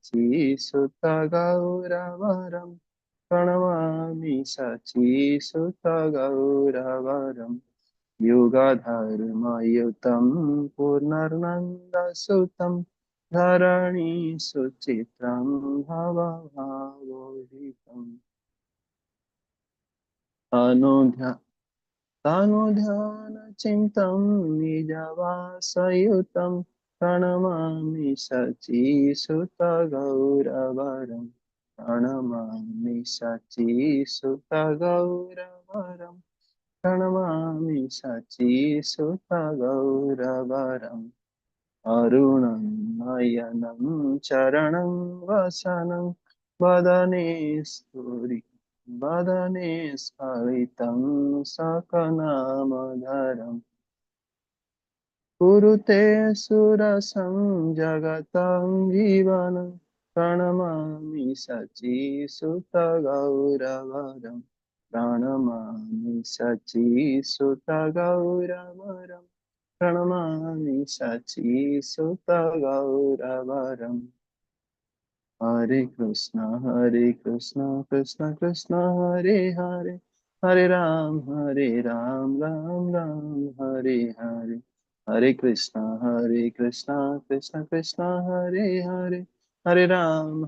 शचीसुत गौरवरं। प्रणमामि शचीसुत गौरवरं। युगधर्मयुतं पुनर्नन्दसुतं धरणी सुचित्रं भवभावोहितम्। अनुध्या तनुध्यानचिन्तं निजवासयुतं प्रणमामि शचीसुत गौरवरं। प्रणमामि शचीसुत गौरवरं। प्रणमामि शचीसुत गौरवरम्। अरुणं नयनं चरणं वसनं वदने स्फुरि वदने स्फलितं सकनामधरम्। कुरुते सुरसं जगतं जीवनं प्रणमामि शचीसुत गौरवरं। प्रणमामि शचीसुत गौरवरं। प्रणमामि शचीसुत गौरवरम्। हरे कृष्ण हरे कृष्ण कृष्ण कृष्ण हरे हरे, हरे राम राम राम हरे हरे। हरे कृष्ण कृष्ण कृष्ण हरे हरे, हरे राम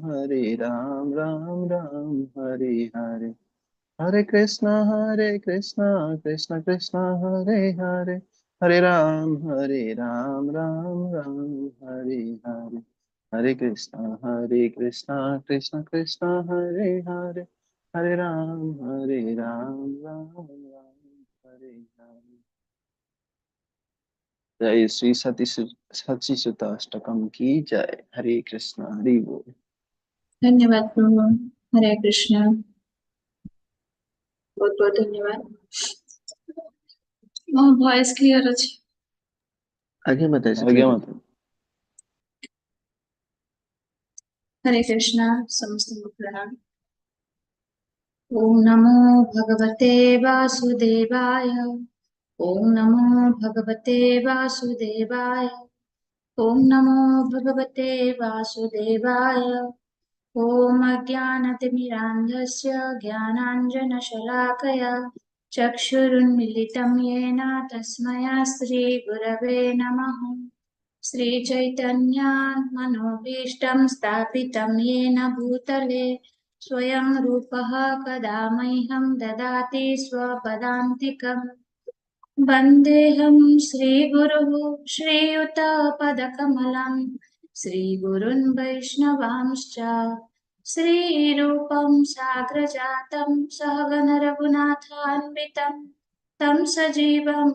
राम राम हरे हरे। हरे कृष्ण कृष्ण कृष्ण हरे हरे, हरे राम राम राम हरे हरे। हरे कृष्ण कृष्ण कृष्ण हरे हरे, हरे राम राम राम हरे हरे। जय श्री सती सची अष्टकम की जय। हरे कृष्ण हरि बोल। ଧନ୍ୟବାଦ ପ୍ରଭୁ। ହରେ କୃଷ୍ଣ। ବହୁତ ବହୁତ ଧନ୍ୟବାଦ। ମୋ ଭଏସ କ୍ଲିୟର ଅଛି? ଆଜ୍ଞା ମାତାଜୀ, ଆଜ୍ଞା କ୍ଲିୟର। ମାତା। ହରେ କୃଷ୍ଣ। ସମସ୍ତଙ୍କୁ ପ୍ରଣାମ। ଓಂ ନମୋ ଭଗବତେ ବାସୁଦେବାୟ। ଓಂ ନମୋ ଭଗବତେ ବାସୁଦେବାୟ। ଓಂ ନମୋ ଭଗବତେ ବାସୁଦେବାୟ। ॐ अज्ञानतिमिरान्धस्य ज्ञानाञ्जनशलाकया चक्षुरुन्मिलितं येन तस्मै श्रीगुरवे नमः। श्रीचैतन्यान्मनोभीष्टं स्थापितं येन भूतले स्वयं रूपः कदा मह्यं ददाति स्वपदान्तिकम्। वन्देऽहं श्रीगुरुः श्रीयुतपदकमलं श्रीगुरुन् वैष्णवांश्च श्रीरूपं साग्रजातं सहगण रघुनाथान्वितं तं सजीवं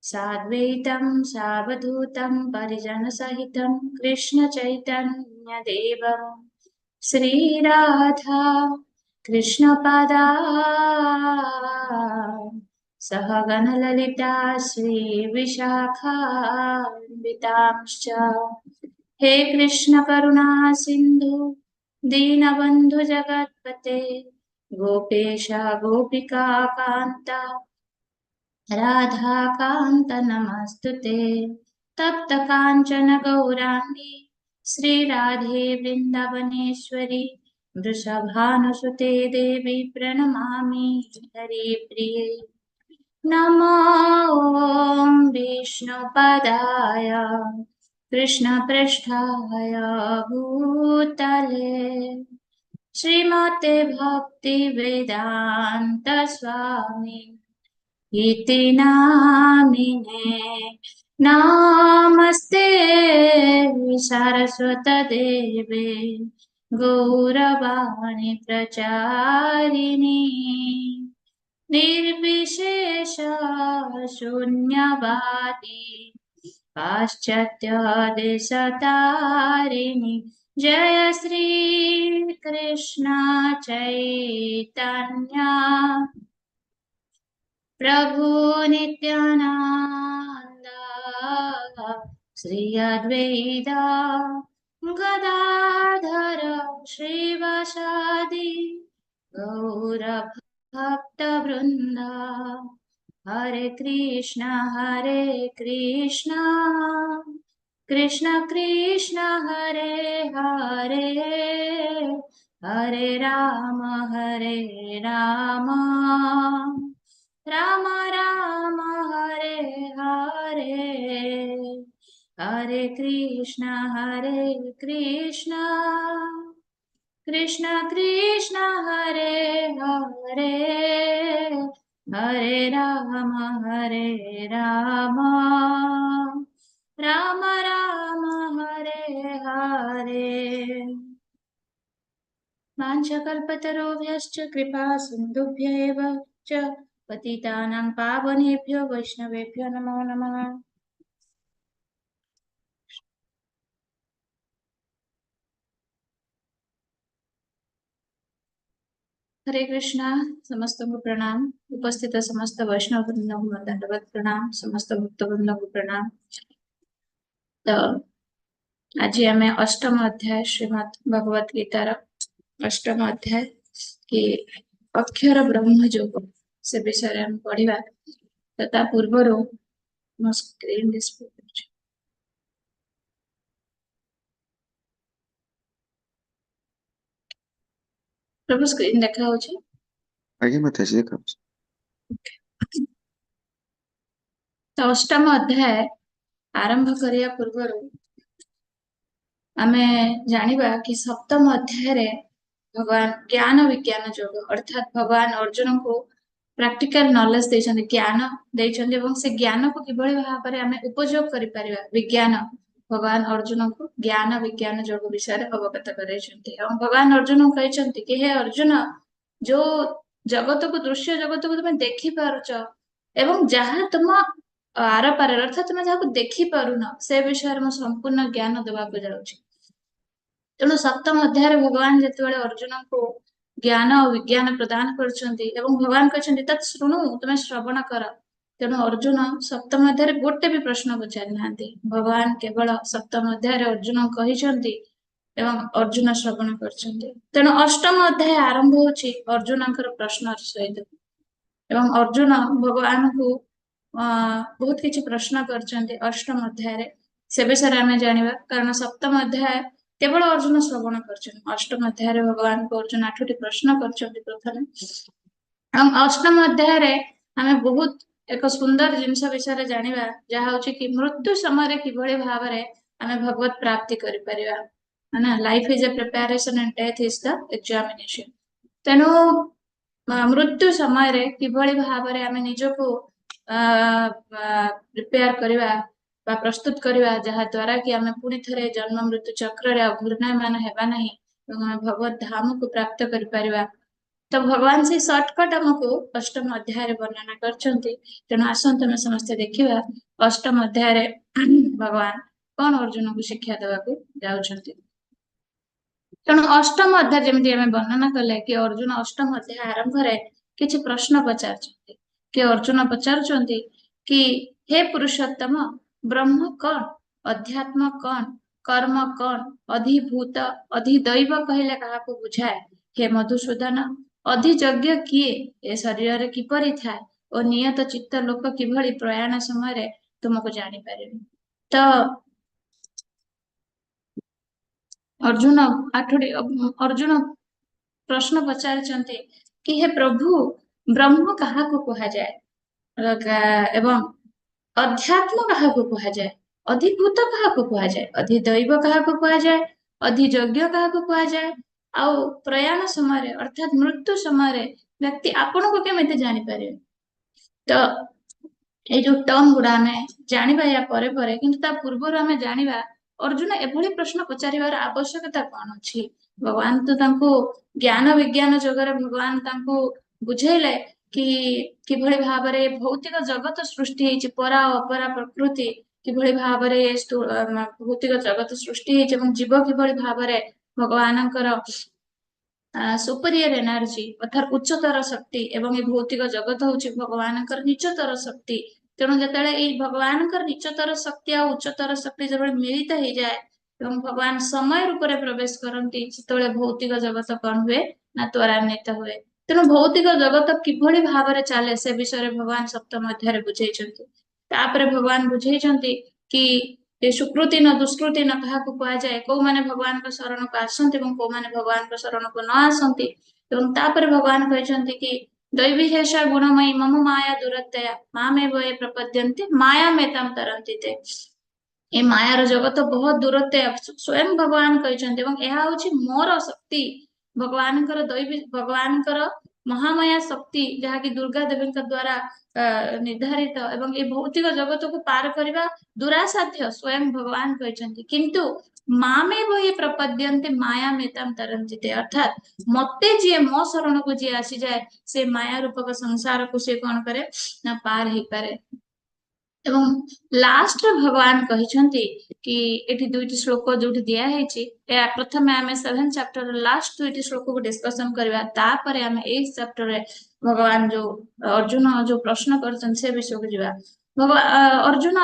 साद्वैतं सावधूतं परिजनसहितं कृष्णचैतन्यदेवं। श्रीराधा कृष्णपादा सहगण ललिता श्रीविशाखान्वितांश्च। हे कृष्ण करुणा सिन्धु दीनबन्धु जगत्पते गोपेश गोपिका कान्त राधाकान्त नमस्तुते। तप्त काञ्चन गौराङ्गी श्रीराधे वृन्दावनेश्वरी वृषभानुसुते देवी प्रणमामि हरिप्रिये। नमो विष्णुपदाय कृष्णपृष्ठाय भूतले श्रीमते भक्ति वेदान्त स्वामी इति नामिने। नमस्ते सारस्वत देवे गौरवाणी प्रचारिणी निर्विशेष शून्यवादी पाश्चात्य देशतारिणि। जय श्री कृष्ण चैतन्य प्रभु नित्यानंद श्री अद्वैत गदाधर श्रीवासादि गौर भक्तवृंद। हरे कृष्ण हरे कृष्ण कृष्ण कृष्ण हरे हरे, हरे राम हरे राम, राम राम हरे हरे। हरे कृष्ण हरे कृष्ण, कृष्ण कृष्ण हरे हरे, हरे राम हरे राम, राम राम हरे हरे। वाञ्छाकल्पतरुभ्यश्च कृपा सिन्धुभ्य एव च पतितानां पावनेभ्यो वैष्णवेभ्यो नमो नमः। हरे कृष्णा। ସମସ୍ତଙ୍କୁ ପ୍ରଣାମ। ଉପସ୍ଥିତ ସମସ୍ତ ବୈଷ୍ଣବ ବୃନ୍ଦଙ୍କୁ ଦଣ୍ଡବତ ପ୍ରଣାମ, ସମସ୍ତ ଭକ୍ତ ବୃନ୍ଦଙ୍କୁ ପ୍ରଣାମ। ତ ଆଜି ଆମେ ଅଷ୍ଟମ ଅଧ୍ୟାୟ, ଶ୍ରୀମଦ୍ ଭଗବତ ଗୀତାର ଅଷ୍ଟମ ଅଧ୍ୟାୟ କି ଅକ୍ଷର ବ୍ରହ୍ମ ଯୋଗ, ସେ ବିଷୟରେ ଆମେ ପଢିବା। ତ ତା ପୂର୍ବରୁ ମୋ ସ୍କ୍ରିନ୍ ଡିସପ୍ଲେ କରୁଛି। ପ୍ରଭୁ, ସ୍କ୍ରିନ୍ ଦେଖା ହଉଛି? ଆଜ୍ଞା ମାତାଜୀ, ଦେଖାଉଛି। ତ ଅଷ୍ଟମ ଅଧ୍ୟାୟ ଆରମ୍ଭ କରିବା ପୂର୍ବରୁ ଆମେ ଜାଣିବା କି ସପ୍ତମ ଅଧ୍ୟାୟରେ ଭଗବାନ ଜ୍ଞାନ ବିଜ୍ଞାନ ଯୋଗ, ଅର୍ଥାତ୍ ଭଗବାନ ଅର୍ଜୁନଙ୍କୁ ପ୍ରାକ୍ଟିକାଲ ନଲେଜ ଦେଇଛନ୍ତି, ଜ୍ଞାନ ଦେଇଛନ୍ତି ଏବଂ ସେ ଜ୍ଞାନକୁ କିଭଳି ଭାବରେ ଆମେ ଉପଯୋଗ କରିପାରିବା, ବିଜ୍ଞାନ, ଭଗବାନ ଅର୍ଜୁନଙ୍କୁ ଜ୍ଞାନ ବିଜ୍ଞାନ ଯୋଗ ବିଷୟରେ ଅବଗତ କରାଇଛନ୍ତି। ଏବଂ ଭଗବାନ ଅର୍ଜୁନଙ୍କୁ କହିଛନ୍ତି କି ହେ ଅର୍ଜୁନ, ଯୋଉ ଜଗତକୁ, ଦୃଶ୍ୟ ଜଗତକୁ ତୁମେ ଦେଖିପାରୁଛ ଏବଂ ଯାହା ତୁମ ଆର ପାରରେ, ଅର୍ଥାତ୍ ତୁମେ ଯାହାକୁ ଦେଖିପାରୁନ, ସେ ବିଷୟରେ ମୁଁ ସମ୍ପୂର୍ଣ୍ଣ ଜ୍ଞାନ ଦେବାକୁ ଯାଉଛି। ତେଣୁ ସପ୍ତମ ଅଧ୍ୟାୟରେ ଭଗବାନ ଯେତେବେଳେ ଅର୍ଜୁନଙ୍କୁ ଜ୍ଞାନ ଓ ବିଜ୍ଞାନ ପ୍ରଦାନ କରୁଛନ୍ତି ଏବଂ ଭଗବାନ କହିଛନ୍ତି ତତ୍ ଶୃଣୁ, ତୁମେ ଶ୍ରବଣ କର, ତେଣୁ ଅର୍ଜୁନ ସପ୍ତମ ଅଧ୍ୟାୟରେ ଗୋଟେ ବି ପ୍ରଶ୍ନ ପଚାରି ନାହାନ୍ତି। ଭଗବାନ କେବଳ ସପ୍ତମ ଅଧ୍ୟାୟରେ ଅର୍ଜୁନଙ୍କୁ କହିଛନ୍ତି ଏବଂ ଅର୍ଜୁନ ଶ୍ରବଣ କରିଛନ୍ତି। ତେଣୁ ଅଷ୍ଟମ ଅଧ୍ୟାୟ ଆରମ୍ଭ ହଉଛି ଅର୍ଜୁନଙ୍କର ପ୍ରଶ୍ନ ସହିତ ଏବଂ ଅର୍ଜୁନ ଭଗବାନଙ୍କୁ ବହୁତ କିଛି ପ୍ରଶ୍ନ କରିଛନ୍ତି ଅଷ୍ଟମ ଅଧ୍ୟାୟରେ, ସେ ବିଷୟରେ ଆମେ ଜାଣିବା। କାରଣ ସପ୍ତମ ଅଧ୍ୟାୟ କେବଳ ଅର୍ଜୁନ ଶ୍ରବଣ କରିଛନ୍ତି, ଅଷ୍ଟମ ଅଧ୍ୟାୟରେ ଭଗବାନଙ୍କୁ ଅର୍ଜୁନ 8ଟି ପ୍ରଶ୍ନ କରିଛନ୍ତି ପ୍ରଥମେ। ଏବଂ ଅଷ୍ଟମ ଅଧ୍ୟାୟରେ ଆମେ ବହୁତ ଏକ ସୁନ୍ଦର ଜିନିଷ ବିଷୟରେ ଜାଣିବା, ଯାହା ହଉଛି କି ମୃତ୍ୟୁ ସମୟରେ କିଭଳି ଭାବରେ ଆମେ ଭଗବତ ପ୍ରାପ୍ତି କରିପାରିବା। ନା, life is a preparation and death is the examination. ତେଣୁ ମୃତ୍ୟୁ ସମୟରେ କିଭଳି ଭାବରେ ଆମେ ନିଜକୁ ପ୍ରିପେୟାର କରିବା ବା ପ୍ରସ୍ତୁତ କରିବା, ଯାହା ଦ୍ୱାରା କି ଆମେ ପୁଣି ଥରେ ଜନ୍ମ ମୃତ୍ୟୁ ଚକ୍ରରେ ଆଉ ଘୂର୍ଣ୍ଣାୟମାନ ହେବା ନାହିଁ ଏବଂ ଆମେ ଭଗବତ ଧାମକୁ ପ୍ରାପ୍ତ କରିପାରିବା। ତ ଭଗବାନ ସେଇ ସର୍ଟକଟ ଆମକୁ ଅଷ୍ଟମ ଅଧ୍ୟାୟରେ ବର୍ଣ୍ଣନା କରିଛନ୍ତି। ତେଣୁ ଆସନ୍ତୁ ଆମେ ସମସ୍ତେ ଦେଖିବା ଅଷ୍ଟମ ଅଧ୍ୟାୟରେ ଭଗବାନ କଣ ଅର୍ଜୁନକୁ ଶିକ୍ଷା ଦେବାକୁ ଯାଉଛନ୍ତି। ତେଣୁ ଅଷ୍ଟମ ଅଧ୍ୟାୟ ଯେମିତି ଆମେ ବର୍ଣ୍ଣନା କଲେ କି ଅର୍ଜୁନ ଅଷ୍ଟମ ଅଧ୍ୟାୟ ଆରମ୍ଭରେ କିଛି ପ୍ରଶ୍ନ ପଚାରୁଛନ୍ତି, କି ଅର୍ଜୁନ ପଚାରୁଛନ୍ତି କି ହେ ପୁରୁଷୋତ୍ତମ, ବ୍ରହ୍ମ କଣ, ଅଧ୍ୟାତ୍ମ କଣ, କର୍ମ କଣ, ଅଧିଭୂତ ଅଧିଦୈବ କହିଲେ କାହାକୁ ବୁଝାଏ? ହେ ମଧୁସୂଦନ, ଅଧିଯଜ୍ଞ କିଏ, ଏ ଶରୀରରେ କିପରି ଥାଏ ଓ ନିୟତ ଚିତ୍ତ ଲୋକ କିଭଳି ପ୍ରୟାଣ ସମୟରେ ତୁମକୁ ଜାଣିପାରିବେ? ତ ଅର୍ଜୁନ ଆଠଟି ଅର୍ଜୁନ ପ୍ରଶ୍ନ ପଚାରିଛନ୍ତି କି ହେ ପ୍ରଭୁ, ବ୍ରହ୍ମ କାହାକୁ କୁହାଯାଏ ଏବଂ ଅଧ୍ୟାତ୍ମ କାହାକୁ କୁହାଯାଏ, ଅଧିଭୂତ କାହାକୁ କୁହାଯାଏ, ଅଧିଦୈବ କାହାକୁ କୁହାଯାଏ, ଅଧିଯଜ୍ଞ କାହାକୁ କୁହାଯାଏ, ଆଉ ପ୍ରୟାଣ ସମୟରେ ଅର୍ଥାତ୍ ମୃତ୍ୟୁ ସମୟରେ ବ୍ୟକ୍ତି ଆପଣଙ୍କୁ କେମିତି ଜାଣିପାରିବେ? ତ ଏଇ ଯୋଉ ଟର୍ମ ଗୁଡା ଆମେ ଜାଣିବା ୟା ପରେ ପରେ, କିନ୍ତୁ ତା ପୂର୍ବରୁ ଆମେ ଜାଣିବା ଅର୍ଜୁନ ଏଭଳି ପ୍ରଶ୍ନ ପଚାରିବାର ଆବଶ୍ୟକତା କଣ ଅଛି। ଭଗବାନ ତ ତାଙ୍କୁ ଜ୍ଞାନ ବିଜ୍ଞାନ ଯୋଗରେ ଭଗବାନ ତାଙ୍କୁ ବୁଝେଇଲେ କି କିଭଳି ଭାବରେ ଭୌତିକ ଜଗତ ସୃଷ୍ଟି ହେଇଛି, ପରା ଓ ଅପରା ପ୍ରକୃତି କିଭଳି ଭାବରେ ଭୌତିକ ଜଗତ ସୃଷ୍ଟି ହେଇଛି ଏବଂ ଜୀବ କିଭଳି ଭାବରେ ଭଗବାନଙ୍କର ସୁପରିୟର ଏନର୍ଜି ଅର୍ଥାତ୍ ଉଚ୍ଚତର ଶକ୍ତି ଏବଂ ଏ ଭୌତିକ ଜଗତ ହଉଛି ଭଗବାନଙ୍କର ନିଚତର ଶକ୍ତି। ତେଣୁ ଯେତେବେଳେ ଏଇ ଭଗବାନଙ୍କର ନିଚତର ଶକ୍ତି ଆଉ ଉଚ୍ଚତର ଶକ୍ତି ଯେତେବେଳେ ମିଳିତ ହେଇଯାଏ ଏବଂ ଭଗବାନ ସମୟ ରୂପରେ ପ୍ରବେଶ କରନ୍ତି, ସେତେବେଳେ ଭୌତିକ ଜଗତ କଣ ହୁଏ ନା ତ୍ୱରାନ୍ୱିତ ହୁଏ। ତେଣୁ ଭୌତିକ ଜଗତ କିଭଳି ଭାବରେ ଚାଲେ ସେ ବିଷୟରେ ଭଗବାନ ସପ୍ତମ ଅଧ୍ୟାୟରେ ବୁଝେଇଛନ୍ତି। ତାପରେ ଭଗବାନ ବୁଝେଇଛନ୍ତି କି ଏ ସୁକୃତି ନ ଦୁଷ୍କୃତି ନ କାହାକୁ କୁହାଯାଏ, କୋଉମାନେ ଭଗବାନଙ୍କ ଶରଣକୁ ଆସନ୍ତି ଏବଂ କୋଉମାନେ ଭଗବାନଙ୍କ ଶରଣକୁ ନ ଆସନ୍ତି। ଏବଂ ତାପରେ ଭଗବାନ କହିଛନ୍ତି କି ଦୈବୀ ହେଷା ଗୁଣମୟୀ ମମ ମାୟା ଦୁରତ୍ୟୟା ମାମେବ ୟେ ପ୍ରପଦ୍ୟନ୍ତେ ମାୟାମେତାଂ ତରନ୍ତି ତେ। ଏ ମାୟାର ଜଗତ ବହୁତ ଦୂରତ୍ୱ, ସ୍ୱୟଂ ଭଗବାନ କହିଛନ୍ତି ଏବଂ ଏହା ହଉଛି ମୋର ଶକ୍ତି, ଭଗବାନଙ୍କର ଦୈବୀ, ଭଗବାନଙ୍କର ମହାମାୟା ଶକ୍ତି, ଯାହାକି ଦୁର୍ଗା ଦେବୀଙ୍କ ଦ୍ଵାରା ନିର୍ଦ୍ଧାରିତ ଏବଂ ଏ ଭୌତିକ ଜଗତକୁ ପାର କରିବା ଦୁରାସାଧ୍ୟ, ସ୍ୱୟଂ ଭଗବାନ କହିଛନ୍ତି। କିନ୍ତୁ ମାମେବ ୟେ ପ୍ରପଦ୍ୟନ୍ତେ ମାୟାମେତାଂ ତରନ୍ତି ତେ, ଅର୍ଥାତ ମତେ ଯିଏ ମୋ ଶରଣକୁ ଯିଏ ଆସିଯାଏ ସେ ମାୟା ରୂପକ ସଂସାରକୁ ସେ କଣ କରେ ନା ପାର ହେଇପାରେ। ଏବଂ ଲାଷ୍ଟରେ ଭଗବାନ କହିଛନ୍ତି କି ଏଠି ଦୁଇଟି ଶ୍ଲୋକ ଯୋଉଠି ଦିଆ ହେଇଛି, ଏହା ପ୍ରଥମେ ଆମେ 7 ଚାପ୍ଟର ଲାଷ୍ଟ ଦୁଇଟି ଶ୍ଲୋକକୁ ଡିସ୍କସନ କରିବା, ତାପରେ ଆମେ ଏଇ ଚାପ୍ଟରରେ ଭଗବାନ ଯୋଉ ଅର୍ଜୁନ ଯୋଉ ପ୍ରଶ୍ନ କରିଛନ୍ତି ସେ ବିଷୟକୁ ଯିବା। ଭଗବାନ ଅର୍ଜୁନ,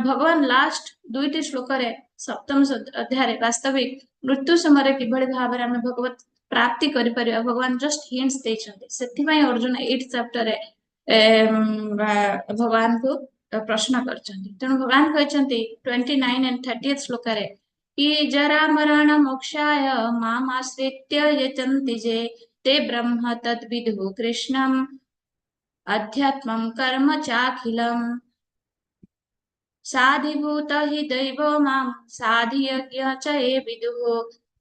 ଭଗବାନ ଲାଷ୍ଟ ଦୁଇଟି ଶ୍ଲୋକରେ ସପ୍ତମ ଅଧ୍ୟାୟରେ ବାସ୍ତବିକ ମୃତ୍ୟୁ ସମୟରେ କିଭଳି ଭାବରେ ଆମେ ଭଗବତ ପ୍ରାପ୍ତି କରିପାରିବା ଭଗବାନ ଜଷ୍ଟ ହିଣ୍ଟସ ଦେଇଛନ୍ତି। ସେଥିପାଇଁ ଅର୍ଜୁନ ଏଇଟ ଚାପ୍ଟରରେ ଭଗବାନଙ୍କୁ ପ୍ରଶ୍ନ କରିଛନ୍ତି। ତେଣୁ ଭଗବାନ କହିଛନ୍ତି 29 ଆଣ୍ଡ 30 ଶ୍ଲୋକରେ କି ଜରା ମରଣ ମୋକ୍ଷାୟ ମାମାଶ୍ରିତ୍ୟ ଯତନ୍ତି ଯେ ତେ ବ୍ରହ୍ମ ତଦ୍ବିଦୁଃ କୃଷ୍ଣମ୍ ଅଧ୍ୟାତ୍ମಂ କର୍ମ ଚାଖିଲମ୍ ସାଧିଭୂତ ହି ଦୈବ ମାಂ ସାଧିୟଜ୍ଞ ଚ ଏ ବିଦୁଃ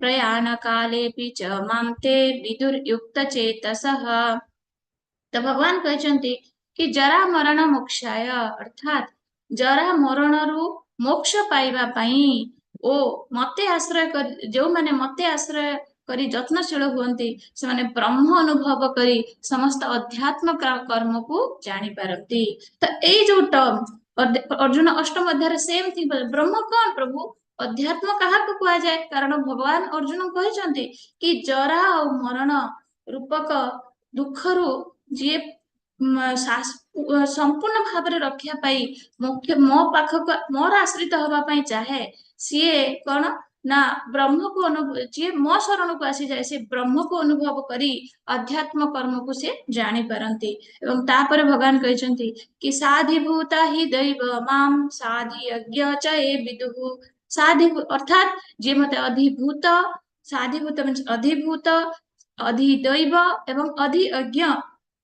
ପ୍ରୟାଣ କାଲେପି ଚ ମାಂ ତେ ବିଦୁର୍ୟୁକ୍ତ ଚେତସଃ। ତ ଭଗବାନ କହିଛନ୍ତି କି ଜରା ମରଣ ମୋକ୍ଷାୟ, ଅର୍ଥାତ ଜରା ମରଣରୁ ମୋକ୍ଷ ପାଇବା ପାଇଁ ଓ ମତେ ଆଶ୍ରୟ କରି, ଯୋଉମାନେ ମତେ ଆଶ୍ରୟ କରି ଯତ୍ନଶୀଳ ହୁଅନ୍ତି ସେମାନେ ବ୍ରହ୍ମ ଅନୁଭବ କରି ସମସ୍ତ ଅଧ୍ୟାତ୍ମ କର୍ମକୁ ଜାଣିପାରନ୍ତି। ତ ଏଇ ଯୋଉ ଟର୍ମ ଅର୍ଜୁନ ଅଷ୍ଟମ ଅଧ୍ୟାୟରେ ସେମ ଥିଙ୍ଗ, ବ୍ରହ୍ମ କଣ ପ୍ରଭୁ, ଅଧ୍ୟାତ୍ମ କାହାକୁ କୁହାଯାଏ? କାରଣ ଭଗବାନ ଅର୍ଜୁନ କହିଛନ୍ତି କି ଜରା ଆଉ ମରଣ ରୂପକ ଦୁଃଖରୁ ଯିଏ ସମ୍ପୂର୍ଣ୍ଣ ଭାବରେ ରକ୍ଷା ପାଇ ମୁଖ୍ୟ ମୋ ପାଖକୁ ମୋର ଆଶ୍ରିତ ହବା ପାଇଁ ଚାହେଁ, ସିଏ କଣ ନା ବ୍ରହ୍ମକୁ ଯିଏ ମୋ ଶରଣକୁ ଆସିଯାଏ ସେ ବ୍ରହ୍ମକୁ ଅନୁଭବ କରି ଅଧ୍ୟାତ୍ମ କର୍ମକୁ ସେ ଜାଣିପାରନ୍ତି। ଏବଂ ତାପରେ ଭଗବାନ କହିଛନ୍ତି କି ସାଧିଭୂତା ହି ଦୈବ ମାମ ସାଧି ଯଜ୍ଞ ଚ ଏ ବିଦୁହୁ। ସାଧି ଅର୍ଥାତ ଯିଏ ମତେ ଅଧିଭୂତ, ସାଧିଭୂତ ମିନ୍ସ ଅଧିଭୂତ, ଅଧିଦୈବ ଏବଂ ଅଧିୟଜ୍ଞ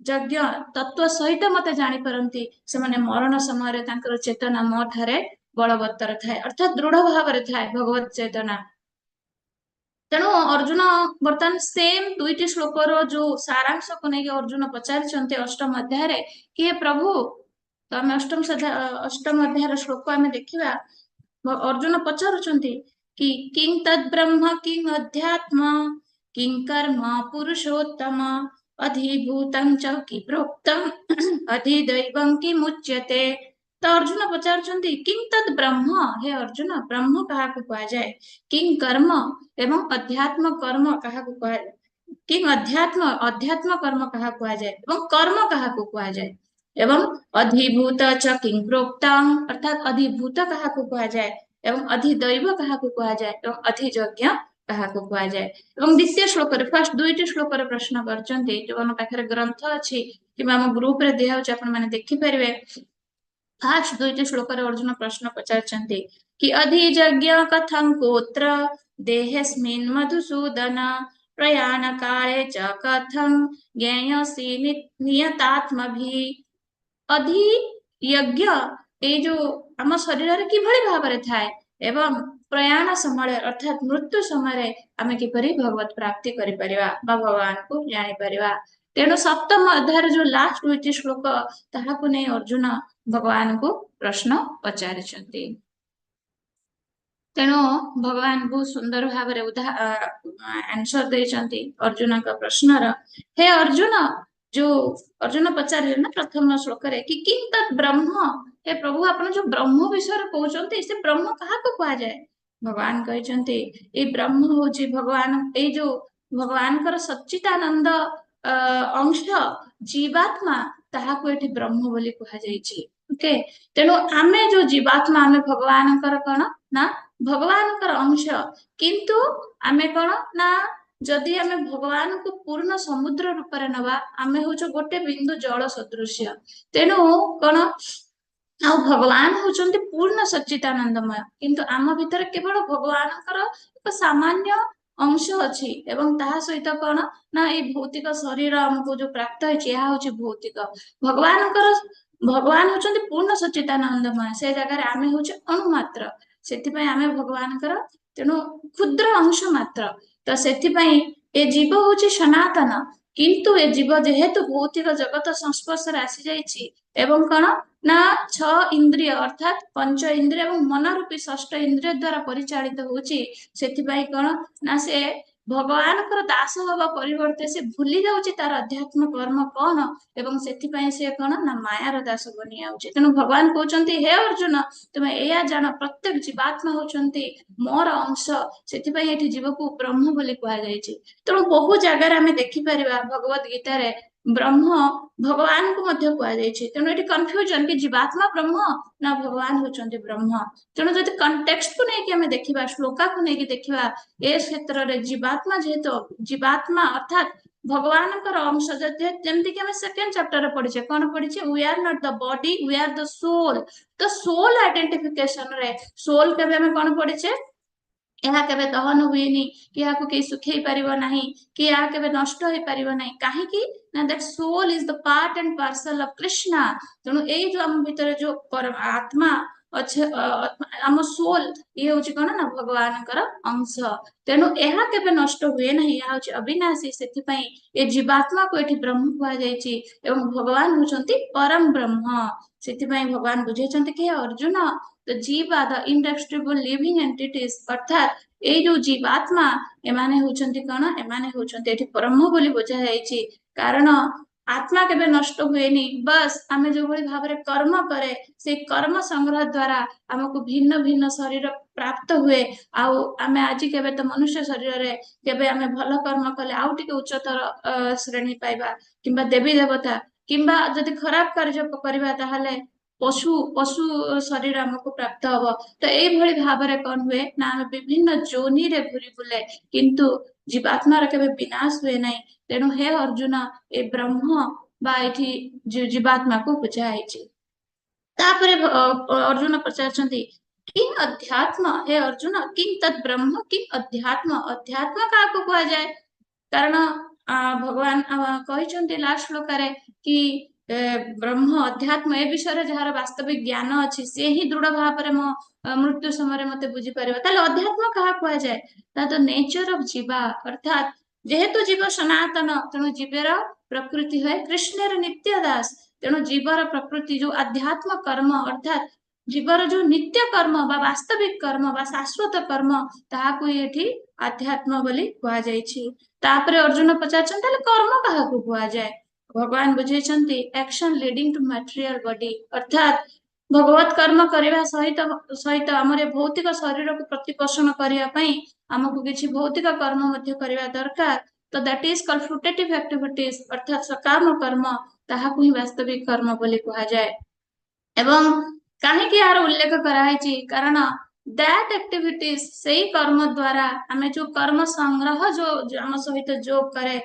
ଯଜ୍ଞ ତତ୍ଵ ସହିତ ମତେ ଜାଣିପାରନ୍ତି, ସେମାନେ ମରଣ ସମୟରେ ତାଙ୍କର ଚେତନା ମୋ ଠାରେ ବଳବତ୍ତର ଥାଏ, ଅର୍ଥାତ ଦୃଢ ଭାବରେ ଥାଏ ଭଗବତ ଚେତନା। ତେଣୁ ଅର୍ଜୁନ ବର୍ତ୍ତମାନ ସେମ ଦୁଇଟି ଶ୍ଲୋକର ଯୋଉ ସାରାଂଶକୁ ନେଇକି ଅର୍ଜୁନ ପଚାରିଛନ୍ତି ଅଷ୍ଟମ ଅଧ୍ୟାୟରେ କି ହେ ପ୍ରଭୁ, ତ ଆମେ ଅଷ୍ଟମ ଅଧ୍ୟାୟର ଶ୍ଲୋକ ଆମେ ଦେଖିବା। ଅର୍ଜୁନ ପଚାରୁଛନ୍ତି କି କିଂ ତଦ୍ ବ୍ରହ୍ମ କିଂ ଅଧ୍ୟାତ୍ମ କିଂ କର୍ମ ପୁରୁଷୋତ୍ତମ ଅଧିଭୂତଂ ଚ କି ପ୍ରୋକ୍ତଂ ଅଧିଦୈବଂ କିମୁଚ୍ୟତେ। ତ ଅର୍ଜୁନ ପଚାରୁଛନ୍ତି କିଂ ତଦ୍ ବ୍ରହ୍ମ, ହେ ଅର୍ଜୁନ ବ୍ରହ୍ମ କାହାକୁ କୁହାଯାଏ, କିଂ କର୍ମ ଏବଂ ଅଧ୍ୟାତ୍ମ କର୍ମ କାହାକୁ କୁହାଯାଏ, କିଂ ଅଧ୍ୟାତ୍ମ, ଅଧ୍ୟାତ୍ମ କର୍ମ କାହାକୁ କୁହାଯାଏ ଏବଂ କର୍ମ କାହାକୁ କୁହାଯାଏ, ଏବଂ ଅଧିଭୂତ ଚ କିଂ ପ୍ରୋକ୍ତଂ ଅର୍ଥାତ ଅଧିଭୂତ କାହାକୁ କୁହାଯାଏ ଏବଂ ଅଧିଦୈବ କାହାକୁ କୁହାଯାଏ ଏବଂ ଅଧିଯଜ୍ଞ କାହାକୁ କୁହାଯାଏ। ଏବଂ ଦ୍ୱିତୀୟ ଶ୍ଲୋକରେ ଫାର୍ଷ୍ଟ ଦୁଇଟି ଶ୍ଲୋକରେ ପ୍ରଶ୍ନ କରିଛନ୍ତି, ଯୋଉ ଆମ ପାଖରେ ଗ୍ରନ୍ଥ ଅଛି କିମ୍ବା ଆମ ଗ୍ରୁପରେ ଦିଆହଉଛି ଆପଣ ମାନେ ଦେଖିପାରିବେ। ଫାର୍ଷ୍ଟ ଦୁଇଟି ଶ୍ଲୋକରେ ଅର୍ଜୁନ ପ୍ରଶ୍ନ ପଚାରିଛନ୍ତି କି ଅଧିଯଜ୍ଞ କଥଂ କୋତ୍ର ଦେହେସ୍ମିନ୍ ମଧୁସୂଦନ ପ୍ରୟାଣ କାଳେ ଚ କଥଂ ଜ୍ଞେୟସି ନିୟତାତ୍ମଭି। ଅଧିୟଜ୍ଞ ଏଇ ଯୋଉ ଆମ ଶରୀରରେ କିଭଳି ଭାବରେ ଥାଏ ଏବଂ ପ୍ରୟାଣ ସମୟରେ ଅର୍ଥାତ ମୃତ୍ୟୁ ସମୟରେ ଆମେ କିପରି ଭଗବତ ପ୍ରାପ୍ତି କରିପାରିବା ବା ଭଗବାନଙ୍କୁ ଜାଣିପାରିବା। ତେଣୁ ସପ୍ତମ ଅଧ୍ୟାୟର ଯୋଉ ଲାଷ୍ଟ ଦୁଇଟି ଶ୍ଲୋକ ତାହାକୁ ନେଇ ଅର୍ଜୁନ ଭଗବାନଙ୍କୁ ପ୍ରଶ୍ନ ପଚାରିଛନ୍ତି। ତେଣୁ ଭଗବାନ ବହୁତ ସୁନ୍ଦର ଭାବରେ ଆନ୍ସର ଦେଇଛନ୍ତି ଅର୍ଜୁନଙ୍କ ପ୍ରଶ୍ନର। ହେ ଅର୍ଜୁନ, ଯୋଉ ଅର୍ଜୁନ ପଚାରିଲେ ନା ପ୍ରଥମ ଶ୍ଲୋକରେ କି କିଂ ତତ୍ ବ୍ରହ୍ମ, ହେ ପ୍ରଭୁ ଆପଣ ଯୋଉ ବ୍ରହ୍ମ ବିଷୟରେ କହୁଛନ୍ତି ସେ ବ୍ରହ୍ମ କାହାକୁ କୁହାଯାଏ? ଭଗବାନ କହିଛନ୍ତି ଏଇ ବ୍ରହ୍ମ ହଉଛି ଭଗବାନ, ଏଇ ଯୋଉ ଭଗବାନଙ୍କର ସଚ୍ଚିଦାନନ୍ଦ ଅଂଶ ଜୀବାତ୍ମା, ତାହାକୁ ଏଠି ବ୍ରହ୍ମ ବୋଲି କୁହାଯାଇଛି। ଓକେ, ତେଣୁ ଆମେ ଯୋଉ ଜୀବାତ୍ମା ଆମେ ଭଗବାନଙ୍କର କଣ ନା ଭଗବାନଙ୍କର ଅଂଶ, କିନ୍ତୁ ଆମେ କଣ ନା ଯଦି ଆମେ ଭଗବାନଙ୍କୁ ପୂର୍ଣ୍ଣ ସମୁଦ୍ର ରୂପରେ ନବା ଆମେ ହଉଛୁ ଗୋଟେ ବିନ୍ଦୁ ଜଳ ସଦୃଶ୍ୟ। ତେଣୁ କଣ ଆଉ ଭଗବାନ ହଉଛନ୍ତି ପୂର୍ଣ୍ଣ ସଚ୍ଚିଦାନନ୍ଦମୟ, କିନ୍ତୁ ଆମ ଭିତରେ କେବଳ ଭଗବାନଙ୍କର ଏକ ସାମାନ୍ୟ ଅଂଶ ଅଛି। ଏବଂ ତାହା ସହିତ କଣ ନା ଏଇ ଭୌତିକ ଶରୀର ଆମକୁ ଯୋଉ ପ୍ରାପ୍ତ ହେଇଛି, ଏହା ହଉଛି ଭୌତିକ। ଭଗବାନ ହଉଛନ୍ତି ପୂର୍ଣ୍ଣ ସଚ୍ଚିଦାନନ୍ଦମୟ, ସେ ଜାଗାରେ ଆମେ ହଉଛେ ଅଣୁ ମାତ୍ର। ସେଥିପାଇଁ ଆମେ ଭଗବାନଙ୍କର ତେଣୁ କ୍ଷୁଦ୍ର ଅଂଶ ମାତ୍ର। ତ ସେଥିପାଇଁ ଏ ଜୀବ ହଉଛି ସନାତନ, କିନ୍ତୁ ଏ ଜୀବ ଯେହେତୁ ଭୌତିକ ଜଗତ ସଂସ୍ପର୍ଶରେ ଆସିଯାଇଛି ଏବଂ କଣ ନା ଛଅ ଇନ୍ଦ୍ରିୟ, ଅର୍ଥାତ୍ ପଞ୍ଚ ଇନ୍ଦ୍ରିୟ ଏବଂ ମନ ରୂପୀ ଷଷ୍ଠ ଇନ୍ଦ୍ରିୟ ଦ୍ଵାରା ପରିଚାଳିତ ହଉଛି, ସେଥିପାଇଁ କଣ ନା ସେ ଭଗବାନଙ୍କର ଦାସ ହବା ପରିବର୍ତ୍ତେ ସେ ଭୁଲି ଯାଉଛି ତାର ଅଧ୍ୟାତ୍ମ କର୍ମ କଣ ଏବଂ ସେଥିପାଇଁ ସେ କଣ ନା ମାୟାର ଦାସ ବନି ଯାଉଛି। ତେଣୁ ଭଗବାନ କହୁଛନ୍ତି, ହେ ଅର୍ଜୁନ, ତୁମେ ଏଇଆ ଜାଣ, ପ୍ରତ୍ୟେକ ଜୀବାତ୍ମା ହଉଛନ୍ତି ମୋର ଅଂଶ। ସେଥିପାଇଁ ଏଠି ଜୀବକୁ ବ୍ରହ୍ମ ବୋଲି କୁହାଯାଇଛି। ତେଣୁ ବହୁ ଜାଗାରେ ଆମେ ଦେଖିପାରିବା, ଭଗବତ ଗୀତାରେ ବ୍ରହ୍ମ ଭଗବାନଙ୍କୁ ମଧ୍ୟ କୁହାଯାଇଛି। ତେଣୁ ଏଠି କନଫ୍ୟୁଜନ କି ଜୀବାତ୍ମା ବ୍ରହ୍ମ ନା ଭଗବାନ ହଉଛନ୍ତି ବ୍ରହ୍ମ। ତେଣୁ ଯଦି କଣ୍ଟେକ୍ସଟକୁ ନେଇକି ଆମେ ଦେଖିବା, ଶ୍ଲୋକାକୁ ନେଇକି ଦେଖିବା, ଏ କ୍ଷେତ୍ରରେ ଜୀବାତ୍ମା ଯେହେତୁ ଜୀବାତ୍ମା ଅର୍ଥାତ୍ ଭଗବାନଙ୍କର ଅଂଶ, ଯେମିତି କି ଆମେ ସେକେଣ୍ଡ ଚାପ୍ଟରରେ ପଢିଛେ। କଣ ପଢିଛେ? We are not the body, we are the soul. ତ ସୋଲ ଆଇଡେଣ୍ଟିଫିକେସନରେ ସୋଲ କେବେ ଆମେ କଣ ପଢିଛେ? ଏହା କେବେ ଦହନ ହୁଏନି କି ଏହାକୁ କେହି ଶୁଖେଇ ପାରିବ ନାହିଁ କି ଏହା କେବେ ନଷ୍ଟ ହେଇପାରିବ ନାହିଁ। କାହିଁକି ନା that soul is the part and parcel of Krishna. ତେଣୁ ଏଇ ଯୋଉ ଆମ ଭିତରେ ଯୋଉ ଆତ୍ମା ଅଛି, ଆମ ସୋଲ, ଇଏ ହଉଛି କଣ ନା ଭଗବାନଙ୍କର ଅଂଶ। ତେଣୁ ଏହା କେବେ ନଷ୍ଟ ହୁଏ ନାହିଁ, ଏହା ହଉଛି ଅବିନାଶୀ। ସେଥିପାଇଁ ଏ ଜୀବାତ୍ମାକୁ ଏଠି ବ୍ରହ୍ମ କୁହାଯାଇଛି ଏବଂ ଭଗବାନ ହଉଛନ୍ତି ପରମ ବ୍ରହ୍ମ। ସେଥିପାଇଁ ଭଗବାନ ବୁଝେଇଛନ୍ତି କି Arjun, the jiva, the indestructible living entities, ଅର୍ଥାତ୍ ଏଇ ଯୋଉ ଜୀବାତ୍ମା, ଏମାନେ ହଉଛନ୍ତି କଣ? ଏମାନେ ହଉଛନ୍ତି ଏଠି ବ୍ରହ୍ମ ବୋଲି ବୁଝା ଯାଇଛି, କାରଣ ଆତ୍ମା କେବେ ନଷ୍ଟ ହୁଏନି। ବାସ୍, ଆମେ ଯୋଉଭଳି ଭାବରେ କର୍ମ କରେ, ସେଇ କର୍ମ ସଂଗ୍ରହ ଦ୍ଵାରା ଆମକୁ ଭିନ୍ନ ଭିନ୍ନ ଶରୀର ପ୍ରାପ୍ତ ହୁଏ। ଆଉ ଆମେ ଆଜି କେବେ ତ ମନୁଷ୍ୟ ଶରୀରରେ, କେବେ ଆମେ ଭଲ କର୍ମ କଲେ ଆଉ ଟିକେ ଉଚ୍ଚତର ଶ୍ରେଣୀ ପାଇବା କିମ୍ବା ଦେବୀ ଦେବତା, କିମ୍ବା ଯଦି ଖରାପ କାର୍ଯ୍ୟ କରିବା ତାହେଲେ ପଶୁ ଶରୀର ଆମକୁ ପ୍ରାପ୍ତ ହବ। ତ ଏଇଭଳି ଭାବରେ କଣ ହୁଏ ନା ଆମେ ବିଭିନ୍ନ ଯୋନିରେ ଘୁରି ବୁଲେ, କିନ୍ତୁ ଜୀବାତ୍ମାର କେବେ ବିନାଶ ହୁଏ ନାହିଁ। ତେଣୁ ହେ ଅର୍ଜୁନ, ଏ ବ୍ରହ୍ମ ବା ଏଠି ଜୀବାତ୍ମାକୁ ବୁଝା ହେଇଛି। ତାପରେ ଅର୍ଜୁନ ପଚାରୁଛନ୍ତି, କିଂ ଅଧ୍ୟାତ୍ମ? ହେ ଅର୍ଜୁନ, କିଂ ତତ୍ ବ୍ରହ୍ମ କିଂ ଅଧ୍ୟାତ୍ମ? ଅଧ୍ୟାତ୍ମ କାହାକୁ କୁହାଯାଏ? କାରଣ ଭଗବାନ କହିଛନ୍ତି ଲାଷ୍ଟ ଶ୍ଲୋକରେ କି ବ୍ରହ୍ମ, ଅଧ୍ୟାତ୍ମ ଏ ବିଷୟରେ ଯାହାର ବାସ୍ତବିକ ଜ୍ଞାନ ଅଛି, ସେ ହିଁ ଦୃଢ ଭାବରେ ମୋ ମୃତ୍ୟୁ ସମୟରେ ମତେ ବୁଝିପାରିବ। ତାହେଲେ ଅଧ୍ୟାତ୍ମ କାହା କୁହାଯାଏ? ତା ଦ ନେଚର ଅଫ ଜୀବା, ଅର୍ଥାତ୍ ଯେହେତୁ ଜୀବ ସନାତନ, ତେଣୁ ଜୀବର ପ୍ରକୃତି ହୁଏ କୃଷ୍ଣର ନିତ୍ୟ ଦାସ। ତେଣୁ ଜୀବର ପ୍ରକୃତି ଯୋଉ ଆଧ୍ୟାତ୍ମ କର୍ମ, ଅର୍ଥାତ୍ ଜୀବର ଯୋଉ ନିତ୍ୟ କର୍ମ ବା ବାସ୍ତବିକ କର୍ମ ବା ଶାଶ୍ୱତ କର୍ମ, ତାହାକୁ ଏଠି ଆଧ୍ୟାତ୍ମ ବୋଲି କୁହାଯାଇଛି। ତାପରେ ଅର୍ଜୁନ ପଚାରୁଛନ୍ତି, ତାହେଲେ କର୍ମ କାହାକୁ କୁହାଯାଏ? ଭଗବାନ ବୁଝେଇଛନ୍ତି, action leading to material body, ଅର୍ଥାତ୍ ଭଗବତ କର୍ମ କରିବା ସହିତ ଆମର ଏ ଭୌତିକ ଶରୀରକୁ ପ୍ରତିପୋଷଣ କରିବା ପାଇଁ ଆମକୁ କିଛି ଭୌତିକ କର୍ମ ମଧ୍ୟ କରିବା ଦରକାର। ତ that is called fruitive activities, ଅର୍ଥାତ୍ ସକାମ କର୍ମ, ତାହାକୁ ହିଁ ବାସ୍ତବିକ କର୍ମ ବୋଲି କୁହାଯାଏ। ଏବଂ କାହିଁକି ଏହାର ଉଲ୍ଲେଖ କରାହେଇଛି? କାରଣ that activities, ସେଇ କର୍ମ ଦ୍ଵାରା ଆମେ ଯୋଉ କର୍ମ ସଂଗ୍ରହ ଯୋଉ ଆମ ସହିତ ଯୋଗ କରେ,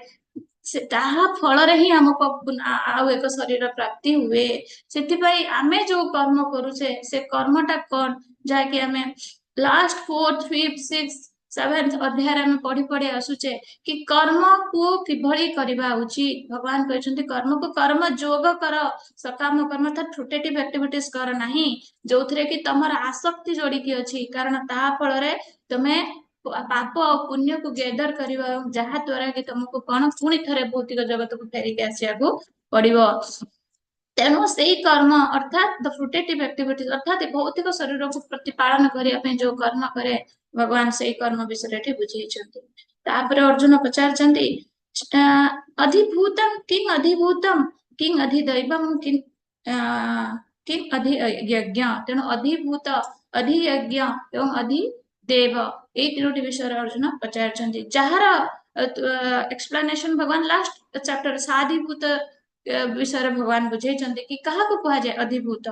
ସେ ତାହା ଫଳରେ ହିଁ ଆମକୁ ଆଉ ଏକ ଶରୀର ପ୍ରାପ୍ତି ହୁଏ। ସେଥିପାଇଁ ଆମେ ଯୋଉ କର୍ମ କରୁଛେ, ସେ କର୍ମଟା କଣ, ଯାହାକି ଆମେ last fourth, fifth, six, seventh ଅଧ୍ୟାୟରେ ଆମେ ପଢି ପଢି ଆସୁଛେ କି କର୍ମକୁ କିଭଳି କରିବା ଉଚିତ। ଭଗବାନ କହିଛନ୍ତି, କର୍ମକୁ କର୍ମ ଯୋଗ କର, ସକାମ କର୍ମ ଅର୍ଥାତ୍ ଫ୍ରୁଟେଟିଭ ଆକ୍ଟିଭିଟିଜ କର ନାହିଁ, ଯୋଉଥିରେ କି ତମର ଆସକ୍ତି ଯୋଡିକି ଅଛି, କାରଣ ତାହା ଫଳରେ ତମେ ପାପ ଆଉ ପୁଣ୍ୟକୁ ଗେଦର କରିବ ଏବଂ ଯାହା ଦ୍ଵାରା କି ତମକୁ କଣ ପୁଣି ଥରେ ଭୌତିକ ଜଗତକୁ ଫେରିକି ଆସିବାକୁ ପଡିବ। ତେଣୁ ସେଇ କର୍ମ, ଅର୍ଥାତ୍ ଦ ଫ୍ରୁଟେଟିଭ ଆକ୍ଟିଭିଟିଜ, ଅର୍ଥାତ୍ ଭୌତିକ ଶରୀରକୁ ପ୍ରତିପାଳନ କରିବା ପାଇଁ ଯୋଉ କର୍ମ କରେ, ଭଗବାନ ସେଇ କର୍ମ ବିଷୟରେ ଏଠି ବୁଝେଇଛନ୍ତି। ତାପରେ ଅର୍ଜୁନ ପଚାରିଛନ୍ତି, ଅଧିଭୂତಂ କିଂ ଅଧିଭୂତମ କିଂ ଅଧିଦୈବମ କିଂ ଅଧିୟଜ୍ଞ? ତେଣୁ ଅଧିଭୂତ, ଅଧିୟଜ୍ଞ ଏବଂ ଅଧିଦେବ, ଏଇ ତିନୋଟି ବିଷୟରେ ଅର୍ଜୁନ ପଚାରିଛନ୍ତି, ଯାହାର ଏକ୍ସପ୍ଲାନେସନ ଭଗବାନ ଲାଷ୍ଟ ଚାପ୍ଟର ସାଧିଭୂତ ବିଷୟରେ ଭଗବାନ ବୁଝେଇଛନ୍ତି କି କାହାକୁ କୁହାଯାଏ ଅଧିଭୂତ।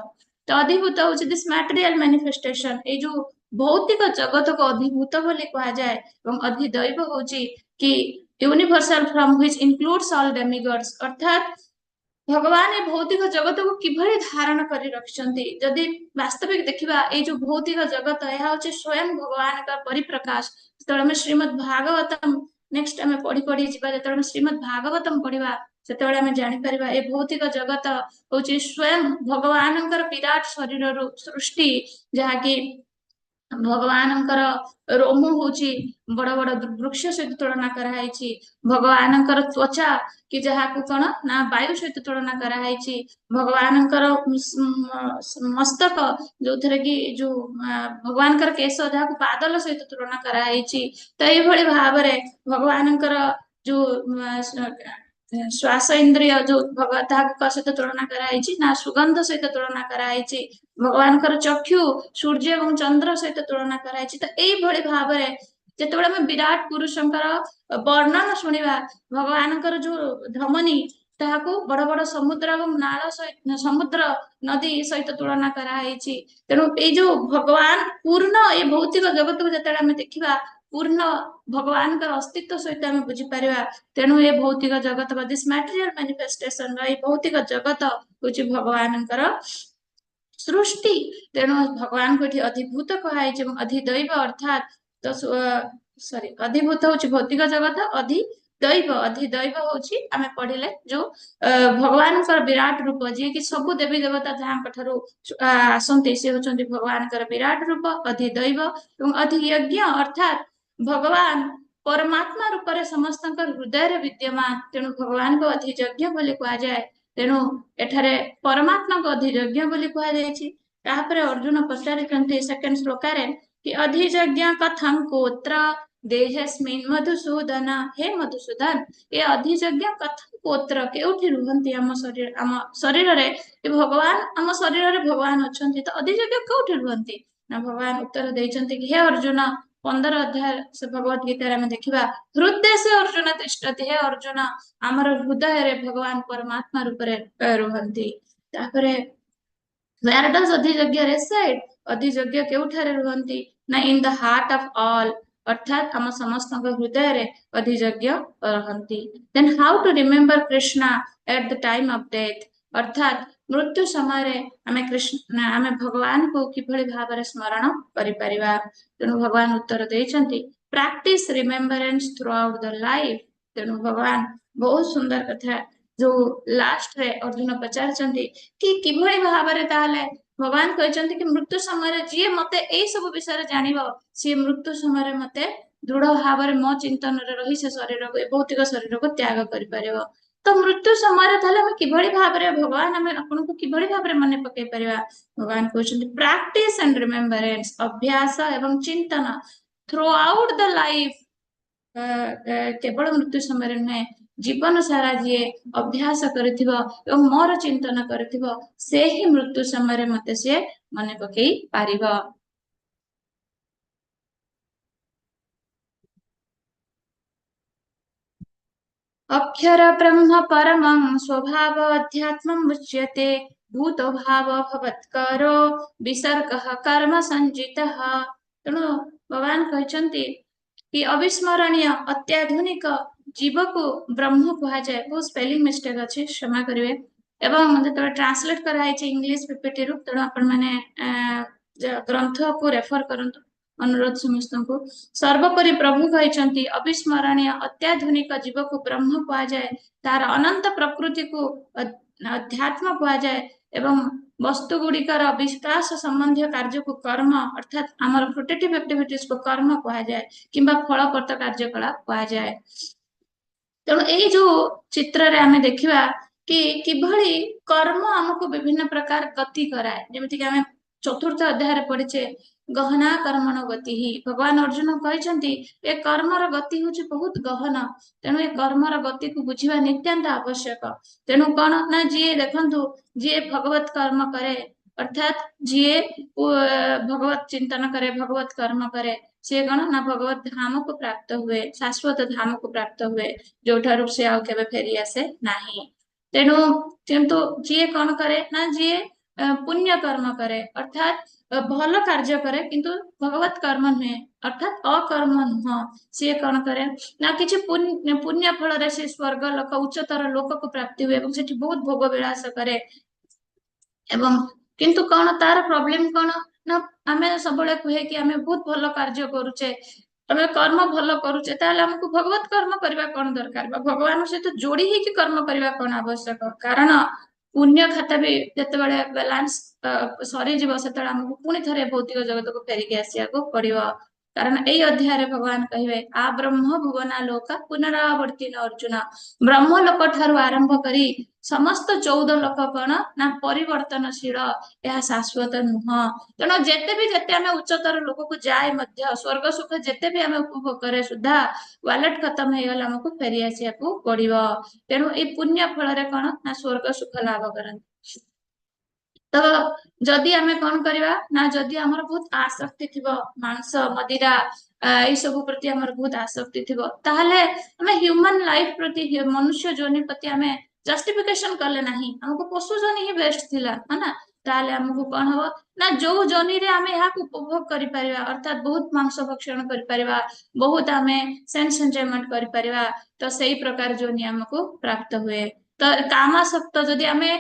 ତ ଅଧିଭୂତ ହଉଛି this material manifestation, ଏଇ ଯୋଉ ଭୌତିକ ଜଗତକୁ ଅଧିଭୂତ ବୋଲି କୁହାଯାଏ। ଏବଂ ଅଧିଦୈବ ହଉଛି କି universal form which includes all demigods, ଅର୍ଥାତ୍ ଭଗବାନ ଏ ଭୌତିକ ଜଗତକୁ କିଭଳି ଧାରଣ କରି ରଖିଛନ୍ତି। ଯଦି ବାସ୍ତବିକ ଦେଖିବା, ଏଇ ଯୋଉ ଭୌତିକ ଜଗତ, ଏହା ହଉଛି ସ୍ୱୟଂ ଭଗବାନଙ୍କ ପରିପ୍ରକାଶ। ଯେତେବେଳେ ଆମେ ଶ୍ରୀମଦ୍ ଭାଗବତମ ନେକ୍ସଟ ଆମେ ପଢି ପଢି ଯିବା, ଯେତେବେଳେ ଆମେ ଶ୍ରୀମଦ୍ ଭାଗବତମ ପଢିବା, ସେତେବେଳେ ଆମେ ଜାଣିପାରିବା ଏ ଭୌତିକ ଜଗତ ହଉଛି ସ୍ୱୟଂ ଭଗବାନଙ୍କର ବିରାଟ ଶରୀରରୁ ସୃଷ୍ଟି, ଯାହାକି ଭଗବାନଙ୍କର ରୋମ ହଉଛି ବଡ ବଡ ବୃକ୍ଷ ସହିତ ତୁଳନା କରାହେଇଛି, ଭଗବାନଙ୍କର ତ୍ୱଚା କି ଯାହାକୁ କଣ ନା ବାୟୁ ସହିତ ତୁଳନା କରାହେଇଛି, ଭଗବାନଙ୍କର ମସ୍ତକ ଯୋଉଥିରେ କି ଯୋଉ ଭଗବାନଙ୍କର କେଶ ଯାହାକୁ ବାଦଲ ସହିତ ତୁଳନା କରାହେଇଛି। ତ ଏଇଭଳି ଭାବରେ ଭଗବାନଙ୍କର ଯୋଉ ଶ୍ୱାସ ଇନ୍ଦ୍ରିୟ ଯୋଉ ତାହାକୁ କାହା ସହିତ ତୁଳନା କରାହେଇଛି ନା ସୁଗନ୍ଧ ସହିତ ତୁଳନା କରାହେଇଛି। ଭଗବାନଙ୍କର ଚକ୍ଷୁ ସୂର୍ଯ୍ୟ ଏବଂ ଚନ୍ଦ୍ର ସହିତ ତୁଳନା କରାହେଇଛି। ତ ଏଇଭଳି ଭାବରେ ଯେତେବେଳେ ଆମେ ବିରାଟ ପୁରୁଷଙ୍କର ବର୍ଣ୍ଣନ ଶୁଣିବା, ଭଗବାନଙ୍କର ଯୋଉ ଧମନୀ ତାହାକୁ ବଡ ବଡ ସମୁଦ୍ର ଏବଂ ନାଳ ସହିତ, ସମୁଦ୍ର ନଦୀ ସହିତ ତୁଳନା କରାହେଇଛି। ତେଣୁ ଏଇ ଯୋଉ ଭଗବାନ ପୂର୍ଣ୍ଣ ଏଇ ଭୌତିକ ଜଗତକୁ ଯେତେବେଳେ ଆମେ ଦେଖିବା, ପୂର୍ଣ୍ଣ ଭଗବାନଙ୍କର ଅସ୍ତିତ୍ୱ ସହିତ ଆମେ ବୁଝିପାରିବା। ତେଣୁ ଏ ଭୌତିକ ଜଗତ ବା this material manifestation ବା ଏଇ ଭୌତିକ ଜଗତ ହଉଛି ଭଗବାନଙ୍କର ସୃଷ୍ଟି। ତେଣୁ ଭଗବାନଙ୍କୁ ଏଠି ଅଧିଭୂତ କୁହାଯାଇଛି ଏବଂ ଅଧିଦୈବ ଅର୍ଥାତ୍ ତ ସରି ଅଧିଭୂତ ହଉଛି ଭୌତିକ ଜଗତ, ଅଧିଦୈବ ଅଧିଦୈବ ହଉଛି ଆମେ ପଢିଲେ ଯୋଉ ଭଗବାନଙ୍କର ବିରାଟ ରୂପ, ଯିଏକି ସବୁ ଦେବୀ ଦେବତା ଯାହାଙ୍କ ଠାରୁ ଆସନ୍ତି, ସେ ହଉଛନ୍ତି ଭଗବାନଙ୍କର ବିରାଟ ରୂପ ଅଧିଦୈବ। ଏବଂ ଅଧିୟଜ୍ଞ ଅର୍ଥାତ୍ ଭଗବାନ ପରମାତ୍ମା ରୂପରେ ସମସ୍ତଙ୍କ ହୃଦୟରେ ବିଦ୍ୟମାନ, ତେଣୁ ଭଗବାନଙ୍କୁ ଅଧିଯଜ୍ଞ ବୋଲି କୁହାଯାଏ। ତେଣୁ ଏଠାରେ ପରମାତ୍ମାଙ୍କୁ ଅଧିଯଜ୍ଞ ବୋଲି କୁହାଯାଇଛି। ତାପରେ ଅର୍ଜୁନ ପଚାରିଛନ୍ତି ସେକେଣ୍ଡ ଶ୍ଲୋକାରେ କି ଅଧିଯଜ୍ଞ କଥಂ କୋତ୍ର ଦେହେସ୍ମିନ୍ ମଧୁସୂଦନ। ହେ ମଧୁସୂଦନ, ଏ ଅଧିଯଜ୍ଞ କଥಂ କୋତ୍ର, କେଉଁଠି ରୁହନ୍ତି? ଆମ ଶରୀର, ଆମ ଶରୀରରେ ଏ ଭଗବାନ, ଆମ ଶରୀରରେ ଭଗବାନ ଅଛନ୍ତି, ତ ଅଧିଯଜ୍ଞ କୋଉଠି ରୁହନ୍ତି? ନା ଭଗବାନ ଉତ୍ତର ଦେଇଛନ୍ତି କି ହେ ଅର୍ଜୁନ, 15 ଅଧ୍ୟାୟ ସେ ଭଗବତ ଗୀତାରେ ଆମେ ଦେଖିବା, ହୃଦୟ ସେ ଅର୍ଜୁନ ତିଷ୍ଠତି, ହେ ଅର୍ଜୁନ ଆମର ହୃଦୟରେ ଭଗବାନ ପରମାତ୍ମା ରୂପରେ ରୁହନ୍ତି। ତାପରେ where does ଅଧିଯଜ୍ଞ reside? ଅଧିଯଜ୍ଞ କେଉଁଠାରେ ରୁହନ୍ତି? ନା in the heart of all, ଅର୍ଥାତ୍ ଆମ ସମସ୍ତଙ୍କ ହୃଦୟରେ ଅଧିଯଜ୍ଞ ରହନ୍ତି। Then how to remember Krishna at the time of death? ଅର୍ଥାତ୍ ମୃତ୍ୟୁ ସମୟରେ ଆମେ କୃଷ୍ଣ, ଆମେ ଭଗବାନଙ୍କୁ କିଭଳି ଭାବରେ ସ୍ମରଣ କରିପାରିବା? ତେଣୁ ଭଗବାନ ଉତ୍ତର ଦେଇଛନ୍ତି practice remembrance throughout the life. ତେଣୁ ଭଗବାନ ବହୁତ ସୁନ୍ଦର କଥା ଯୋଉ ଲାଷ୍ଟରେ ଅର୍ଜୁନ ପଚାରିଛନ୍ତି କି କିଭଳି ଭାବରେ, ତାହେଲେ ଭଗବାନ କହିଛନ୍ତି କି ମୃତ୍ୟୁ ସମୟରେ ଯିଏ ମତେ ଏଇ ସବୁ ବିଷୟରେ ଜାଣିବ, ସିଏ ମୃତ୍ୟୁ ସମୟରେ ମତେ ଦୃଢ ଭାବରେ ମୋ ଚିନ୍ତନରେ ରହି ସେ ଶରୀରକୁ, ଏ ଭୌତିକ ଶରୀରକୁ ତ୍ୟାଗ କରିପାରିବ। ତ ମୃତ୍ୟୁ ସମୟରେ ତାହେଲେ ଆମେ କିଭଳି ଭାବରେ ଭଗବାନ, ଆମେ ଆପଣଙ୍କୁ କିଭଳି ଭାବରେ ମନେ ପକେଇ ପାରିବା? ଭଗବାନ କହୁଛନ୍ତି ପ୍ରାକ୍ଟିସ ଆଣ୍ଡ ରିମେମ୍ବରେନ୍ସ, ଅଭ୍ୟାସ ଏବଂ ଚିନ୍ତନ ଥ୍ରୁ ଆଉଟ the life, କେବଳ ମୃତ୍ୟୁ ସମୟରେ ନୁହେଁ, ଜୀବନ ସାରା ଯିଏ ଅଭ୍ୟାସ କରିଥିବ ଏବଂ ମୋର ଚିନ୍ତନ କରିଥିବ, ସେ ହିଁ ମୃତ୍ୟୁ ସମୟରେ ମତେ ସିଏ ମନେ ପକେଇ ପାରିବ। ଅକ୍ଷର ବ୍ରହ୍ମ ପରମଂ ସ୍ୱଭାବ ଅଧ୍ୟାତ୍ମಂ ଉଚ୍ୟତେ ଭୂତ ଭାବ ଭବତ୍କରୋ ବିସର୍ଗଃ କର୍ମ ସଞ୍ଚିତଃ। ତେଣୁ ଭଗବାନ କହିଛନ୍ତି କି ଅବିସ୍ମରଣୀୟ ଅତ୍ୟାଧୁନିକ ଜୀବକୁ ବ୍ରହ୍ମ କୁହାଯାଏ। ବହୁତ ସ୍ପେଲିଂ ମିଷ୍ଟେକ୍ ଅଛି, କ୍ଷମା କରିବେ। ଏବଂ ଯେତେବେଳେ ଟ୍ରାନ୍ସଲେଟ କରାହେଇଛି ଇଂଲିଶ ପିପିଟି ରୁ, ତେଣୁ ଆପଣ ମାନେ ଗ୍ରନ୍ଥକୁ ରେଫର କରନ୍ତୁ, ଅନୁରୋଧ ସମସ୍ତଙ୍କୁ। ସର୍ବୋପରି ପ୍ରଭୁ କହିଛନ୍ତି ଅବିସ୍ମରଣୀୟ ଅତ୍ୟାଧୁନିକ ଜୀବକୁ ବ୍ରହ୍ମ କୁହାଯାଏ, ତାର ଅନନ୍ତ ପ୍ରକୃତିକୁ ଅଧ୍ୟାତ୍ମ କୁହାଯାଏ ଏବଂ ବସ୍ତୁ ଗୁଡିକର ବିକାଶ ସମ୍ବନ୍ଧୀୟ କାର୍ଯ୍ୟକୁ କର୍ମ, ଅର୍ଥାତ୍ ଆମର ପ୍ରୋଟେକ୍ଟିଭ ଆକ୍ଟିଭିଟିଜକୁ କର୍ମ କୁହାଯାଏ କିମ୍ବା ଫଳପ୍ରଦ କାର୍ଯ୍ୟକଳାପ କୁହାଯାଏ। ତେଣୁ ଏଇ ଯୋଉ ଚିତ୍ରରେ ଆମେ ଦେଖିବା କି କିଭଳି କର୍ମ ଆମକୁ ବିଭିନ୍ନ ପ୍ରକାର ଗତି କରାଏ। ଯେମିତିକି ଆମେ ଚତୁର୍ଥ ଅଧ୍ୟାୟରେ ପଢିଛେ ଗହନା କର୍ମଣ ଗତି ହି। ଭଗବାନ ଅର୍ଜୁନ କହିଛନ୍ତି ଏ କର୍ମର ଗତି ହଉଛି ବହୁତ ଗହନ, ତେଣୁ ଏ କର୍ମର ଗତିକୁ ବୁଝିବା ନିତ୍ୟାନ୍ତ ଆବଶ୍ୟକ। ତେଣୁ କଣ ନା ଯିଏ ଦେଖନ୍ତୁ, ଯିଏ ଭଗବତ କର୍ମ କରେ, ଅର୍ଥାତ୍ ଯିଏ ଭଗବତ ଚିନ୍ତନ କରେ, ଭଗବତ କର୍ମ କରେ, ସିଏ କଣ ନା ଭଗବତ ଧାମକୁ ପ୍ରାପ୍ତ ହୁଏ, ଶାଶ୍ୱତ ଧାମକୁ ପ୍ରାପ୍ତ ହୁଏ, ଯୋଉଠାରୁ ସେ ଆଉ କେବେ ଫେରି ଆସେ ନାହିଁ। ତେଣୁ କିନ୍ତୁ ଯିଏ କଣ କରେ ନା ଯିଏ ପୁଣ୍ୟ କର୍ମ କରେ, ଅର୍ଥାତ୍ ଭଲ କାର୍ଯ୍ୟ କରେ କିନ୍ତୁ ଭଗବତ କର୍ମ ନୁହେଁ, ଅର୍ଥାତ୍ ଅକର୍ମ ନୁହଁ। ସିଏ କଣ କରେ ନା କିଛି ପୁଣ୍ୟ ଫଳରେ ସେ ସ୍ୱର୍ଗ ଲୋକ, ଉଚ୍ଚତର ଲୋକକୁ ପ୍ରାପ୍ତି ହୁଏ ଏବଂ ସେଠି ବହୁତ ଭୋଗ ବିଳାସ କରେ। ଏବଂ କିନ୍ତୁ କଣ ତାର ପ୍ରୋବ୍ଲେମ କଣ ନା, ଆମେ ସବୁବେଳେ କୁହେ କି ଆମେ ବହୁତ ଭଲ କାର୍ଯ୍ୟ କରୁଛେ, ଆମେ କର୍ମ ଭଲ କରୁଛେ, ତାହେଲେ ଆମକୁ ଭଗବତ କର୍ମ କରିବା କଣ ଦରକାର ବା ଭଗବାନଙ୍କ ସହିତ ଯୋଡି ହେଇକି କର୍ମ କରିବା କଣ ଆବଶ୍ୟକ? କାରଣ ପୁଣ୍ୟ ଖାତା ବି ଯେତେବେଳେ ବାଲାନ୍ସ ସରିଯିବ, ସେତେବେଳେ ଆମକୁ ପୁଣି ଥରେ ଭୌତିକ ଜଗତକୁ ଫେରିକି ଆସିବାକୁ ପଡିବ। କାରଣ ଏଇ ଅଧ୍ୟାୟରେ ଭଗବାନ କହିବେ, ଆ ବ୍ରହ୍ମ ଭୁବନା ଲୋକା ପୁନରାବର୍ତ୍ତିନ ଅର୍ଜୁନ। ବ୍ରହ୍ମ ଲୋକ ଠାରୁ ଆରମ୍ଭ କରି ସମସ୍ତ 14 ଲୋକ କଣ ନା ପରିବର୍ତ୍ତନଶୀଳ, ଏହା ଶାଶ୍ୱତ ନୁହଁ। ତେଣୁ ଯେତେ ବି ଯେତେ ଆମେ ଉଚ୍ଚତର ଲୋକକୁ ଯାଏ ମଧ୍ୟ, ସ୍ୱର୍ଗ ସୁଖ ଯେତେ ବି ଆମେ ଉପଭୋଗ କରେ ସୁଦ୍ଧା, ୱାଲେଟ ଖତମ ହେଇଗଲେ ଆମକୁ ଫେରି ଆସିବାକୁ ପଡିବ। ତେଣୁ ଏଇ ପୁଣ୍ୟ ଫଳରେ କଣ ନା ସ୍ୱର୍ଗ ସୁଖ ଲାଭ କରନ୍ତି। ତ ଯଦି ଆମେ କଣ କରିବା ନା, ଯଦି ଆମର ବହୁତ ଆସକ୍ତି ଥିବ ମାଂସ, ମଦିରା ଏଇ ସବୁ ପ୍ରତି ଆମର ବହୁତ ଆସକ୍ତି ଥିବ, ତାହେଲେ ଆମେ ହ୍ୟୁମାନ ଲାଇଫ ପ୍ରତି, ମନୁଷ୍ୟ ଯୋନି ପ୍ରତି ଆମେ ଜଷ୍ଟିଫିକେସନ କଲେ ନାହିଁ, ଆମକୁ ପଶୁ ଯୋନି ହିଁ ବେଷ୍ଟ ଥିଲା, ହଁ ନା? ତାହେଲେ ଆମକୁ କଣ ହବ ନା, ଯୋଉ ଯୋନିରେ ଆମେ ଏହାକୁ ଉପଭୋଗ କରିପାରିବା, ଅର୍ଥାତ୍ ବହୁତ ମାଂସ ଭକ୍ଷଣ କରିପାରିବା, ବହୁତ ଆମେ ସେନ୍ସ ଏନ୍ଜୟମେଣ୍ଟ କରିପାରିବା, ତ ସେଇ ପ୍ରକାର ଯୋନି ଆମକୁ ପ୍ରାପ୍ତ ହୁଏ। ତ କାମାସକ୍ତ ଯଦି ଆମେ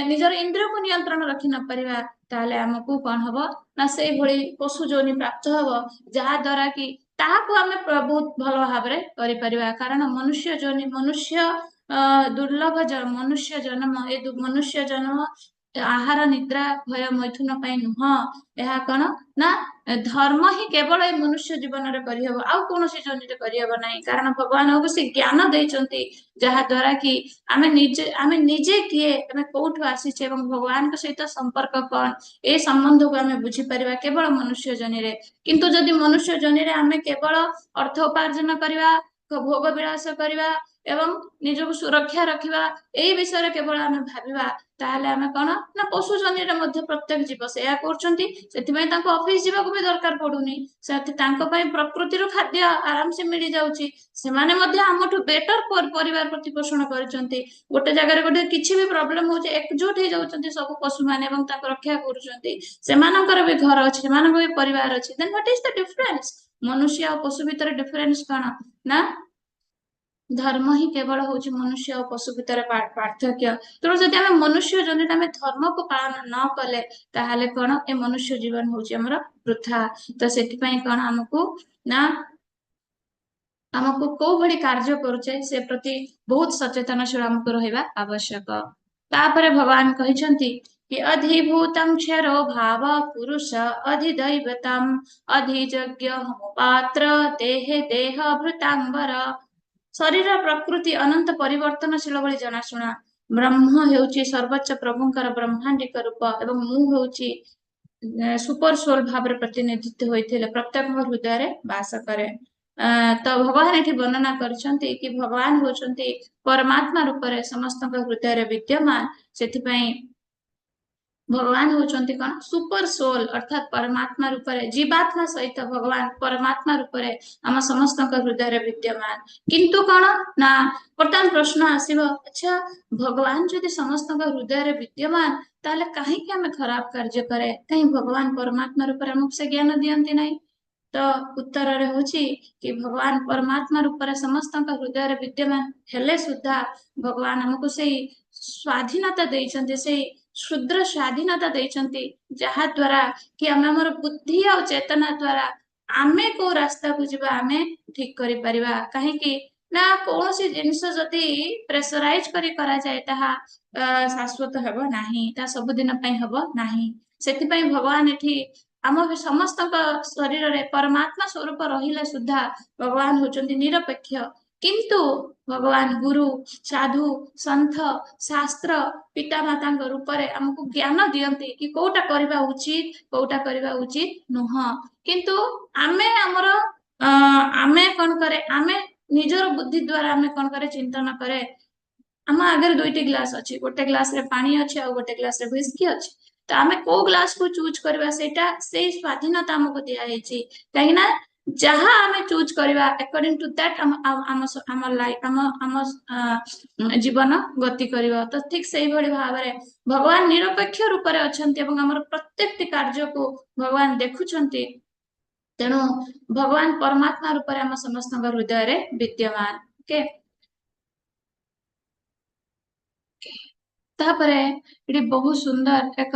ନିଜର ଇନ୍ଦ୍ରିୟକୁ ନିୟନ୍ତ୍ରଣ ରଖି ନ ପାରିବା, ତାହେଲେ ଆମକୁ କଣ ହବ ନା ସେଇଭଳି ପଶୁ ଯୋନି ପ୍ରାପ୍ତ ହବ, ଯାହା ଦ୍ଵାରା କି ତାହାକୁ ଆମେ ବହୁତ ଭଲ ଭାବରେ କରିପାରିବା। କାରଣ ମନୁଷ୍ୟ ଯୋନି, ମନୁଷ୍ୟ ଦୁର୍ଲଭ ମନୁଷ୍ୟ ଜନ୍ମ, ଏ ମନୁଷ୍ୟ ଜନ୍ମ ଆହାର, ନିଦ୍ରା, ଭୟ, ମୈଥୁନ ପାଇଁ ନୁହଁ। ଏହା କଣ ନା ଧର୍ମ ହିଁ କେବଳ ଏ ମନୁଷ୍ୟ ଜୀବନରେ କରିହବ, ଆଉ କୌଣସି ଯୋନିରେ କରିହବ ନାହିଁ। କାରଣ ଭଗବାନ ଆମକୁ ସେ ଜ୍ଞାନ ଦେଇଛନ୍ତି, ଯାହା ଦ୍ଵାରା କି ଆମେ ନିଜେ କିଏ, ଆମେ କୋଉଠୁ ଆସିଛେ ଏବଂ ଭଗବାନଙ୍କ ସହିତ ସମ୍ପର୍କ କଣ, ଏ ସମ୍ବନ୍ଧକୁ ଆମେ ବୁଝିପାରିବା କେବଳ ମନୁଷ୍ୟ ଯୋନିରେ। କିନ୍ତୁ ଯଦି ମନୁଷ୍ୟ ଯୋନିରେ ଆମେ କେବଳ ଅର୍ଥ ଉପାର୍ଜନ କରିବା, ଭୋଗ ବିଳାସ କରିବା ଏବଂ ନିଜକୁ ସୁରକ୍ଷା ରଖିବା, ଏଇ ବିଷୟରେ କେବଳ ଆମେ ଭାବିବା, ତାହେଲେ ଆମେ କଣ ନା ପଶୁ ଯୋନିରେ ମଧ୍ୟ ପ୍ରତ୍ୟେକ ଜୀବ ସେଇଆ କରୁଛନ୍ତି। ସେଥିପାଇଁ ତାଙ୍କୁ ଅଫିସ ଯିବାକୁ ବି ଦରକାର ପଡୁନି। ତାଙ୍କ ପାଇଁ ପ୍ରକୃତିରୁ ଖାଦ୍ୟ ଆରାମସେ ମିଳିଯାଉଛି। ସେମାନେ ମଧ୍ୟ ଆମଠୁ ବେଟର ପରିବାର ପ୍ରତିପୋଷଣ କରିଛନ୍ତି। ଗୋଟେ ଜାଗାରେ ଗୋଟେ କିଛି ବି ପ୍ରୋବ୍ଲେମ ହଉଛି, ଏକଜୁଟ ହେଇଯାଉଛନ୍ତି ସବୁ ପଶୁମାନେ ଏବଂ ତାଙ୍କୁ ରକ୍ଷା କରୁଛନ୍ତି। ସେମାନଙ୍କର ବି ଘର ଅଛି, ସେମାନଙ୍କର ବି ପରିବାର ଅଛି। Then what is the difference? ମନୁଷ୍ୟ ଆଉ ପଶୁ ଭିତରେ ଡିଫରେନ୍ସ କଣ ନା ଧର୍ମ ହିଁ କେବଳ ହଉଛି ମନୁଷ୍ୟ ଆଉ ପଶୁ ଭିତରେ ପାର୍ଥକ୍ୟ। ତେଣୁ ଯଦି ଆମେ ମନୁଷ୍ୟ ଯୋନିରେ ଆମେ ଧର୍ମକୁ ପାଳନ ନ କଲେ, ତାହେଲେ କଣ ଏ ମନୁଷ୍ୟ ଜୀବନ ହଉଛି ଆମର ବୃଥା। ତ ସେଥିପାଇଁ କଣ ଆମକୁ ନା ଆମକୁ କୋଉ ଭଳି କାର୍ଯ୍ୟ କରୁଛେ, ସେ ପ୍ରତି ବହୁତ ସଚେତନଶୀଳ ଆମକୁ ରହିବା ଆବଶ୍ୟକ। ତାପରେ ଭଗବାନ କହିଛନ୍ତି କି ଅଧିଭୂତଂ କ୍ଷରୋ ଭାବ ପୁରୁଷ ଅଧିଦୈବତମ୍ ଅଧିଯଜ୍ଞୋହମୁପାତ୍ର ଦେହେ ଦେହ ଭୃତାମ୍ବର। ଶରୀର ପ୍ରକୃତି ଅନନ୍ତ ପରିବର୍ତ୍ତନଶୀଳ ଭଳି ଜଣାଶୁଣା। ବ୍ରହ୍ମ ହେଉଛି ସର୍ବୋଚ୍ଚ ପ୍ରଭୁଙ୍କର ବ୍ରହ୍ମାଣ୍ଡିକ ରୂପ ଏବଂ ମୁଁ ହେଉଛି ସୁପର ସୋଲ ଭାବରେ ପ୍ରତିନିଧିତ୍ୱ ହୋଇଥିଲେ ପ୍ରତ୍ୟେକଙ୍କ ହୃଦୟରେ ବାସ କରେ। ତ ଭଗବାନ ଏଠି ବର୍ଣ୍ଣନା କରିଛନ୍ତି କି ଭଗବାନ ହଉଛନ୍ତି ପରମାତ୍ମା ରୂପରେ ସମସ୍ତଙ୍କ ହୃଦୟରେ ବିଦ୍ୟମାନ। ସେଥିପାଇଁ ଭଗବାନ ହଉଛନ୍ତି କଣ ସୁପର ସୋଲ, ଅର୍ଥାତ୍ ପରମାତ୍ମା ରୂପରେ ଜୀବାତ୍ମା ସହିତ ଭଗବାନ ପରମାତ୍ମା ରୂପରେ ଆମ ସମସ୍ତଙ୍କ ହୃଦୟରେ ବିଦ୍ୟମାନ। କିନ୍ତୁ କଣ ନା ବର୍ତ୍ତମାନ ପ୍ରଶ୍ନ ଆସିବ, ଆଚ୍ଛା, ଭଗବାନ ଯଦି ସମସ୍ତଙ୍କ ହୃଦୟରେ ବିଦ୍ୟମାନ, ତାହେଲେ କାହିଁକି ଆମେ ଖରାପ କାର୍ଯ୍ୟ କରେ? କାହିଁ ଭଗବାନ ପରମାତ୍ମା ରୂପରେ ଆମକୁ ସେ ଜ୍ଞାନ ଦିଅନ୍ତି ନାହିଁ? ତ ଉତ୍ତରରେ ହଉଛି କି ଭଗବାନ ପରମାତ୍ମା ରୂପରେ ସମସ୍ତଙ୍କ ହୃଦୟରେ ବିଦ୍ୟମାନ ହେଲେ ସୁଦ୍ଧା ଭଗବାନ ଆମକୁ ସେଇ ସ୍ୱାଧୀନତା ଦେଇଛନ୍ତି, ସେଇ କ୍ଷୁଦ୍ର ସ୍ୱାଧୀନତା ଦେଇଛନ୍ତି, ଯାହା ଦ୍ଵାରା କି ଆମେ ଆମର ବୁଦ୍ଧି ଆଉ ଚେତନା ଦ୍ଵାରା ଆମେ କୋଉ ରାସ୍ତାକୁ ଯିବା ଆମେ ଠିକ କରିପାରିବା। କାହିଁକି ନା କୌଣସି ଜିନିଷ ଯଦି ପ୍ରେସରାଇଜ କରି କରାଯାଏ, ତାହା ଶାଶ୍ୱତ ହେବ ନାହିଁ, ତାହା ସବୁଦିନ ପାଇଁ ହବ ନାହିଁ। ସେଥିପାଇଁ ଭଗବାନ ଏଠି ଆମ ସମସ୍ତଙ୍କ ଶରୀରରେ ପରମାତ୍ମା ସ୍ୱରୂପ ରହିଲେ ସୁଦ୍ଧା ଭଗବାନ ହଉଛନ୍ତି ନିରପେକ୍ଷ। କିନ୍ତୁ ଭଗବାନ ଗୁରୁ, ସାଧୁ, ସନ୍ଥ, ଶାସ୍ତ୍ର, ପିତାମାତାଙ୍କ ରୂପରେ ଆମକୁ ଜ୍ଞାନ ଦିଅନ୍ତି କି କୋଉଟା କରିବା ଉଚିତ, କୋଉଟା କରିବା ଉଚିତ ନୁହଁ। କିନ୍ତୁ ଆମେ ଆମର ଆମେ କଣ କରେ, ଆମେ ନିଜର ବୁଦ୍ଧି ଦ୍ଵାରା ଆମେ କଣ କରେ, ଚିନ୍ତନ କରେ। ଆମ ଆଗରେ ଦୁଇଟି ଗ୍ଲାସ ଅଛି। ଗୋଟେ ଗ୍ଲାସରେ ପାଣି ଅଛି ଆଉ ଗୋଟେ ଗ୍ଲାସରେ ହ୍ୱିସ୍କି ଅଛି। ତ ଆମେ କୋଉ ଗ୍ଲାସକୁ ଚୁଜ୍ କରିବା, ସେଇଟା ସେଇ ସ୍ୱାଧୀନତା ଆମକୁ ଦିଆହେଇଛି। କାହିଁକି ନା ଯାହା ଆମେ ଚୁଜ୍ କରିବା, ଆକର୍ଡିଂ ଟୁ that ଆମ ଆମ ଆମ ଲାଇଫ, ଆମ ଆମ ଜୀବନ ଗତି କରିବ। ତ ଠିକ ସେଇଭଳି ଭାବରେ ଭଗବାନ ନିରପେକ୍ଷ ରୂପରେ ଅଛନ୍ତି ଏବଂ ଆମର ପ୍ରତ୍ୟେକଟି କାର୍ଯ୍ୟକୁ ଭଗବାନ ଦେଖୁଛନ୍ତି। ତେଣୁ ଭଗବାନ ପରମାତ୍ମା ରୂପରେ ଆମ ସମସ୍ତଙ୍କ ହୃଦୟରେ ବିଦ୍ୟମାନ। ଓକେ, ତାପରେ ଏଠି ବହୁତ ସୁନ୍ଦର ଏକ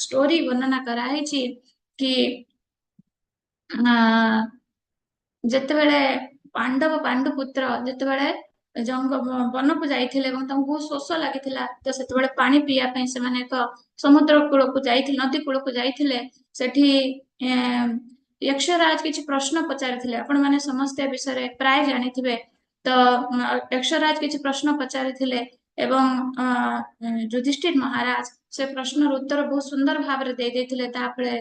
ଷ୍ଟୋରି ବର୍ଣ୍ଣନା କରାହେଇଛି କି ଯେତେବେଳେ ପାଣ୍ଡବ ପାଣ୍ଡୁପୁତ୍ର ଯେତେବେଳେ ଜଙ୍ଗ ବନକୁ ଯାଇଥିଲେ ଏବଂ ତାଙ୍କୁ ବହୁତ ଶୋଷ ଲାଗିଥିଲା, ତ ସେତେବେଳେ ପାଣି ପିଇବା ପାଇଁ ସେମାନେ ଏକ ସମୁଦ୍ର କୂଳକୁ ଯାଇଥିଲେ, ନଦୀ କୂଳକୁ ଯାଇଥିଲେ। ସେଠି ୟକ୍ଷରାଜ କିଛି ପ୍ରଶ୍ନ ପଚାରିଥିଲେ। ଆପଣ ମାନେ ସମସ୍ତେ ବିଷୟରେ ପ୍ରାୟ ଜାଣିଥିବେ। ତ ୟକ୍ଷରାଜ କିଛି ପ୍ରଶ୍ନ ପଚାରିଥିଲେ ଏବଂ ଯୁଧିଷ୍ଠିର ମହାରାଜ ସେ ପ୍ରଶ୍ନର ଉତ୍ତର ବହୁତ ସୁନ୍ଦର ଭାବରେ ଦେଇ ଦେଇଥିଲେ। ତାପରେ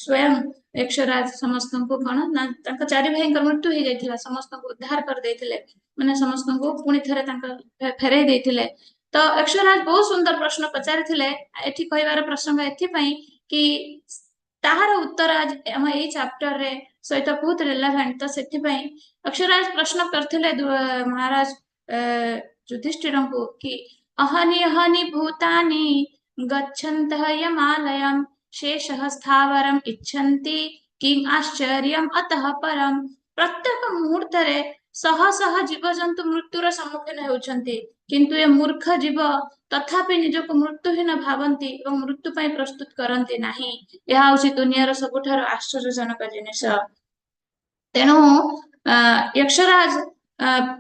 ସ୍ଵୟଂ ୟକ୍ଷରାଜ ସମସ୍ତଙ୍କୁ କଣ ନା ତାଙ୍କ ଚାରି ଭାଇଙ୍କ ମୃତ୍ୟୁ ହେଇଯାଇଥିଲା, ସମସ୍ତଙ୍କୁ ଉଦ୍ଧାର କରିଦେଇଥିଲେ, ମାନେ ସମସ୍ତଙ୍କୁ ପୁଣି ଥରେ ତାଙ୍କ ଫେରେଇ ଦେଇଥିଲେ। ତ ୟକ୍ଷରାଜ ବହୁତ ସୁନ୍ଦର ପ୍ରଶ୍ନ ପଚାରିଥିଲେ। ଏଠି କହିବାର ପ୍ରସଙ୍ଗ ଏଥିପାଇଁ କି ତାହାର ଉତ୍ତର ଆଜି ଆମ ଏଇ ଚାପ୍ଟରରେ ସହିତ ବହୁତ ରିଲେଭେଣ୍ଟ। ତ ସେଥିପାଇଁ ଅକ୍ଷରାଜ ପ୍ରଶ୍ନ କରିଥିଲେ ମହାରାଜ ଯୁଧିଷ୍ଠିରଙ୍କୁ କି ଅହନି ଅହନି ଭୂତାନି ଗଚ୍ଛନ୍ତଃ ଯମାଲୟಂ ଶେଷଃ ସ୍ଥାବରମ୍ ଇଚ୍ଛନ୍ତି କିଂ ଆଶ୍ଚର୍ୟମ୍ ଅତଃ ପରମ୍। ପ୍ରତ୍ୟେକ ମୁହୂର୍ତ୍ତରେ ଶହ ଶହ ଜୀବଜନ୍ତୁ ମୃତ୍ୟୁର ସମ୍ମୁଖୀନ ହେଉଛନ୍ତି, କିନ୍ତୁ ଏ ମୂର୍ଖ ଜୀବ ତଥାପି ନିଜକୁ ମୃତ୍ୟୁହୀନ ଭାବନ୍ତି ଏବଂ ମୃତ୍ୟୁ ପାଇଁ ପ୍ରସ୍ତୁତ କରନ୍ତି ନାହିଁ। ଏହା ହଉଛି ଦୁନିଆର ସବୁଠାରୁ ଆଶ୍ଚର୍ଯ୍ୟଜନକ ଜିନିଷ। ତେଣୁ ୟକ୍ଷରାଜ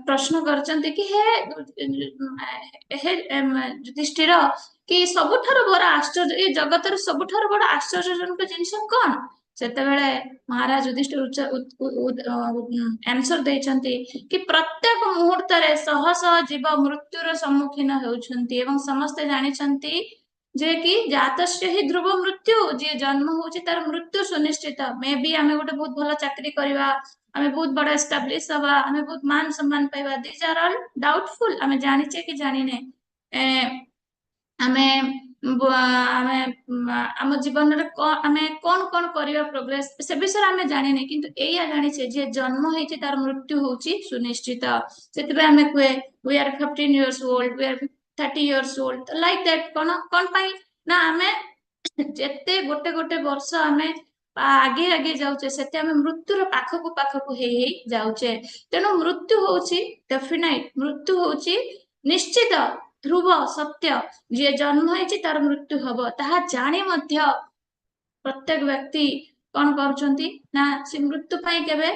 ପ୍ରଶ୍ନ କରିଛନ୍ତି କି ହେ ହେ ଯୁଧିଷ୍ଠିର, କି ସବୁଠାରୁ ବଡ ଆଶ୍ଚର୍ଯ୍ୟ, ଏ ଜଗତର ସବୁଠାରୁ ବଡ ଆଶ୍ଚର୍ଯ୍ୟଜନକ ଜିନିଷ କଣ? ସେତେବେଳେ ମହାରାଜ ଯୁଧିଷ୍ଠିର ଆନ୍ସର ଦେଇଛନ୍ତି କି ପ୍ରତ୍ୟେକ ମୁହୂର୍ତ୍ତରେ ଶହ ଶହ ଜୀବ ମୃତ୍ୟୁର ସମ୍ମୁଖୀନ ହେଉଛନ୍ତି ଏବଂ ସମସ୍ତେ ଜାଣିଛନ୍ତି ଯେ କି ଜାତସ୍ୟ ହିଁ ଧ୍ରୁବ ମୃତ୍ୟୁ, ଯିଏ ଜନ୍ମ ହଉଛି ତାର ମୃତ୍ୟୁ ସୁନିଶ୍ଚିତ। ମେ ବି ଆମେ ଗୋଟେ ବହୁତ ଭଲ ଚାକିରି କରିବା, ଆମେ ବହୁତ ବଡ ଏଷ୍ଟାବ୍ଲିଶ ହବା, ଆମେ ବହୁତ ମାନ ସମ୍ମାନ ପାଇବା, these are all ଡାଉଟଫୁଲ। ଆମେ ଜାଣିଛେ କି ଜାଣିନେ, ଆମେ ଆମେ ଆମ ଜୀବନରେ ଆମେ କଣ କଣ କରିବା ପ୍ରୋଗ୍ରେସ ସେ ବିଷୟରେ ଆମେ ଜାଣିନେ, କିନ୍ତୁ ଏଇଆ ଜାଣିଛେ ଯିଏ ଜନ୍ମ ହେଇଛି ତାର ମୃତ୍ୟୁ ହଉଛି ସୁନିଶ୍ଚିତ। ସେଥିପାଇଁ ଆମେ କୁହେ we are 15 years old, we are 30 years old, like that. କଣ କଣ ପାଇଁ ନା ଆମେ ଯେତେ ଗୋଟେ ଗୋଟେ ବର୍ଷ ଆମେ ଆଗେଇ ଆଗେଇ ଯାଉଛେ, ସେତେ ଆମେ ମୃତ୍ୟୁର ପାଖକୁ ପାଖକୁ ହେଇ ହେଇ ଯାଉଛେ। ତେଣୁ ମୃତ୍ୟୁ ହଉଛି ଡେଫିନାଇଟ, ମୃତ୍ୟୁ ହଉଛି ନିଶ୍ଚିତ, ଧ୍ରୁବ ସତ୍ୟ। ଯିଏ ଜନ୍ମ ହେଇଛି ତାର ମୃତ୍ୟୁ ହବ, ତାହା ଜାଣି ମଧ୍ୟ ପ୍ରତ୍ୟେକ ବ୍ୟକ୍ତି କଣ କରୁଛନ୍ତି ନା ସେ ମୃତ୍ୟୁ ପାଇଁ କେବେ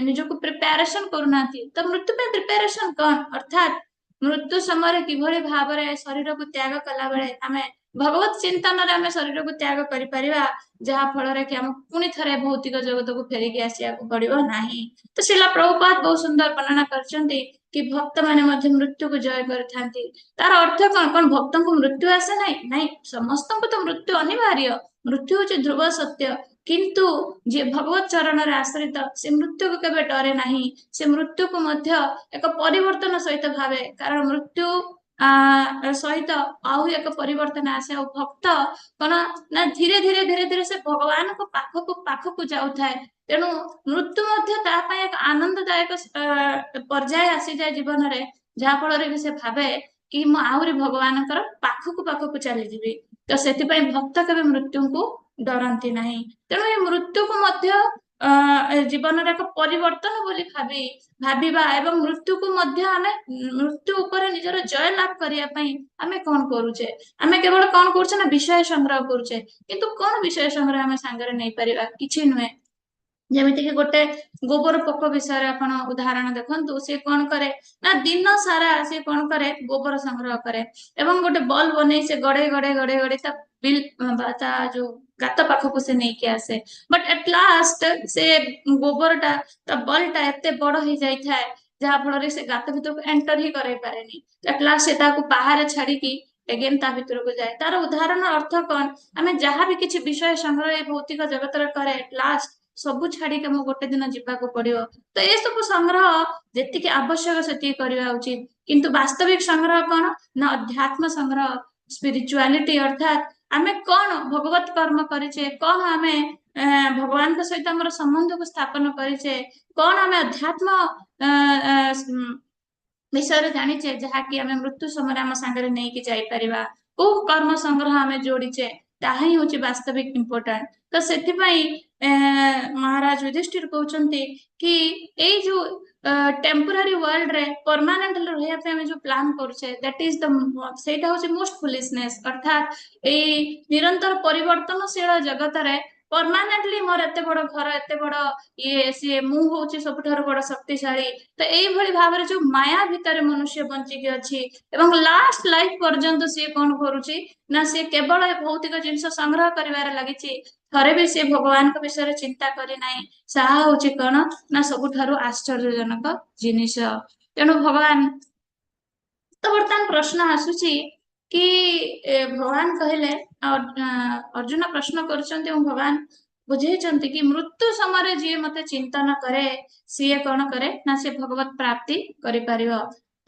ନିଜକୁ ପ୍ରିପାରେସନ କରୁନାହାନ୍ତି। ତ ମୃତ୍ୟୁ ପାଇଁ ପ୍ରିପାରେସନ କଣ? ଅର୍ଥାତ୍ ମୃତ୍ୟୁ ସମୟରେ କିଭଳି ଭାବରେ ଶରୀରକୁ ତ୍ୟାଗ କଲା ବେଳେ ଆମେ ଭଗବତ ଚିନ୍ତନରେ ଆମେ ଶରୀରକୁ ତ୍ୟାଗ କରିପାରିବା, ଯାହା ଫଳରେ କି ଆମକୁ ପୁଣି ଥରେ ଭୌତିକ ଜଗତକୁ ଫେରିକି ଆସିବାକୁ ପଡିବ ନାହିଁ। ତ ଶ୍ରୀଲ ପ୍ରଭୁପାଦ ବହୁତ ସୁନ୍ଦର ବର୍ଣ୍ଣନା କରିଛନ୍ତି କି ଭକ୍ତ ମାନେ ମଧ୍ୟ ମୃତ୍ୟୁକୁ ଜୟ କରିଥାନ୍ତି। ତାର ଅର୍ଥ କଣ? କଣ ଭକ୍ତଙ୍କୁ ମୃତ୍ୟୁ ଆସେ ନାହିଁ? ନାଇଁ, ସମସ୍ତଙ୍କୁ ତ ମୃତ୍ୟୁ ଅନିବାର୍ଯ୍ୟ, ମୃତ୍ୟୁ ହଉଛି ଧ୍ରୁବ ସତ୍ୟ। କିନ୍ତୁ ଯିଏ ଭଗବତ ଚରଣରେ ଆଶ୍ରିତ ସେ ମୃତ୍ୟୁକୁ କେବେ ଡରେ ନାହିଁ, ସେ ମୃତ୍ୟୁକୁ ମଧ୍ୟ ଏକ ପରିବର୍ତ୍ତନ ସହିତ ଭାବେ, କାରଣ ମୃତ୍ୟୁ ସହିତ ଆଉ ଏକ ପରିବର୍ତ୍ତନ ଆସେ। ଆଉ ଭକ୍ତ କଣ ନା ଧୀରେ ଧୀରେ ଧୀରେ ଧୀରେ ସେ ଭଗବାନଙ୍କ ପାଖକୁ ପାଖକୁ ଯାଉଥାଏ। ତେଣୁ ମୃତ୍ୟୁ ମଧ୍ୟ ତା ପାଇଁ ଏକ ଆନନ୍ଦଦାୟକ ପର୍ଯ୍ୟାୟ ଆସିଯାଏ ଜୀବନରେ, ଯାହା ଫଳରେ କି ସେ ଭାବେ କି ମୁଁ ଆହୁରି ଭଗବାନଙ୍କର ପାଖକୁ ପାଖକୁ ଚାଲିଯିବି। ତ ସେଥିପାଇଁ ଭକ୍ତ କେବେ ମୃତ୍ୟୁଙ୍କୁ ଡରନ୍ତି ନାହିଁ। ତେଣୁ ଏ ମୃତ୍ୟୁକୁ ମଧ୍ୟ ଜୀବନର ଏକ ପରିବର୍ତ୍ତନ ବୋଲି ଭାବିବା ଏବଂ ମୃତ୍ୟୁକୁ ମଧ୍ୟ ଆମେ ମୃତ୍ୟୁ ଉପରେ ନିଜର ଜୟ ଲାଭ କରିବା ପାଇଁ ଆମେ କଣ କରୁଛେ? ଆମେ କେବଳ କଣ କରୁଛେ ନା ବିଷୟ ସଂଗ୍ରହ କରୁଛେ, କିନ୍ତୁ କଣ ବିଷୟ ସଂଗ୍ରହ ଆମେ ସାଙ୍ଗରେ ନେଇପାରିବା? କିଛି ନୁହେଁ। ଯେମିତିକି ଗୋଟେ ଗୋବର ପୋକ ବିଷୟରେ ଆପଣ ଉଦାହରଣ ଦେଖନ୍ତୁ, ସେ କଣ କରେ ନା ଦିନ ସାରା ସେ କଣ କରେ, ଗୋବର ସଂଗ୍ରହ କରେ ଏବଂ ଗୋଟେ ବଲ୍ ବନେଇ ସେ ଗଡେଇ ଗଡେଇ ଗଡେଇ ଗଡେଇ ତା ବିଲ୍ ବା ତା ଯୋଉ ଗାତ ପାଖକୁ ସେ ନେଇକି ଆସେ। ବଟ୍ ଆଟ ଲାଷ୍ଟ ସେ ଗୋବରଟା ତା ବଲ୍ ଟା ଏତେ ବଡ ହେଇଯାଇଥାଏ ଯାହା ଫଳରେ ସେ ଗାତ ଭିତରକୁ ଏଣ୍ଟର ହିଁ କରେଇ ପାରେନି। ଆଟ ଲାଷ୍ଟ ସେ ତାକୁ ବାହାରେ ଛାଡିକି ଏଗେନ୍ ତା ଭିତରକୁ ଯାଏ। ତାର ଉଦାହରଣ ଅର୍ଥ କଣ? ଆମେ ଯାହା ବି କିଛି ବିଷୟ ସଂଗ୍ରହ ଏଇ ଭୌତିକ ଜଗତରେ କରେ, ଲାଷ୍ଟ ସବୁ ଛାଡିକି ଆମକୁ ଗୋଟେ ଦିନ ଯିବାକୁ ପଡିବ। ତ ଏସବୁ ସଂଗ୍ରହ ଯେତିକି ଆବଶ୍ୟକ ସେତିକି କରିବା ଉଚିତ, କିନ୍ତୁ ବାସ୍ତବିକ ସଂଗ୍ରହ କଣ ନା ଅଧ୍ୟାତ୍ମ ସଂଗ୍ରହ, ସ୍ପିରିଚୁଆଲିଟି। ଅର୍ଥାତ୍ ଆମେ କଣ ଭଗବତ କର୍ମ କରିଛେ, କଣ ଆମେ ଭଗବାନଙ୍କ ସହିତ ଆମର ସମ୍ବନ୍ଧକୁ ସ୍ଥାପନ କରିଛେ, କଣ ଆମେ ଅଧ୍ୟାତ୍ମ ବିଷୟରେ ଜାଣିଛେ, ଯାହାକି ଆମେ ମୃତ୍ୟୁ ସମୟରେ ଆମ ସାଙ୍ଗରେ ନେଇକି ଯାଇପାରିବା, କୋଉ କର୍ମ ସଂଗ୍ରହ ଆମେ ଯୋଡିଛେ, ତାହା ହିଁ ହଉଛି ବାସ୍ତବିକ ଇମ୍ପୋର୍ଟାଣ୍ଟ। ତ ସେଥିପାଇଁ ମହାରାଜ ଯୁଧିଷ୍ଠିର କହୁଛନ୍ତି କି ଏଇ ଯୋଉ ଟେମ୍ପୋରାରୀ ୱାର୍ଲଡ ରେ ପରମାନେଣ୍ଟଲି ରହିବା ପାଇଁ ଆମେ ଯୋଉ ପ୍ଲାନ୍ କରୁଛେ, that is the ସେଇଟା ହଉଛି ମୋଷ୍ଟ ଫୁଲିଶନେସ୍। ଅର୍ଥାତ୍ ଏଇ ନିରନ୍ତର ପରିବର୍ତ୍ତନଶୀଳ ଜଗତରେ ପରମାନେଣ୍ଟଲି ମୋର ଏତେ ବଡ ଘର, ଏତେ ବଡ ଇଏ ସିଏ, ମୁଁ ହଉଛି ସବୁଠାରୁ ବଡ ଶକ୍ତିଶାଳୀ, ତ ଏଇଭଳି ଭାବରେ ଯୋଉ ମାୟା ଭିତରେ ମନୁଷ୍ୟ ବଞ୍ଚିକି ଅଛି ଏବଂ ଲାଷ୍ଟ ଲାଇଫ ପର୍ଯ୍ୟନ୍ତ ସିଏ କଣ କରୁଛି ନା ସିଏ କେବଳ ଏ ଭୌତିକ ଜିନିଷ ସଂଗ୍ରହ କରିବାରେ ଲାଗିଛି, ଥରେ ବି ସିଏ ଭଗବାନଙ୍କ ବିଷୟରେ ଚିନ୍ତା କରି ନାହିଁ। ତାହା ହଉଛି କଣ ନା ସବୁଠାରୁ ଆଶ୍ଚର୍ଯ୍ୟଜନକ ଜିନିଷ। ତେଣୁ ଭଗବାନ ତ ବର୍ତ୍ତମାନ ପ୍ରଶ୍ନ ଆସୁଛି କି ଭଗବାନ କହିଲେ, ଅର୍ଜୁନ ପ୍ରଶ୍ନ କରୁଛନ୍ତି ଏବଂ ଭଗବାନ ବୁଝେଇଛନ୍ତି କି ମୃତ୍ୟୁ ସମୟରେ ଯିଏ ମତେ ଚିନ୍ତନ କରେ ସିଏ କଣ କରେ ନା ସେ ଭଗବତ ପ୍ରାପ୍ତି କରିପାରିବ।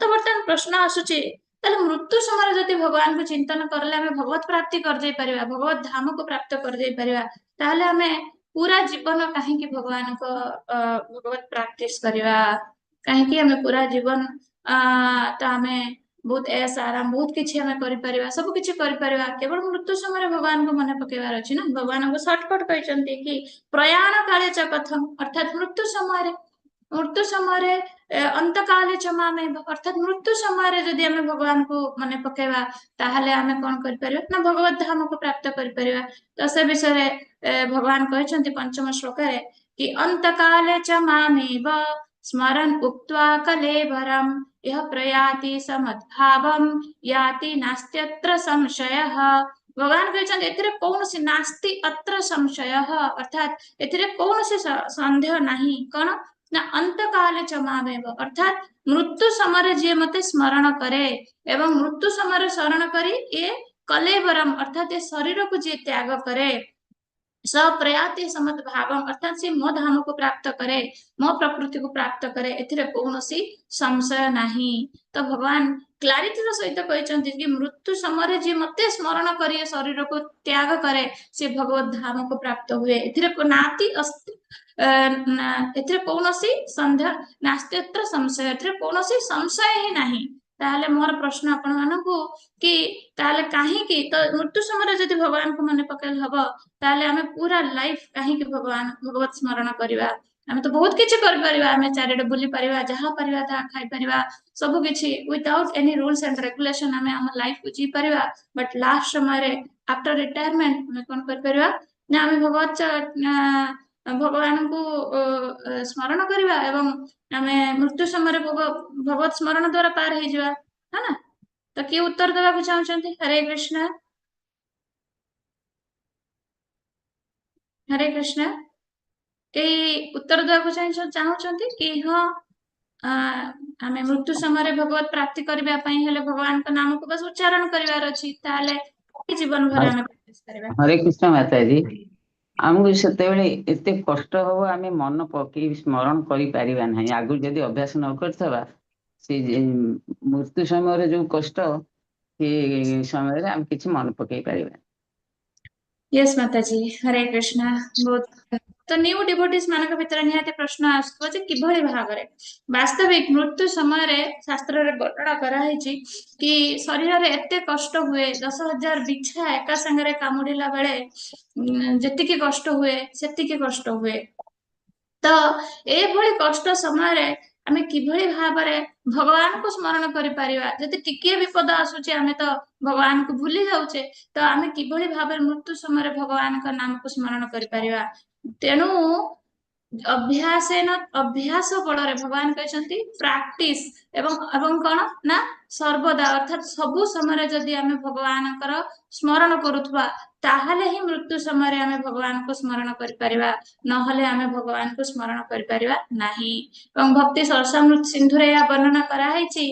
ତ ବର୍ତ୍ତମାନ ପ୍ରଶ୍ନ ଆସୁଛି, ତାହେଲେ ମୃତ୍ୟୁ ସମୟରେ ଯଦି ଭଗବାନଙ୍କୁ ଚିନ୍ତନ କଲେ ଆମେ ଭଗବତ ପ୍ରାପ୍ତି କରିଯାଇ ପାରିବା, ଭଗବତ ଧାମକୁ ପ୍ରାପ୍ତ କରିଯାଇ ପାରିବା, ତାହେଲେ ଆମେ ପୁରା ଜୀବନ କାହିଁକି ଭଗବାନଙ୍କ ଭଗବତ ପ୍ରାକ୍ଟିସ କରିବା? କାହିଁକି ଆମେ ପୁରା ଜୀବନ ତ ଆମେ ବହୁତ ଏସ ଆରାମ ବହୁତ କିଛି ଆମେ କରିପାରିବା, ସବୁ କିଛି କରିପାରିବା, କେବଳ ମୃତ୍ୟୁ ସମୟରେ ଭଗବାନଙ୍କୁ ମନେ ପକେଇବାର ଅଛି ନା? ଭଗବାନଙ୍କୁ ସର୍ଟକଟ କହିଛନ୍ତି କି ପ୍ରୟାଣ କାଳେ ଚ କଥମ, ଅର୍ଥାତ୍ ମୃତ୍ୟୁ ସମୟରେ, ମୃତ୍ୟୁ ସମୟରେ ଅନ୍ତକାଳେ ଚ ମାମେବ, ଅର୍ଥାତ୍ ମୃତ୍ୟୁ ସମୟରେ ଯଦି ଆମେ ଭଗବାନଙ୍କୁ ମନେ ପକେଇବା ତାହେଲେ ଆମେ କଣ କରିପାରିବା ନା ଭଗବତ ଧାମକୁ ପ୍ରାପ୍ତ କରିପାରିବା। ତ ସେ ବିଷୟରେ ଭଗବାନ କହିଛନ୍ତି ପଞ୍ଚମ ଶ୍ଲୋକରେ କି ଅନ୍ତକାଲେ ଚ ମାମେବ ସ୍ମରନ୍ ଉକ୍ତ୍वा କଲେବରମ୍ यः प्रयाति समद्भावं याति नास्त्यत्र संशयः। ଭଗବାନ କହିଛନ୍ତି ଏଥିରେ କୌଣସି ନାସ୍ତି ଅତ୍ର ସଂଶୟଃ, ଅର୍ଥାତ୍ ଏଥିରେ କୌଣସି ସନ୍ଦେହ ନାହିଁ। କଣ ନା ଅନ୍ତକାଲେ ଚ ମାମେବ, ଅର୍ଥାତ୍ ମୃତ୍ୟୁ ସମୟରେ ଯିଏ ମତେ ସ୍ମରଣ କରେ ଏବଂ ମୃତ୍ୟୁ ସମୟରେ ସ୍ମରଣ କରି ଏ କଲେବରମ୍ ଅର୍ଥାତ୍ ଏ ଶରୀରକୁ ଯିଏ ତ୍ୟାଗ କରେ, ସ ପ୍ରୟାତି ସମତ ଭାବಂ, ଅର୍ଥାତ୍ ସେ ମୋ ଧାମକୁ ପ୍ରାପ୍ତ କରେ, ମୋ ପ୍ରକୃତିକୁ ପ୍ରାପ୍ତ କରେ, ଏଥିରେ କୌଣସି ସଂଶୟ ନାହିଁ। ତ ଭଗବାନ କ୍ଲାରିଟିର ସହିତ କହିଛନ୍ତି କି ମୃତ୍ୟୁ ସମୟରେ ଯିଏ ମତେ ସ୍ମରଣ କରି ଏ ଶରୀରକୁ ତ୍ୟାଗ କରେ ସେ ଭଗବତ ଧାମକୁ ପ୍ରାପ୍ତ ହୁଏ। ଏଥିରେ ନାତି ଅସ୍ତି, ଏଥିରେ କୌଣସି ସନ୍ଦେହ ନାସ୍ତିତ୍ର ସଂଶୟ, ଏଥିରେ କୌଣସି ସଂଶୟ ହିଁ ନାହିଁ। ତାହେଲେ ମୋର ପ୍ରଶ୍ନ ଆପଣ ମାନଙ୍କୁ କି ତାହେଲେ କାହିଁକି ତ ମୃତ୍ୟୁ ସମୟରେ ଯଦି ଭଗବାନଙ୍କୁ ମନେ ପକେଇଲେ ହବ, ତାହେଲେ ଆମେ ପୁରା ଲାଇଫ କାହିଁକି ଭଗବାନ ଭଗବତ ସ୍ମରଣ କରିବା? ଆମେ ତ ବହୁତ କିଛି କରିପାରିବା, ଆମେ ଚାରିଆଡେ ବୁଲି ପାରିବା, ଯାହା ପାରିବା ତାହା ଖାଇପାରିବା, ସବୁ କିଛି without any rules and regulation ଆମେ ଆମ ଲାଇଫକୁ ଜି ପାରିବା। ବଟ୍ ଲାଷ୍ଟ ସମୟରେ ଆଫ୍ଟର ରିଟାୟାରମେଣ୍ଟ ଆମେ କଣ କରିପାରିବା ନା ଆମେ ଭଗବାନଙ୍କୁ ସ୍ମରଣ କରିବା ଏବଂ ଆମେ ମୃତ୍ୟୁ ସମୟରେ ଭଗବତ ସ୍ମରଣ ଦ୍ଵାରା ପାର ହେଇଯିବା, ହଁ ନା? ତ କିଏ ଉତ୍ତର ଦେବାକୁ ଚାହୁଁଛନ୍ତି? ହରେ କୃଷ୍ଣ, ହରେ କୃଷ୍ଣ। କେହି ଉତ୍ତର ଦେବାକୁ ଚାହୁଁଛନ୍ତି କି ହଁ ଆମେ ମୃତ୍ୟୁ ସମୟରେ ଭଗବତ ପ୍ରାପ୍ତି କରିବା ପାଇଁ ହେଲେ ଭଗବାନଙ୍କ ନାମକୁ ବାସ୍ ଉଚ୍ଚାରଣ କରିବାର ଅଛି, ତାହେଲେ ଜୀବନ ଭର ଆମେ ପ୍ରାକ୍ଟିସ କରିବା। ହରେ କୃଷ୍ଣ ମାତାଜୀ, ଆମକୁ ସେତେବେଳେ ଏତେ କଷ୍ଟ ହବ, ଆମେ ମନ ପକେଇ ସ୍ମରଣ କରିପାରିବା ନାହିଁ। ଆଗରୁ ଯଦି ଅଭ୍ୟାସ ନ କରିଥିବା ସେ ମୃତ୍ୟୁ ସମୟରେ ଯୋଉ କଷ୍ଟ, ସେ ସମୟରେ ଆମେ କିଛି ମନେ ପକେଇ ପାରିବା। ୟେସ୍ ମାତାଜୀ, ହରେ କୃଷ୍ଣ। ବହୁତ ତ ନ୍ୟୁ ଡିଭୋଟିସ୍ ମାନଙ୍କ ଭିତରେ ନିହାତି ପ୍ରଶ୍ନ ଆସୁଥିବ ଯେ କିଭଳି ଭାବରେ ବାସ୍ତବିକ ମୃତ୍ୟୁ ସମୟରେ ଶାସ୍ତ୍ରରେ ବର୍ଣ୍ଣନା କରାହେଇଛି କି ଶରୀରରେ ଏତେ କଷ୍ଟ ହୁଏ, 10,000 ବିଛା ଏକା ସାଙ୍ଗରେ କାମୁଡିଲା ବେଳେ ଯେତିକି କଷ୍ଟ ହୁଏ ସେତିକି କଷ୍ଟ ହୁଏ। ତ ଏଭଳି କଷ୍ଟ ସମୟରେ ଆମେ କିଭଳି ଭାବରେ ଭଗବାନଙ୍କୁ ସ୍ମରଣ କରିପାରିବା? ଯଦି ଟିକିଏ ବିପଦ ଆସୁଛି ଆମେ ତ ଭଗବାନଙ୍କୁ ଭୁଲି ଯାଉଛେ, ତ ଆମେ କିଭଳି ଭାବରେ ମୃତ୍ୟୁ ସମୟରେ ଭଗବାନଙ୍କ ନାମକୁ ସ୍ମରଣ କରିପାରିବା? ତେଣୁ ଅଭ୍ୟାସ ବଳରେ ଭଗବାନ କହିଛନ୍ତି ପ୍ରାକ୍ଟିସ ଏବଂ କଣ ନା ସର୍ବଦା ଅର୍ଥାତ୍ ସବୁ ସମୟରେ ଯଦି ଆମେ ଭଗବାନଙ୍କର ସ୍ମରଣ କରୁଥିବା ତାହେଲେ ହିଁ ମୃତ୍ୟୁ ସମୟରେ ଆମେ ଭଗବାନଙ୍କୁ ସ୍ମରଣ କରିପାରିବା, ନହେଲେ ଆମେ ଭଗବାନଙ୍କୁ ସ୍ମରଣ କରିପାରିବା ନାହିଁ। ଏବଂ ଭକ୍ତି ସରସାମୃତ ସିନ୍ଧୁରେ ଏହା ବର୍ଣ୍ଣନା କରାହେଇଛି,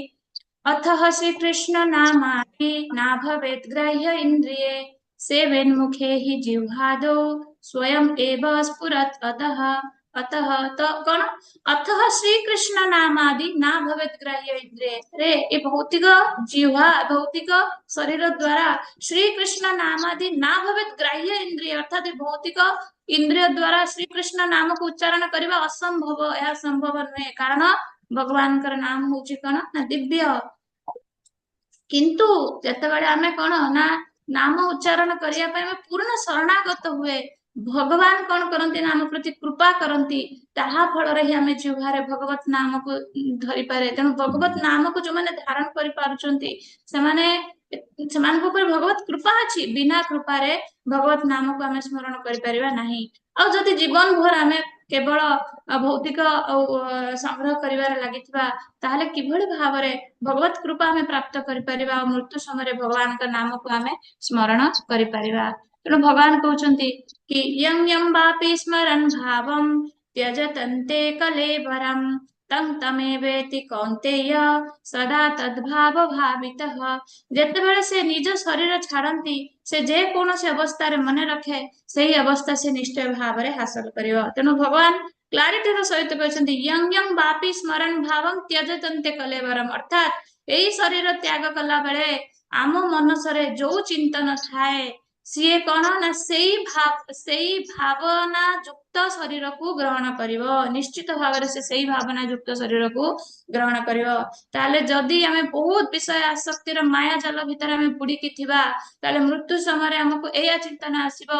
ଅଥଃ ଶ୍ରୀକୃଷ୍ଣ ନାମାଦି ନା ଭବେତ୍ ଗ୍ରାହ୍ୟ ଇନ୍ଦ୍ରିୟେ ସେବେନ୍ମୁଖେ ହି ଜିହ୍ୱାଦୌ ସ୍ୱୟଂ ଏବ ସ୍ଫୁରତ୍ ଅତଃ। ଅତଃ ତ କଣ? ଅତଃ ଶ୍ରୀକୃଷ୍ଣ ନାମାଦି ନା ଭବେତ୍ ଗ୍ରାହ୍ୟ ଇନ୍ଦ୍ରିୟେ। ରେ ଏ ଭୌତିକ ଜିହ୍ୱା ଭୌତିକ ଶରୀର ଦ୍ଵାରା ଶ୍ରୀକୃଷ୍ଣ ନାମାଦି ନା ଭବେତ୍ ଗ୍ରାହ୍ୟ ଇନ୍ଦ୍ରିୟ, ଅର୍ଥାତ୍ ଏ ଭୌତିକ ଇନ୍ଦ୍ରିୟ ଦ୍ଵାରା ଶ୍ରୀକୃଷ୍ଣ ନାମକୁ ଉଚ୍ଚାରଣ କରିବା ଅସମ୍ଭବ, ଏହା ସମ୍ଭବ ନୁହେଁ। କାରଣ ଭଗବାନଙ୍କର ନାମ ହଉଛି କଣ ନା ଦିବ୍ୟ। କିନ୍ତୁ ଯେତେବେଳେ ଆମେ କଣ ନା ନାମ ଉଚ୍ଚାରଣ କରିବା ପାଇଁ ଆମେ ପୂର୍ଣ୍ଣ ଶରଣାଗତ ହୁଏ, ଭଗବାନ କଣ କରନ୍ତି ନା ଆମ ପ୍ରତି କୃପା କରନ୍ତି, ତାହା ଫଳରେ ହିଁ ଆମେ ଜିହ୍ୱାରେ ଭଗବତ ନାମକୁ ଧରିପାରେ। ତେଣୁ ଭଗବତ ନାମକୁ ଯୋଉମାନେ ଧାରଣ କରିପାରୁଛନ୍ତି, ସେମାନେ ସେମାନଙ୍କ ଉପରେ ଭଗବତ କୃପା ଅଛି। ବିନା କୃପାରେ ଭଗବତ ନାମକୁ ଆମେ ସ୍ମରଣ କରିପାରିବା ନାହିଁ। ଆଉ ଯଦି ଜୀବନ ଭର ଆମେ କେବଳ ଭୌତିକ ଆଉ ସଂଗ୍ରହ କରିବାରେ ଲାଗିଥିବା, ତାହେଲେ କିଭଳି ଭାବରେ ଭଗବତ କୃପା ଆମେ ପ୍ରାପ୍ତ କରିପାରିବା ଆଉ ମୃତ୍ୟୁ ସମୟରେ ଭଗବାନଙ୍କ ନାମକୁ ଆମେ ସ୍ମରଣ କରିପାରିବା? ତେଣୁ ଭଗବାନ କହୁଛନ୍ତି କି ୟଂ ୟଂ ବାପି ସ୍ମରନ୍ ଭାବಂ ତ୍ୟଜତନ୍ତେ କଲେବରಂ ତଂ ତମେବେତି କୌନ୍ତେୟ ସଦା ତଦ୍ଭାବ ଭାବିତଃ। ଯେତେବେଳେ ସେ ନିଜ ଶରୀର ଛାଡନ୍ତି, ସେ ଯେ କୌଣସି ଅବସ୍ଥାରେ ମନେ ରଖେ, ସେଇ ଅବସ୍ଥା ସେ ନିଶ୍ଚୟ ଭାବରେ ହାସଲ କରିବ। ତେଣୁ ଭଗବାନ କ୍ଲାରିଟିର ସହିତ କହିଛନ୍ତି, ୟଂ ୟଂ ବାପି ସ୍ମରଣ ଭାବଂ ତ୍ୟଜତନ୍ତେ କଲେବରମ, ଅର୍ଥାତ୍ ଏଇ ଶରୀର ତ୍ୟାଗ କଲା ବେଳେ ଆମ ମନସରେ ଯୋଉ ଚିନ୍ତନ ଥାଏ, ସିଏ କଣ ନା ସେଇ ଭାବନା ଯୁକ୍ତ ଶରୀରକୁ ଗ୍ରହଣ କରିବ। ନିଶ୍ଚିତ ଭାବରେ ସେ ସେଇ ଭାବନା ଯୁକ୍ତ ଶରୀରକୁ ଗ୍ରହଣ କରିବ। ତାହେଲେ ଯଦି ଆମେ ବହୁତ ବିଷୟ ଆସକ୍ତିର ମାୟା ଜାଲ ଭିତରେ ଆମେ ବୁଡିକି ଥିବା, ତାହେଲେ ମୃତ୍ୟୁ ସମୟରେ ଆମକୁ ଏଇଆ ଚିନ୍ତନ ଆସିବ।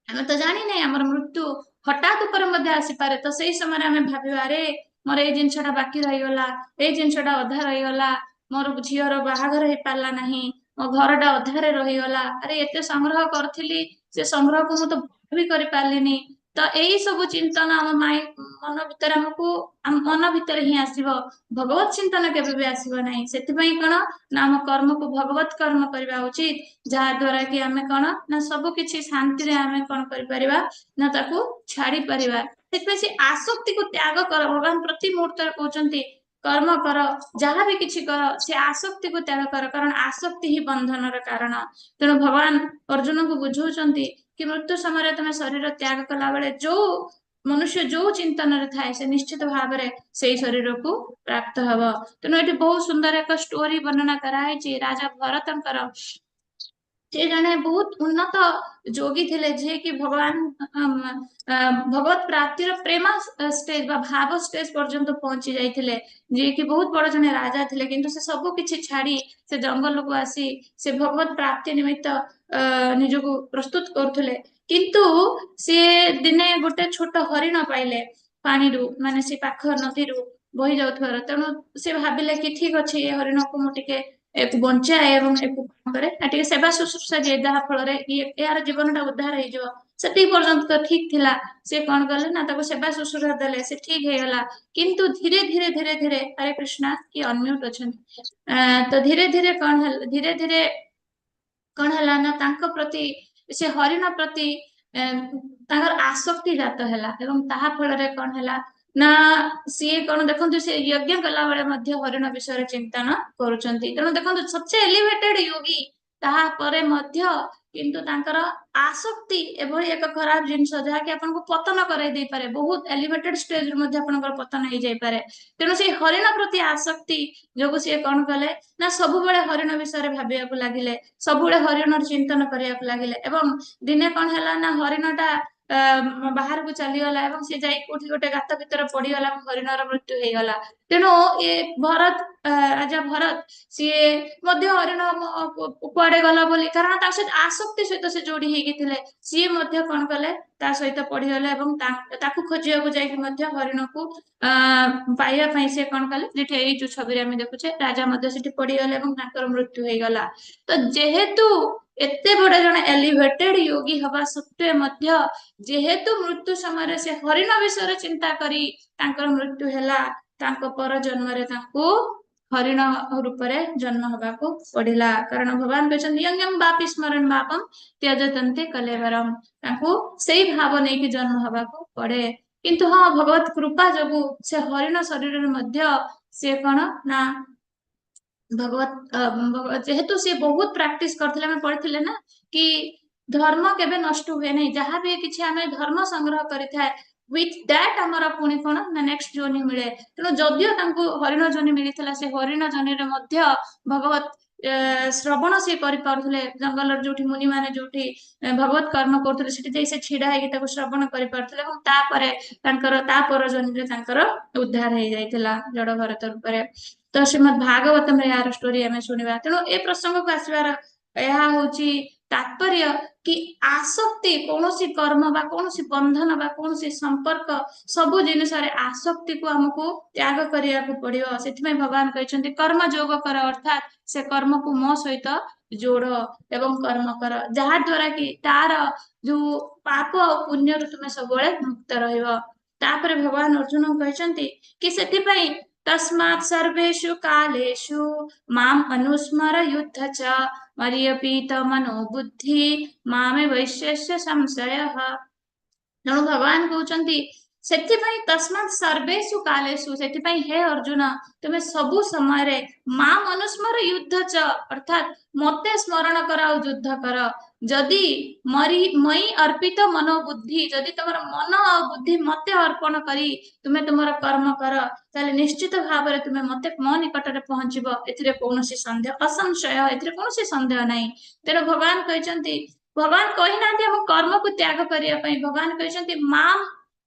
ଆମେ ତ ଜାଣିନେ, ଆମର ମୃତ୍ୟୁ ହଠାତ୍ ଉପରେ ମଧ୍ୟ ଆସିପାରେ। ତ ସେଇ ସମୟରେ ଆମେ ଭାବିବା, ଆରେ ମୋର ଏଇ ଜିନିଷଟା ବାକି ରହିଗଲା, ଏଇ ଜିନିଷଟା ଅଧା ରହିଗଲା, ମୋର ଝିଅର ବାହାଘର ହେଇପାରିଲା ନାହିଁ, ମୋ ଘରଟା ଅଧାରେ ରହିଗଲା, ଆରେ ଏତେ ସଂଗ୍ରହ କରିଥିଲି, ସେ ସଂଗ୍ରହକୁ ମୁଁ ତ ବି କରିପାରିଲିନି। ତ ଏଇ ସବୁ ଚିନ୍ତନ ଆମ ମାଇଣ୍ଡ ମନ ଭିତରେ ଆମକୁ ଆମ ମନ ଭିତରେ ହିଁ ଆସିବ, ଭଗବତ ଚିନ୍ତନ କେବେ ବି ଆସିବ ନାହିଁ। ସେଥିପାଇଁ କଣ ନା ଆମ କର୍ମକୁ ଭଗବତ କର୍ମ କରିବା ଉଚିତ, ଯାହା ଦ୍ଵାରା କି ଆମେ କଣ ନା ସବୁ କିଛି ଶାନ୍ତିରେ ଆମେ କଣ କରିପାରିବା ନା ତାକୁ ଛାଡି ପାରିବା। ସେଥିପାଇଁ ସେ ଆସକ୍ତିକୁ ତ୍ୟାଗ କର। ଭଗବାନ ପ୍ରତି ମୁହୂର୍ତ୍ତରେ କହୁଛନ୍ତି, କର୍ମ କର, ଯାହା ବି କିଛି କର, ସେ ଆସକ୍ତିକୁ ତ୍ୟାଗ କର, କାରଣ ଆସକ୍ତି ହିଁ ବନ୍ଧନର କାରଣ। ତେଣୁ ଭଗବାନ ଅର୍ଜୁନକୁ ବୁଝଉଛନ୍ତି କି ମୃତ୍ୟୁ ସମୟରେ ତମେ ଶରୀର ତ୍ୟାଗ କଲା ବେଳେ ଯୋଉ ମନୁଷ୍ୟ ଯୋଉ ଚିନ୍ତନରେ ଥାଏ, ସେ ନିଶ୍ଚିତ ଭାବରେ ସେଇ ଶରୀରକୁ ପ୍ରାପ୍ତ ହବ। ତେଣୁ ଏଠି ବହୁତ ସୁନ୍ଦର ଏକ ଷ୍ଟୋରି ବର୍ଣ୍ଣନା କରାହେଇଛି ରାଜା ଭରତଙ୍କର। ସେ ଜଣେ ବହୁତ ଉନ୍ନତ ଯୋଗୀ ଥିଲେ, ଯିଏକି ଭଗବାନ ଭଗବତ ପ୍ରାପ୍ତିର ପ୍ରେମ ଷ୍ଟେଜ ବା ଭାବ ଷ୍ଟେଜ ପର୍ଯ୍ୟନ୍ତ ପହଞ୍ଚି ଯାଇଥିଲେ, ଯିଏକି ବହୁତ ବଡ ଜଣେ ରାଜା ଥିଲେ। କିନ୍ତୁ ସେ ସବୁ କିଛି ଛାଡି ସେ ଜଙ୍ଗଲକୁ ଆସି ସେ ଭଗବତ ପ୍ରାପ୍ତି ନିମିତ୍ତ ନିଜକୁ ପ୍ରସ୍ତୁତ କରୁଥିଲେ। କିନ୍ତୁ ସିଏ ଦିନେ ଗୋଟେ ଛୋଟ ହରିଣ ପାଇଲେ ପାଣିରୁ, ମାନେ ସେ ପାଖ ନଦୀରୁ ବହି ଯାଉଥିବାର। ତେଣୁ ସେ ଭାବିଲେ କି ଠିକ ଅଛି, ଏ ହରିଣକୁ ମୁଁ ଟିକେ ଏକୁ ବଞ୍ଚାଏ ଏବଂ ଏକୁ କଣ କରେ ନା ଟିକେ ସେବା ଶୁଶ୍ରୂଷା ଦିଏ, ଯାହା ଫଳରେ ଇଏ ଏହାର ଜୀବନଟା ଉଦ୍ଧାର ହେଇଯିବ। ସେତିକି ପର୍ଯ୍ୟନ୍ତ ତ ଠିକ ଥିଲା। ସେ କଣ କଲେ ନା ତାକୁ ସେବା ଶୁଶ୍ରୂଷା ଦେଲେ, ସେ ଠିକ ହେଇଗଲା। କିନ୍ତୁ ଧୀରେ ଧୀରେ ଧୀରେ ଧୀରେ, ହରେ କୃଷ୍ଣା, କି ଅନମ୍ୟୁଟ ଅଛନ୍ତି। ତ ଧୀରେ ଧୀରେ କଣ ହେଲା? ଧୀରେ ଧୀରେ କଣ ହେଲା ନା ତାଙ୍କ ପ୍ରତି, ସେ ହରିଣ ପ୍ରତି ତାଙ୍କର ଆସକ୍ତି ଜାତ ହେଲା ଏବଂ ତାହା ଫଳରେ କଣ ହେଲା ନା ସିଏ କଣ, ଦେଖନ୍ତୁ, ସେ ଯଜ୍ଞ କଲା ବେଳେ ମଧ୍ୟ ହରିଣ ବିଷୟରେ ଚିନ୍ତନ କରୁଛନ୍ତି। ତେଣୁ ଦେଖନ୍ତୁ, ସବସେ ଏଲିଭେଟେଡ ୟୋଗୀ, ତାହାପରେ ମଧ୍ୟ କିନ୍ତୁ ତାଙ୍କର ଆସକ୍ତି ଏଭଳି ଏକ ଖରାପ ଜିନିଷ, ଯାହାକି ଆପଣଙ୍କୁ ପତନ କରାଇ ଦେଇପାରେ। ବହୁତ ଏଲିଭେଟେଡ ଷ୍ଟେଜରୁ ମଧ୍ୟ ଆପଣଙ୍କର ପତନ ହେଇଯାଇପାରେ। ତେଣୁ ସେଇ ହରିଣ ପ୍ରତି ଆସକ୍ତି ଯୋଗୁ ସିଏ କଣ କଲେ ନା ସବୁବେଳେ ହରିଣ ବିଷୟରେ ଭାବିବାକୁ ଲାଗିଲେ, ସବୁବେଳେ ହରିଣର ଚିନ୍ତନ କରିବାକୁ ଲାଗିଲେ। ଏବଂ ଦିନେ କଣ ହେଲା ନା ହରିଣଟା ବାହାରକୁ ଚାଲିଗଲା ଏବଂ ସେ ଯାଇ କୋଉଠି ଗୋଟେ ଗାତ ଭିତରେ ପଡିଗଲା ଏବଂ ହରିଣର ମୃତ୍ୟୁ ହେଇଗଲା। ତେଣୁ ଏ ଭରତ, ରାଜା ଭରତ, ସିଏ ମଧ୍ୟ ହରିଣ କୁଆଡେ ଗଲା ବୋଲି, କାରଣ ତା ସହିତ ଆସକ୍ତି ସହିତ ସେ ଯୋଡି ହେଇକି ଥିଲେ, ସିଏ ମଧ୍ୟ କଣ କଲେ, ତା ସହିତ ପଡିଗଲେ ଏବଂ ତାକୁ ଖୋଜିବାକୁ ଯାଇକି ମଧ୍ୟ ହରିଣକୁ ପାଇବା ପାଇଁ ସେ କଣ କଲେ, ଯେଠି ଏଇ ଯୋଉ ଛବିରେ ଆମେ ଦେଖୁଛେ, ରାଜା ମଧ୍ୟ ସେଠି ପଡିଗଲେ ଏବଂ ତାଙ୍କର ମୃତ୍ୟୁ ହେଇଗଲା। ତ ଯେହେତୁ ଏତେ ବଡ ଜଣେ ଏଲିଭେଟେଡ ୟୋଗୀ ହବା ସତ୍ତ୍ୱେ ମଧ୍ୟ ଯେହେତୁ ମୃତ୍ୟୁ ସମୟରେ ସେ ହରିଣ ବିଷୟରେ ଚିନ୍ତା କରି ତାଙ୍କର ମୃତ୍ୟୁ ହେଲା, ତାଙ୍କ ପର ଜନ୍ମରେ ତାଙ୍କୁ ହରିଣ ରୂପରେ ଜନ୍ମ ହବାକୁ ପଡିଲା। କାରଣ ଭଗବାନ କହିଛନ୍ତି, ୟଂ ୟଂ ବାପି ସ୍ମରଣ ଭାବಂ ତ୍ୟଜତନ୍ତେ କଲେବରମ, ତାଙ୍କୁ ସେଇ ଭାବ ନେଇକି ଜନ୍ମ ହବାକୁ ପଡେ। କିନ୍ତୁ ହଁ, ଭଗବତ କୃପା ଯୋଗୁ ସେ ହରିଣ ଶରୀରରେ ମଧ୍ୟ ସିଏ କଣ ନା ଭଗବତ ଯେହେତୁ ସିଏ ବହୁତ ପ୍ରାକ୍ଟିସ କରିଥିଲେ। ଆମେ ପଢିଥିଲେ ନା କି ଧର୍ମ କେବେ ନଷ୍ଟ ହୁଏ ନାହିଁ। ଯାହା ବି କିଛି ଆମେ ଧର୍ମ ସଂଗ୍ରହ କରିଥାଏ, ୱିଥ that ଆମର ପୁଣି କଣ ନା ନେକ୍ସଟ ଯୋନି ମିଳେ। ତେଣୁ ଯଦିଓ ତାଙ୍କୁ ହରିଣ ଯୋନି ମିଳିଥିଲା, ସେ ହରିଣ ଯୋନିରେ ମଧ୍ୟ ଭଗବତ ଶ୍ରବଣ ସିଏ କରିପାରୁଥିଲେ। ଜଙ୍ଗଲର ଯୋଉଠି ମୁନି ମାନେ ଯୋଉଠି ଭଗବତ କର୍ମ କରୁଥିଲେ, ସେଠି ଯାଇ ସେ ଛିଡା ହେଇକି ତାକୁ ଶ୍ରବଣ କରିପାରୁଥିଲେ ଏବଂ ତାପରେ ତାଙ୍କର ତା ପର ଯୋନିରେ ତାଙ୍କର ଉଦ୍ଧାର ହେଇଯାଇଥିଲା ଜଡ ଭରତ ରୂପରେ। ତ ଶ୍ରୀମଦ୍ ଭାଗବତମରେ ଏହାର ଷ୍ଟୋରି ଆମେ ଶୁଣିବା। ତେଣୁ ଏ ପ୍ରସଙ୍ଗକୁ ଆସିବାର ଏହା ହଉଛି ତାତ୍ପର୍ଯ୍ୟ କି ଆସକ୍ତି, କୌଣସି କର୍ମ ବା କୌଣସି ବନ୍ଧନ ବା କୌଣସି ସମ୍ପର୍କ, ସବୁ ଜିନିଷରେ ଆସକ୍ତିକୁ ଆମକୁ ତ୍ୟାଗ କରିବାକୁ ପଡିବ। ସେଥିପାଇଁ ଭଗବାନ କହିଛନ୍ତି କର୍ମ ଯୋଗ କର, ଅର୍ଥାତ୍ ସେ କର୍ମକୁ ମୋ ସହିତ ଯୋଡ ଏବଂ କର୍ମ କର, ଯାହା ଦ୍ଵାରା କି ତାର ଯୋଉ ପାପ ଆଉ ପୁଣ୍ୟରୁ ତୁମେ ସବୁବେଳେ ମୁକ୍ତ ରହିବ। ତାପରେ ଭଗବାନ ଅର୍ଜୁନଙ୍କୁ କହିଛନ୍ତି କି ସେଥିପାଇଁ ତସ୍ମାତ୍ ସର୍ବେଷୁ କାଲେଷୁ ମାମ୍ ଅନୁସ୍ମର ୟୁଦ୍ଧ ଚ ମୟ୍ୟର୍ପିତ ମନୋ ବୁଦ୍ଧି ମାମେବୈଷ୍ୟସ୍ୟ ସଂଶୟଃ। ତେଣୁ ଭଗବାନ କହୁଛନ୍ତି ସେଥିପାଇଁ ତସ୍ମାତ୍ ସର୍ବେଷୁ କାଲେଷୁ, ସେଥିପାଇଁ ହେ ଅର୍ଜୁନ, ତୁମେ ସବୁ ସମୟରେ ମାମ୍ ଅନୁସ୍ମର ୟୁଦ୍ଧ ଚ, ଅର୍ଥାତ୍ ମତେ ସ୍ମରଣ କର ଆଉ ଯୁଦ୍ଧ କର। ଯଦି ମୟି ଅର୍ପିତ ମନୋବୁଦ୍ଧି, ଯଦି ତମର ମନ ଆଉ ବୁଦ୍ଧି ମତେ ଅର୍ପଣ କରି ତୁମେ ତୁମର କର୍ମ କର, ତାହେଲେ ନିଶ୍ଚିତ ଭାବରେ ତୁମେ ମତେ ମୋ ନିକଟରେ ପହଞ୍ଚିବ, ଏଥିରେ କୌଣସି ସନ୍ଦେହ, ଅସଂଶୟ, ଏଥିରେ କୌଣସି ସନ୍ଦେହ ନାହିଁ। ତେଣୁ ଭଗବାନ କହିଛନ୍ତି, ଭଗବାନ କହିନାହାନ୍ତି ଆମ କର୍ମକୁ ତ୍ୟାଗ କରିବା ପାଇଁ, ଭଗବାନ କହିଛନ୍ତି ମାମ୍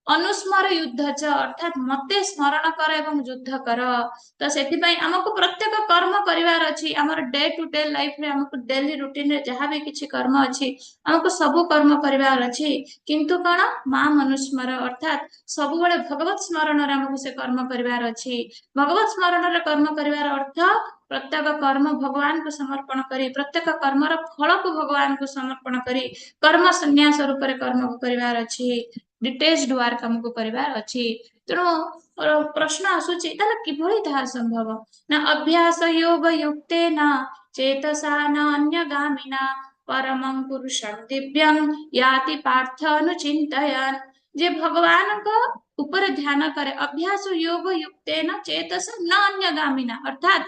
ଅନୁସ୍ମର ୟୁଦ୍ଧ ଚ, ଅର୍ଥାତ୍ ମତେ ସ୍ମରଣ କର ଏବଂ ଯୁଦ୍ଧ କର। ତ ସେଥିପାଇଁ ଆମକୁ ପ୍ରତ୍ୟେକ କର୍ମ କରିବାର ଅଛି। ଆମର ଡେ ଟୁ ଡେ ଲାଇଫରେ ଆମକୁ ଡେଲି ରୁଟିନରେ ଯାହା ବି କିଛି କର୍ମ ଅଛି, ଆମକୁ ସବୁ କର୍ମ କରିବାର ଅଛି, କିନ୍ତୁ କଣ ମାମ୍ ଅନୁସ୍ମର, ଅର୍ଥାତ୍ ସବୁବେଳେ ଭଗବତ ସ୍ମରଣରେ ଆମକୁ ସେ କର୍ମ କରିବାର ଅଛି। ଭଗବତ ସ୍ମରଣରେ କର୍ମ କରିବାର ଅର୍ଥ ପ୍ରତ୍ୟେକ କର୍ମ ଭଗବାନଙ୍କୁ ସମର୍ପଣ କରି, ପ୍ରତ୍ୟେକ କର୍ମର ଫଳକୁ ଭଗବାନଙ୍କୁ ସମର୍ପଣ କରି କର୍ମ ସନ୍ନ୍ୟାସ ରୂପରେ କର୍ମକୁ କରିବାର ଅଛି, ଡିଟେଚଡ ୱାର୍କ ଆମକୁ କରିବାର ଅଛି। ତେଣୁ ପ୍ରଶ୍ନ ଆସୁଛି, ତାହେଲେ କିଭଳି ତାହା ସମ୍ଭବ? ନା ଅଭ୍ୟାସ ଯୋଗ ୟୁକ୍ତେନ ଚେତସା ନ ଅନ୍ୟଗାମିନା ପରମଂ ପୁରୁଷଂ ଦିବ୍ୟଂ ୟାତି ପାର୍ଥ ଅନୁଚିନ୍ତୟନ୍। ଯେ ଭଗବାନଙ୍କ ଉପରେ ଧ୍ୟାନ କରେ, ଅଭ୍ୟାସ ଯୋଗ ୟୁକ୍ତେନ ଚେତସା ନ ଅନ୍ୟଗାମିନା, ଅର୍ଥାତ୍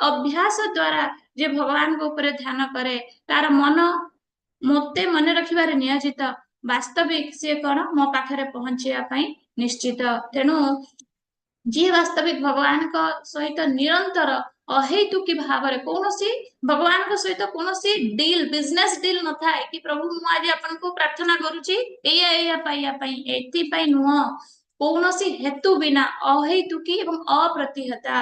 ଅଭ୍ୟାସ ଦ୍ଵାରା ଯେ ଭଗବାନଙ୍କ ଉପରେ ଧ୍ୟାନ କରେ, ତାର ମନ ମତେ ମନେ ରଖିବାରେ ନିୟୋଜିତ, ବାସ୍ତବିକ ସିଏ କଣ ମୋ ପାଖରେ ପହଞ୍ଚିବା ପାଇଁ ନିଶ୍ଚିତ। ତେଣୁ ଯିଏ ବାସ୍ତବିକ ଭଗବାନଙ୍କ ସହିତ ନିରନ୍ତର ଅହେତୁକି ଭାବରେ, କୌଣସି ଭଗବାନଙ୍କ ସହିତ କୌଣସି ଡିଲ୍, ବିଜନେସ ଡିଲ୍ ନଥାଏ କି ପ୍ରଭୁ ମୁଁ ଆଜି ଆପଣଙ୍କୁ ପ୍ରାର୍ଥନା କରୁଛି ଏଇଆ ଏଇଆ ପାଇବା ପାଇଁ, ଏଥିପାଇଁ ନୁହଁ, କୌଣସି ହେତୁ ବିନା ଅହେତୁକି ଏବଂ ଅପ୍ରତିହତା,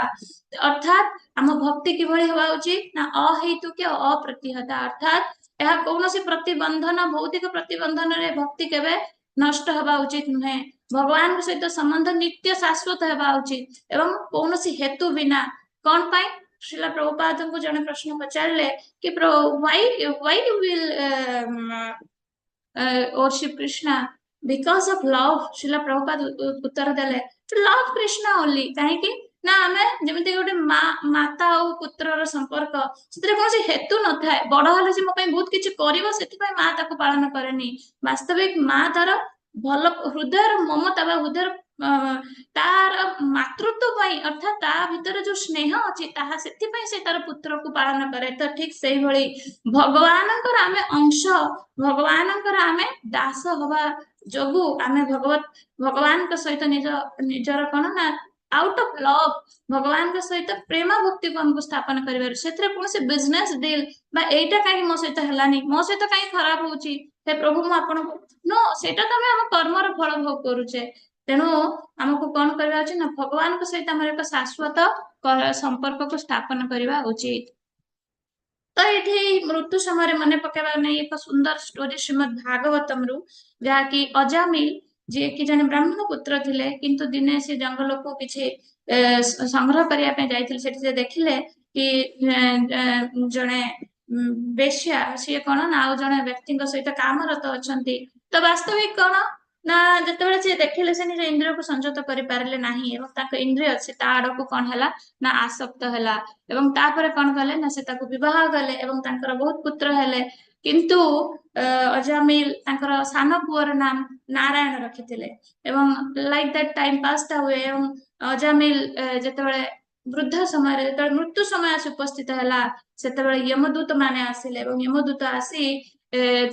ଅର୍ଥାତ୍ ଆମ ଭକ୍ତି କିଭଳି ହେବା ଉଚିତ ନା ଅହେତୁକି ଆଉ ଅପ୍ରତିହତା, ଅର୍ଥାତ୍ ଏହା କୌଣସି ପ୍ରତିବନ୍ଧନ, ଭୌତିକ ପ୍ରତିବନ୍ଧନରେ ଭକ୍ତି କେବେ ନଷ୍ଟ ହେବା ଉଚିତ ନୁହେଁ। ଭଗବାନଙ୍କ ସହିତ ସମ୍ବନ୍ଧ ନିତ୍ୟ ଶାଶ୍ୱତ ହେବା ଉଚିତ ଏବଂ କୌଣସି ହେତୁ ବିନା। କଣ ପାଇଁ? ଶ୍ରୀଲ ପ୍ରଭୁପାଦଙ୍କୁ ଜଣେ ପ୍ରଶ୍ନ ପଚାରିଲେ କି why you will worship Krishna? Because of love. Srila Prabhupada ଉତ୍ତର ଦେଲେ to love Krishna only. କାହିଁକି ନା ଆମେ ଯେମିତି ଗୋଟେ ମା, ମାତା ଆଉ ପୁତ୍ରର ସମ୍ପର୍କ, ସେଥିରେ କୌଣସି ହେତୁ ନଥାଏ। ବଡ ହେଲେ ସେ ମୋ ପାଇଁ ବହୁତ କିଛି କରିବ, ସେଥିପାଇଁ ମା ତାକୁ ପାଳନ କରେନି। ବାସ୍ତବିକ ମା ତାର ଭଲ ହୃଦୟର ମମତା ବା ହୃଦୟର ତାର ମାତୃତ୍ୱ ପାଇଁ, ଅର୍ଥାତ୍ ତା ଭିତରେ ଯୋଉ ସ୍ନେହ ଅଛି ତାହା, ସେଥିପାଇଁ ସେ ତାର ପୁତ୍ରକୁ ପାଳନ କରେ। ତ ଠିକ ସେଇଭଳି ଭଗବାନଙ୍କର ଆମେ ଅଂଶ, ଭଗବାନଙ୍କର ଆମେ ଦାସ ହବା ଯୋଗୁ ଆମେ ଭଗବାନଙ୍କ ସହିତ ନିଜର କଣ ନା ଆଉଟ ଅଫ ଲଭ୍ ଭଗବାନଙ୍କ ସହିତ ପ୍ରେମ ଭକ୍ତିକୁ ଆମକୁ ସ୍ଥାପନ କରିବାରୁ, ସେଥିରେ କୌଣସି ବିଜନେସ ଡିଲ୍ ବା ଏଇଟା କାହିଁ ମୋ ସହିତ ହେଲାନି, ମୋ ସହିତ କାହିଁ ଖରାପ ହଉଛି, ହେ ପ୍ରଭୁ ମୁଁ ଆପଣଙ୍କୁ ନୋ, ସେଇଟା ତ ଆମେ ଆମ କର୍ମର ଫଳ ଭୋଗ କରୁଛେ। ତେଣୁ ଆମକୁ କଣ କରିବା ଉଚିତ ନା ଭଗବାନଙ୍କ ସହିତ ଆମର ଏକ ଶାଶ୍ୱତ ସମ୍ପର୍କକୁ ସ୍ଥାପନ କରିବା ଉଚିତ। ତ ଏଇଠି ମୃତ୍ୟୁ ସମୟରେ ମନେ ପକେଇବା ନେଇ ଏକ ସୁନ୍ଦର ଷ୍ଟୋରି ଶ୍ରୀମଦ୍ ଭାଗବତମରୁ, ଯାହାକି ଅଜାମିଲ, ଯିଏକି ଜଣେ ବ୍ରାହ୍ମଣ ପୁତ୍ର ଥିଲେ, କିନ୍ତୁ ଦିନେ ସେ ଜଙ୍ଗଲକୁ କିଛି ସଂଗ୍ରହ କରିବା ପାଇଁ ଯାଇଥିଲେ। ସେଠି ସେ ଦେଖିଲେ କି ଜଣେ ବେଶ୍ୟା ସିଏ କଣ ନା ଆଉ ଜଣେ ବ୍ୟକ୍ତିଙ୍କ ସହିତ କାମରତ ଅଛନ୍ତି। ତ ବାସ୍ତବିକ କଣ ନା ଯେତେବେଳେ ସେ ଦେଖିଲେ, ସେ ନିଜ ଇନ୍ଦ୍ରିୟକୁ ସଂଯତ କରିପାରିଲେ ନାହିଁ ଏବଂ ତାଙ୍କ ଇନ୍ଦ୍ରିୟ ସେ ତା ଆଡକୁ କଣ ହେଲା ନା ଆସକ୍ତ ହେଲା ଏବଂ ତାପରେ କଣ କଲେ ନା ସେ ତାକୁ ବିବାହ କଲେ ଏବଂ ତାଙ୍କର ବହୁତ ପୁତ୍ର ହେଲେ। କିନ୍ତୁ ଅଜାମିଲ ତାଙ୍କର ସାନ ପୁଅର ନାମ ନାରାୟଣ ରଖିଥିଲେ ଏବଂ ଲାଇକ୍ that time pass ହୁଏ ଏବଂ ଅଜାମିଲ ଯେତେବେଳେ ବୃଦ୍ଧ ସମୟରେ, ଯେତେବେଳେ ମୃତ୍ୟୁ ସମୟ ଆସି ଉପସ୍ଥିତ ହେଲା, ସେତେବେଳେ ୟମଦୂତ ମାନେ ଆସିଲେ ଏବଂ ୟମଦୂତ ଆସି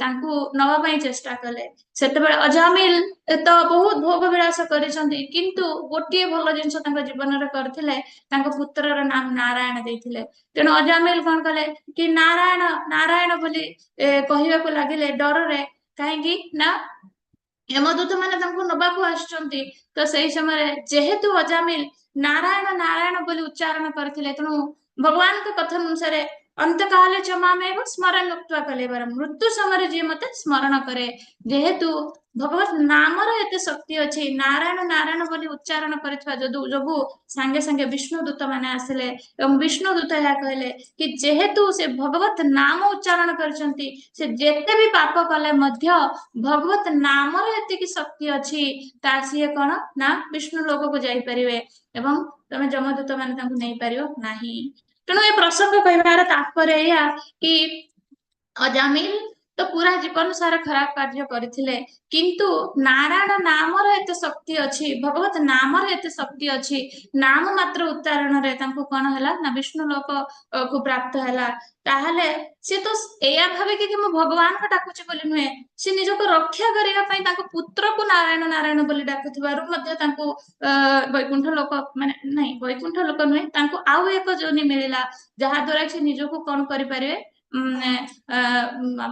ତାଙ୍କୁ ନବା ପାଇଁ ଚେଷ୍ଟା କଲେ। ସେତେବେଳେ ଅଜାମିଲ ତ ବହୁତ ଭୋଗ ବିଳାସ କରିଛନ୍ତି, କିନ୍ତୁ ଗୋଟିଏ ଭଲ ଜିନିଷ ତାଙ୍କ ଜୀବନରେ କରିଥିଲେ, ତାଙ୍କ ପୁତ୍ରର ନାମ ନାରାୟଣ ଦେଇଥିଲେ। ତେଣୁ ଅଜାମିଲ କଣ କଲେ କି ନାରାୟଣ ନାରାୟଣ ବୋଲି କହିବାକୁ ଲାଗିଲେ ଡରରେ। କାହିଁକି ନା ୟମଦୂତ ମାନେ ତାଙ୍କୁ ନବାକୁ ଆସୁଛନ୍ତି। ତ ସେଇ ସମୟରେ ଯେହେତୁ ଅଜାମିଲ ନାରାୟଣ ନାରାୟଣ ବୋଲି ଉଚ୍ଚାରଣ କରିଥିଲେ, ତେଣୁ ଭଗବାନଙ୍କ କଥା ଅନୁସାରେ ଅନ୍ତକାଲେ ଚ ମାମେବ ସ୍ମରଣ ମୁକ୍ତ୍ୱା କଲେବରମ୍। ମୃତ୍ୟୁ ସମୟରେ ଯିଏ ମତେ ସ୍ମରଣ କରେ, ଯେହେତୁ ଭଗବତ ନାମର ଏତେ ଶକ୍ତି ଅଛି, ନାରାୟଣ ନାରାୟଣ ବୋଲି ଉଚ୍ଚାରଣ କରିଥିବା ଯୋଗୁ ସାଙ୍ଗେ ସାଙ୍ଗେ ବିଷ୍ଣୁ ଦୂତ ମାନେ ଆସିଲେ ଏବଂ ବିଷ୍ଣୁ ଦୂତ ଏହା କହିଲେ କି ଯେହେତୁ ସେ ଭଗବତ ନାମ ଉଚ୍ଚାରଣ କରିଛନ୍ତି, ସେ ଯେତେ ବି ପାପ କଲେ ମଧ୍ୟ ଭଗବତ ନାମର ଏତିକି ଶକ୍ତି ଅଛି, ତା ସିଏ କଣ ନା ବିଷ୍ଣୁ ଲୋକକୁ ଯାଇପାରିବେ ଏବଂ ତମେ ଯମଦୂତ ମାନେ ତାଙ୍କୁ ନେଇପାରିବ ନାହିଁ। ତେଣୁ ଏ ପ୍ରସଙ୍ଗ କହିବାର ତାତ୍ପର୍ଯ୍ୟ ଏଇଆ କି ଅଜାମିଲ ତ ପୁରା ଜୀବନ ସାରା ଖରାପ କାର୍ଯ୍ୟ କରିଥିଲେ, କିନ୍ତୁ ନାରାୟଣ ନାମର ଏତେ ଶକ୍ତି ଅଛି, ଭଗବତ ନାମର ଏତେ ଶକ୍ତି ଅଛି, ନାମ ମାତ୍ର ଉଚ୍ଚାରଣରେ ତାଙ୍କୁ କଣ ହେଲା ନା ବିଷ୍ଣୁ ଲୋକ କୁ ପ୍ରାପ୍ତ ହେଲା। ତାହେଲେ ସିଏ ତ ଏଇଆ ଭାବିକି କି ମୁଁ ଭଗବାନଙ୍କୁ ଡାକୁଛି ବୋଲି ନୁହେଁ, ସେ ନିଜକୁ ରକ୍ଷା କରିବା ପାଇଁ ତାଙ୍କ ପୁତ୍ରକୁ ନାରାୟଣ ନାରାୟଣ ବୋଲି ଡାକୁଥିବାରୁ ମଧ୍ୟ ତାଙ୍କୁ ବୈକୁଣ୍ଠ ଲୋକ ମାନେ ନାଇଁ, ବୈକୁଣ୍ଠ ଲୋକ ନୁହେଁ, ତାଙ୍କୁ ଆଉ ଏକ ଯୋନି ମିଳିଲା, ଯାହା ଦ୍ଵାରା ସେ ନିଜକୁ କଣ କରିପାରିବେ,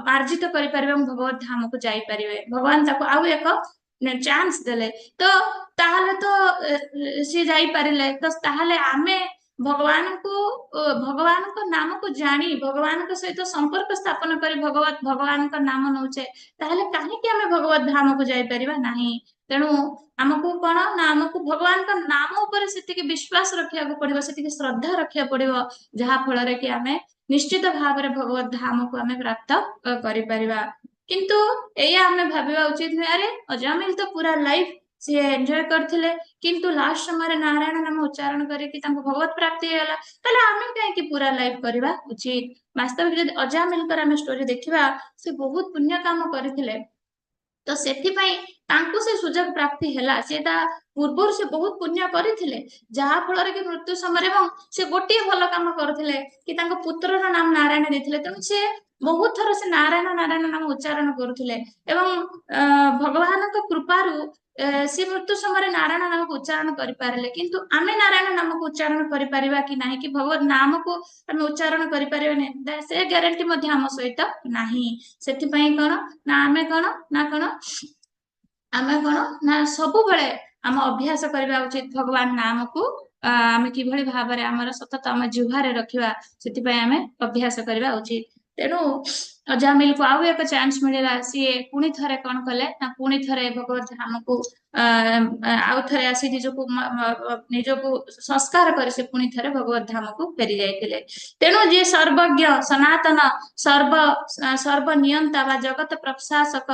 ମାର୍ଜିତ କରିପାରିବେ ଏବଂ ଭଗବତ ଧାମକୁ ଯାଇପାରିବେ। ଭଗବାନ ତାକୁ ଆଉ ଏକ ଚାନ୍ସ ଦେଲେ, ତ ତାହେଲେ ତ ସିଏ ଯାଇପାରିଲେ। ତ ତାହେଲେ ଆମେ ଭଗବାନଙ୍କ ନାମକୁ ଜାଣି ଭଗବାନଙ୍କ ସହିତ ସମ୍ପର୍କ ସ୍ଥାପନ କରି ଭଗବାନଙ୍କ ନାମ ନଉଛେ, ତାହେଲେ କାହିଁକି ଆମେ ଭଗବତ ଧାମକୁ ଯାଇପାରିବା ନାହିଁ? ତେଣୁ ଆମକୁ କଣ ନା ଆମକୁ ଭଗବାନଙ୍କ ନାମ ଉପରେ ସେତିକି ବିଶ୍ୱାସ ରଖିବାକୁ ପଡିବ, ସେତିକି ଶ୍ରଦ୍ଧା ରଖିବାକୁ ପଡିବ, ଯାହା ଫଳରେ କି ଆମେ ନିଶ୍ଚିତ ଭାବରେ ଭଗବତ ଧାମକୁ ଆମେ ପ୍ରାପ୍ତ କରିପାରିବା। କିନ୍ତୁ ଏଇଆ ଆମେ ଭାବିବା ଉଚିତ ନୁହେଁ, ଆରେ ଅଜାମିଲ ତ ପୁରା ଲାଇଫ ସିଏ ଏନ୍ଜୟ କରିଥିଲେ, କିନ୍ତୁ ଲାଷ୍ଟ ସମୟରେ ନାରାୟଣ ନାମ ଉଚ୍ଚାରଣ କରିକି ତାଙ୍କୁ ଭଗବତ ପ୍ରାପ୍ତି ହେଇଗଲା, ତାହେଲେ ଆମେ କାହିଁକି ପୁରା ଲାଇଫ କରିବା ଉଚିତ? ବାସ୍ତବିକ ଯଦି ଅଜାମିଲଙ୍କର ଆମେ ଷ୍ଟୋରି ଦେଖିବା, ସେ ବହୁତ ପୁଣ୍ୟ କାମ କରିଥିଲେ, ତ ସେଥିପାଇଁ ତାଙ୍କୁ ସେ ସୁଯୋଗ ପ୍ରାପ୍ତି ହେଲା। ସେ ତା ପୂର୍ବରୁ ସେ ବହୁତ ପୁଣ୍ୟ କରିଥିଲେ, ଯାହା ଫଳରେ କି ମୃତ୍ୟୁ ସମୟରେ, ଏବଂ ସେ ଗୋଟିଏ ଭଲ କାମ କରୁଥିଲେ କି ତାଙ୍କ ପୁତ୍ରର ନାମ ନାରାୟଣ ଦେଇଥିଲେ, ତେଣୁ ସେ ବହୁତ ଥର ସେ ନାରାୟଣ ନାରାୟଣ ନାମ ଉଚ୍ଚାରଣ କରୁଥିଲେ ଏବଂ ଭଗବାନଙ୍କ କୃପାରୁ ସେ ମୃତ୍ୟୁ ସମୟରେ ନାରାୟଣ ନାମକୁ ଉଚ୍ଚାରଣ କରିପାରିଲେ। କିନ୍ତୁ ଆମେ ନାରାୟଣ ନାମକୁ ଉଚ୍ଚାରଣ କରିପାରିବା କି ନାହିଁ, କି ଭଗବତ ନାମକୁ ଆମେ ଉଚ୍ଚାରଣ କରିପାରିବାନି, ସେ ଗ୍ୟାରେଣ୍ଟି ମଧ୍ୟ ଆମ ସହିତ ନାହିଁ। ସେଥିପାଇଁ କଣ ନା ଆମେ କଣ ନା କଣ ଆମେ କଣ ନା ସବୁବେଳେ ଆମ ଅଭ୍ୟାସ କରିବା ଉଚିତ ଭଗବାନ ନାମକୁ ଆମେ କିଭଳି ଭାବରେ ଆମର ସତତ ଆମ ଜିହ୍ୱାରେ ରଖିବା, ସେଥିପାଇଁ ଆମେ ଅଭ୍ୟାସ କରିବା ଉଚିତ। ତେଣୁ ଅଜାମିଲକୁ ଆଉ ଏକ ଚାନ୍ସ ମିଳିଲା, ସିଏ ପୁଣି ଥରେ କଣ କଲେ ନା ପୁଣି ଥରେ ଭଗବତ ଧାମକୁ ଆଉ ଥରେ ଆସି ନିଜକୁ ସଂସ୍କାର କରି ସେ ପୁଣି ଥରେ ଭଗବତ ଧାମକୁ ଫେରି ଯାଇଥିଲେ। ତେଣୁ ଯିଏ ସର୍ବଜ୍ଞ ସନାତନ ସର୍ବନିୟନ୍ତା ବା ଜଗତ ପ୍ରଶାସକ,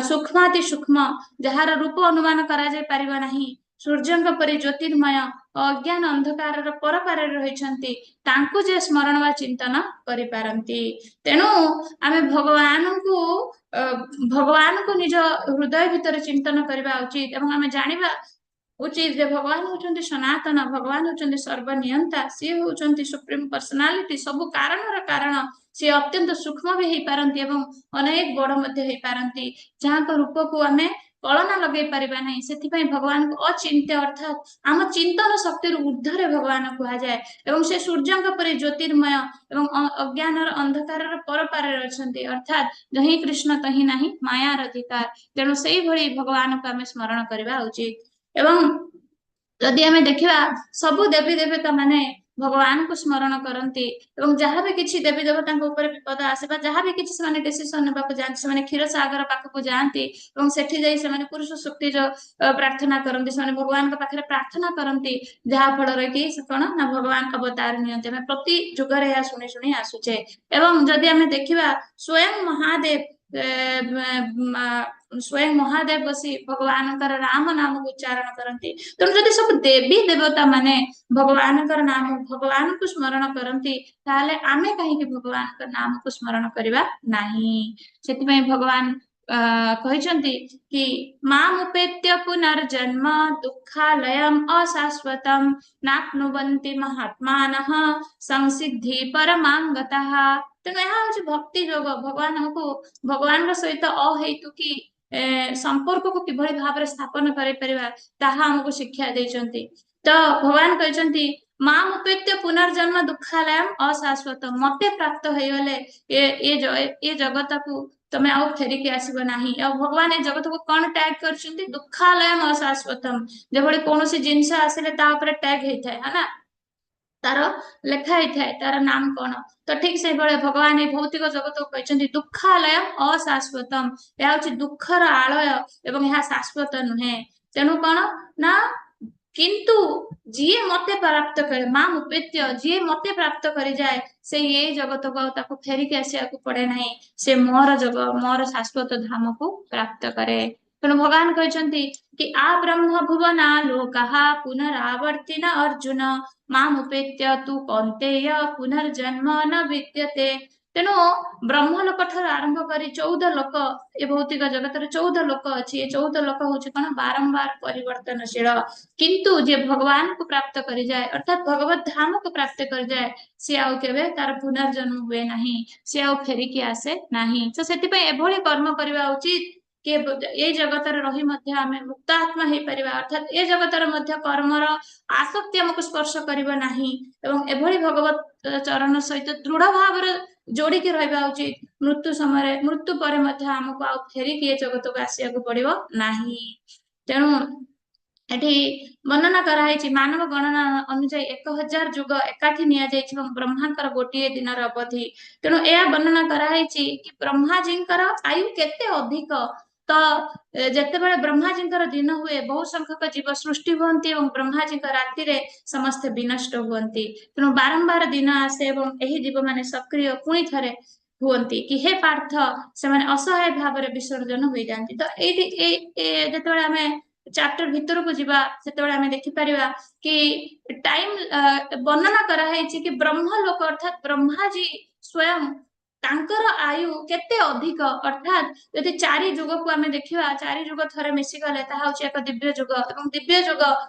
ସୂକ୍ଷ୍ମାତି ସୂକ୍ଷ୍ମ, ଯାହାର ରୂପ ଅନୁମାନ କରାଯାଇ ପାରିବ ନାହିଁ, ସୂର୍ଯ୍ୟଙ୍କ ପରି ଜ୍ୟୋତିର୍ମୟ, ଅଜ୍ଞାନ ଅନ୍ଧକାରର ପରପାରରେ ରହିଛନ୍ତି, ତାଙ୍କୁ ଯେ ସ୍ମରଣ ବା ଚିନ୍ତନ କରିପାରନ୍ତି। ତେଣୁ ଆମେ ଭଗବାନଙ୍କୁ ନିଜ ହୃଦୟ ଭିତରେ ଚିନ୍ତନ କରିବା ଉଚିତ ଏବଂ ଆମେ ଜାଣିବା ଉଚିତ ଯେ ଭଗବାନ ହଉଛନ୍ତି ସନାତନ, ଭଗବାନ ହଉଛନ୍ତି ସର୍ବନିୟନ୍ତା, ସିଏ ହଉଛନ୍ତି ସୁପ୍ରିମ ପର୍ସନାଲିଟି, ସବୁ କାରଣର କାରଣ, ସିଏ ଅତ୍ୟନ୍ତ ସୂକ୍ଷ୍ମ ବି ହେଇପାରନ୍ତି ଏବଂ ଅନେକ ବଡ ମଧ୍ୟ ହେଇପାରନ୍ତି, ଯାହାଙ୍କ ରୂପକୁ ଆମେ କଳନା ଲଗେଇ ପାରିବା ନାହିଁ। ସେଥିପାଇଁ ଭଗବାନଙ୍କୁ ଅଚିନ୍ତ୍ୟ ଅର୍ଥାତ୍ ଆମ ଚିନ୍ତନ ଶକ୍ତିରୁ ଉର୍ଦ୍ଧ୍ୱରେ ଭଗବାନ କୁହାଯାଏ ଏବଂ ସେ ସୂର୍ଯ୍ୟଙ୍କ ପରି ଜ୍ୟୋତିର୍ମୟ ଏବଂ ଅଜ୍ଞାନର ଅନ୍ଧକାରର ପରପାରରେ ଅଛନ୍ତି, ଅର୍ଥାତ୍ ଯହିଁ କୃଷ୍ଣ ତହିଁ ନାହିଁ ମାୟାର ଅଧିକାର। ତେଣୁ ସେଇଭଳି ଭଗବାନଙ୍କୁ ଆମେ ସ୍ମରଣ କରିବା ଉଚିତ। ଏବଂ ଯଦି ଆମେ ଦେଖିବା ସବୁ ଦେବୀ ଦେବତା ମାନେ ଭଗବାନଙ୍କୁ ସ୍ମରଣ କରନ୍ତି ଏବଂ ଯାହା ବି କିଛି ଦେବୀ ଦେବତାଙ୍କ ଉପରେ ବିପଦ ଆସେ ବା ଯାହା ବି କିଛି ସେମାନେ ଡିସିସନ ନେବାକୁ ଯାଆନ୍ତି, ସେମାନେ କ୍ଷୀରସାଗର ପାଖକୁ ଯାଆନ୍ତି ଏବଂ ସେଠି ଯାଇ ସେମାନେ ପୁରୁଷ ଶକ୍ତିର ପ୍ରାର୍ଥନା କରନ୍ତି, ସେମାନେ ଭଗବାନଙ୍କ ପାଖରେ ପ୍ରାର୍ଥନା କରନ୍ତି, ଯାହା ଫଳରେ କି ସେ କଣ ନା ଭଗବାନ ଅବତାର ନିଅନ୍ତି। ଆମେ ପ୍ରତି ଯୁଗରେ ଏହା ଶୁଣି ଶୁଣି ଆସୁଛେ। ଏବଂ ଯଦି ଆମେ ଦେଖିବା ସ୍ୱୟଂ ମହାଦେବ ବସି ଭଗବାନଙ୍କର ରାମ ନାମକୁ ଉଚ୍ଚାରଣ କରନ୍ତି। ତେଣୁ ଯଦି ସବୁ ଦେବୀ ଦେବତା ମାନେ ଭଗବାନଙ୍କର ନାମ ଭଗବାନଙ୍କୁ ସ୍ମରଣ କରନ୍ତି, ତାହେଲେ ଆମେ କାହିଁକି ଭଗବାନଙ୍କ ନାମକୁ ସ୍ମରଣ କରିବା ନାହିଁ? ସେଥିପାଇଁ ଭଗବାନ କହିଛନ୍ତି କି ମାମୁପେତ୍ୟ ପୁନର୍ଜନ୍ମ ଦୁଃଖାଲୟମ୍ ଅଶାଶ୍ୱତମ୍ ନାପ୍ନୁବନ୍ତି ମହାତ୍ମାନଃ ସଂସିଦ୍ଧି ପରମାଙ୍ଗତଃ। ତେଣୁ ଏହା ହଉଛି ଭକ୍ତି ଯୋଗ। ଭଗବାନ ଆମକୁ ଭଗବାନଙ୍କ ସହିତ ଅହେତୁକି ସମ୍ପର୍କକୁ କିଭଳି ଭାବରେ ସ୍ଥାପନ କରିପାରିବା ତାହା ଆମକୁ ଶିକ୍ଷା ଦେଇଛନ୍ତି। ତ ଭଗବାନ କହିଛନ୍ତି ମାମୁପେତ୍ୟ ପୁନର୍ଜନ୍ମ ଦୁଃଖାଲୟମ୍ ଅଶାଶ୍ୱତ, ମତେ ପ୍ରାପ୍ତ ହେଇଗଲେ ଏ ଜଗତକୁ ତମେ ଆଉ ଫେରିକି ଆସିବ ନାହିଁ। ଆଉ ଭଗବାନ ଏ ଜଗତକୁ କଣ ଟ୍ୟାଗ କରିଛନ୍ତି? ଦୁଃଖାଲୟମ୍ ଅଶାଶ୍ୱତମ୍। ଯେଭଳି କୌଣସି ଜିନିଷ ଆସିଲେ ତା ଉପରେ ଟ୍ୟାଗ ହେଇଥାଏ, ହଁ ନା? ତାର ଲେଖା ହେଇଥାଏ ତାର ନାମ କଣ। ତ ଠିକ ସେଇଭଳିଆ ଭଗବାନ ଏଇ ଭୌତିକ ଜଗତକୁ କହିଛନ୍ତି ଦୁଃଖାଲୟ ଅଶାଶ୍ୱତମ, ଏହା ହଉଛି ଦୁଃଖର ଆଳୟ ଏବଂ ଏହା ଶାଶ୍ୱତ ନୁହେଁ। ତେଣୁ କଣ ନା କିନ୍ତୁ ଯିଏ ମତେ ପ୍ରାପ୍ତ କରେ, ମା ମୁପେତ୍ୟ, ଯିଏ ମତେ ପ୍ରାପ୍ତ କରିଯାଏ ସେ ଏଇ ଜଗତକୁ ଆଉ ତାକୁ ଫେରିକି ଆସିବାକୁ ପଡେ ନାହିଁ, ସେ ମୋର ଜଗ ମୋର ଶାଶ୍ୱତ ଧାମକୁ ପ୍ରାପ୍ତ କରେ। ତେଣୁ ଭଗବାନ କହିଛନ୍ତି କି ଆ ବ୍ରହ୍ମ ଭୁବନା ଲୋକାଃ ପୁନରାବର୍ତ୍ତିନ ଅର୍ଜୁନ ମାମୁପେତ୍ୟ ତୁ କୌନ୍ତେୟ ପୁନର୍ଜନ୍ମ ନ ବିଦ୍ୟତେ। ତେଣୁ ବ୍ରହ୍ମ ଲୋକ ଠାରୁ ଆରମ୍ଭ କରି 14 ଲୋକ, ଏ ଭୌତିକ ଜଗତରେ 14 ଲୋକ ଅଛି, ଏ 14 ଲୋକ ହଉଛି କଣ ବାରମ୍ବାର ପରିବର୍ତ୍ତନଶୀଳ। କିନ୍ତୁ ଯିଏ ଭଗବାନଙ୍କୁ ପ୍ରାପ୍ତ କରିଯାଏ ଅର୍ଥାତ ଭଗବତ ଧାମକୁ ପ୍ରାପ୍ତ କରିଯାଏ ସିଏ ଆଉ କେବେ ତାର ପୁନର୍ଜନ୍ମ ହୁଏ ନାହିଁ, ସିଏ ଆଉ ଫେରିକି ଆସେ ନାହିଁ। ତ ସେଥିପାଇଁ ଏଭଳି କର୍ମ କରିବା ଉଚିତ କି ଏଇ ଜଗତରେ ରହି ମଧ୍ୟ ଆମେ ମୁକ୍ତ ଆତ୍ମା ହେଇପାରିବା, ଅର୍ଥାତ ଏ ଜଗତରେ ମଧ୍ୟ କର୍ମର ଆସକ୍ତି ଆମକୁ ସ୍ପର୍ଶ କରିବ ନାହିଁ ଏବଂ ଏଭଳି ଭଗବତ ଚରଣ ସହିତ ଦୃଢ ଭାବରେ ଯୋଡିକି ରହିବା ଉଚିତ। ମୃତ୍ୟୁ ସମୟରେ, ମୃତ୍ୟୁ ପରେ ମଧ୍ୟ ଆମକୁ ଆଉ ଫେରିକି ଏ ଜଗତକୁ ଆସିବାକୁ ପଡିବ ନାହିଁ। ତେଣୁ ଏଠି ବର୍ଣ୍ଣନା କରାହେଇଛି ମାନବ ଗଣନା ଅନୁଯାୟୀ 1000 ଯୁଗ ଏକାଠି ନିଆଯାଇଛି ଏବଂ ବ୍ରହ୍ମାଙ୍କର ଗୋଟିଏ ଦିନର ଅବଧି। ତେଣୁ ଏହା ବର୍ଣ୍ଣନା କରାହେଇଛି କି ବ୍ରହ୍ମାଜୀଙ୍କର ଆୟୁ କେତେ ଅଧିକ। ତ ଯେତେବେଳେ ବ୍ରହ୍ମାଜୀଙ୍କର ଦିନ ହୁଏ ବହୁ ସଂଖ୍ୟକ ଜୀବ ସୃଷ୍ଟି ହୁଅନ୍ତି ଏବଂ ବ୍ରହ୍ମାଜୀଙ୍କ ରାତିରେ ସମସ୍ତେ ବିନଷ୍ଟ ହୁଅନ୍ତି। ତେଣୁ ବାରମ୍ବାର ଦିନ ଆସେ ଏବଂ ଏହି ଜୀବମାନେ ସକ୍ରିୟ ପୁଣି ଥରେ ହୁଅନ୍ତି କି ହେ ପାର୍ଥ, ସେମାନେ ଅସହାୟ ଭାବରେ ବିସର୍ଜନ ହୋଇଯାଆନ୍ତି। ତ ଏଇଠି ଏଇ ଯେତେବେଳେ ଆମେ ଚାପ୍ଟର ଭିତରକୁ ଯିବା ସେତେବେଳେ ଆମେ ଦେଖିପାରିବା କି ଟାଇମ ବର୍ଣ୍ଣନା କରାହେଇଛି କି ବ୍ରହ୍ମ ଲୋକ ଅର୍ଥାତ ବ୍ରହ୍ମାଜୀ ସ୍ୱୟଂ ତାଙ୍କର ଆୟୁ କେତେ ଅଧିକ। ଅର୍ଥାତ ଯଦି 4 ଯୁଗକୁ ଆମେ ଦେଖିବା, 4 ଯୁଗ ଥରେ ମିଶିଗଲେ ତାହା ହଉଛି ଏକ ଦିବ୍ୟ ଯୁଗ ଏବଂ ଦିବ୍ୟ ଯୁଗ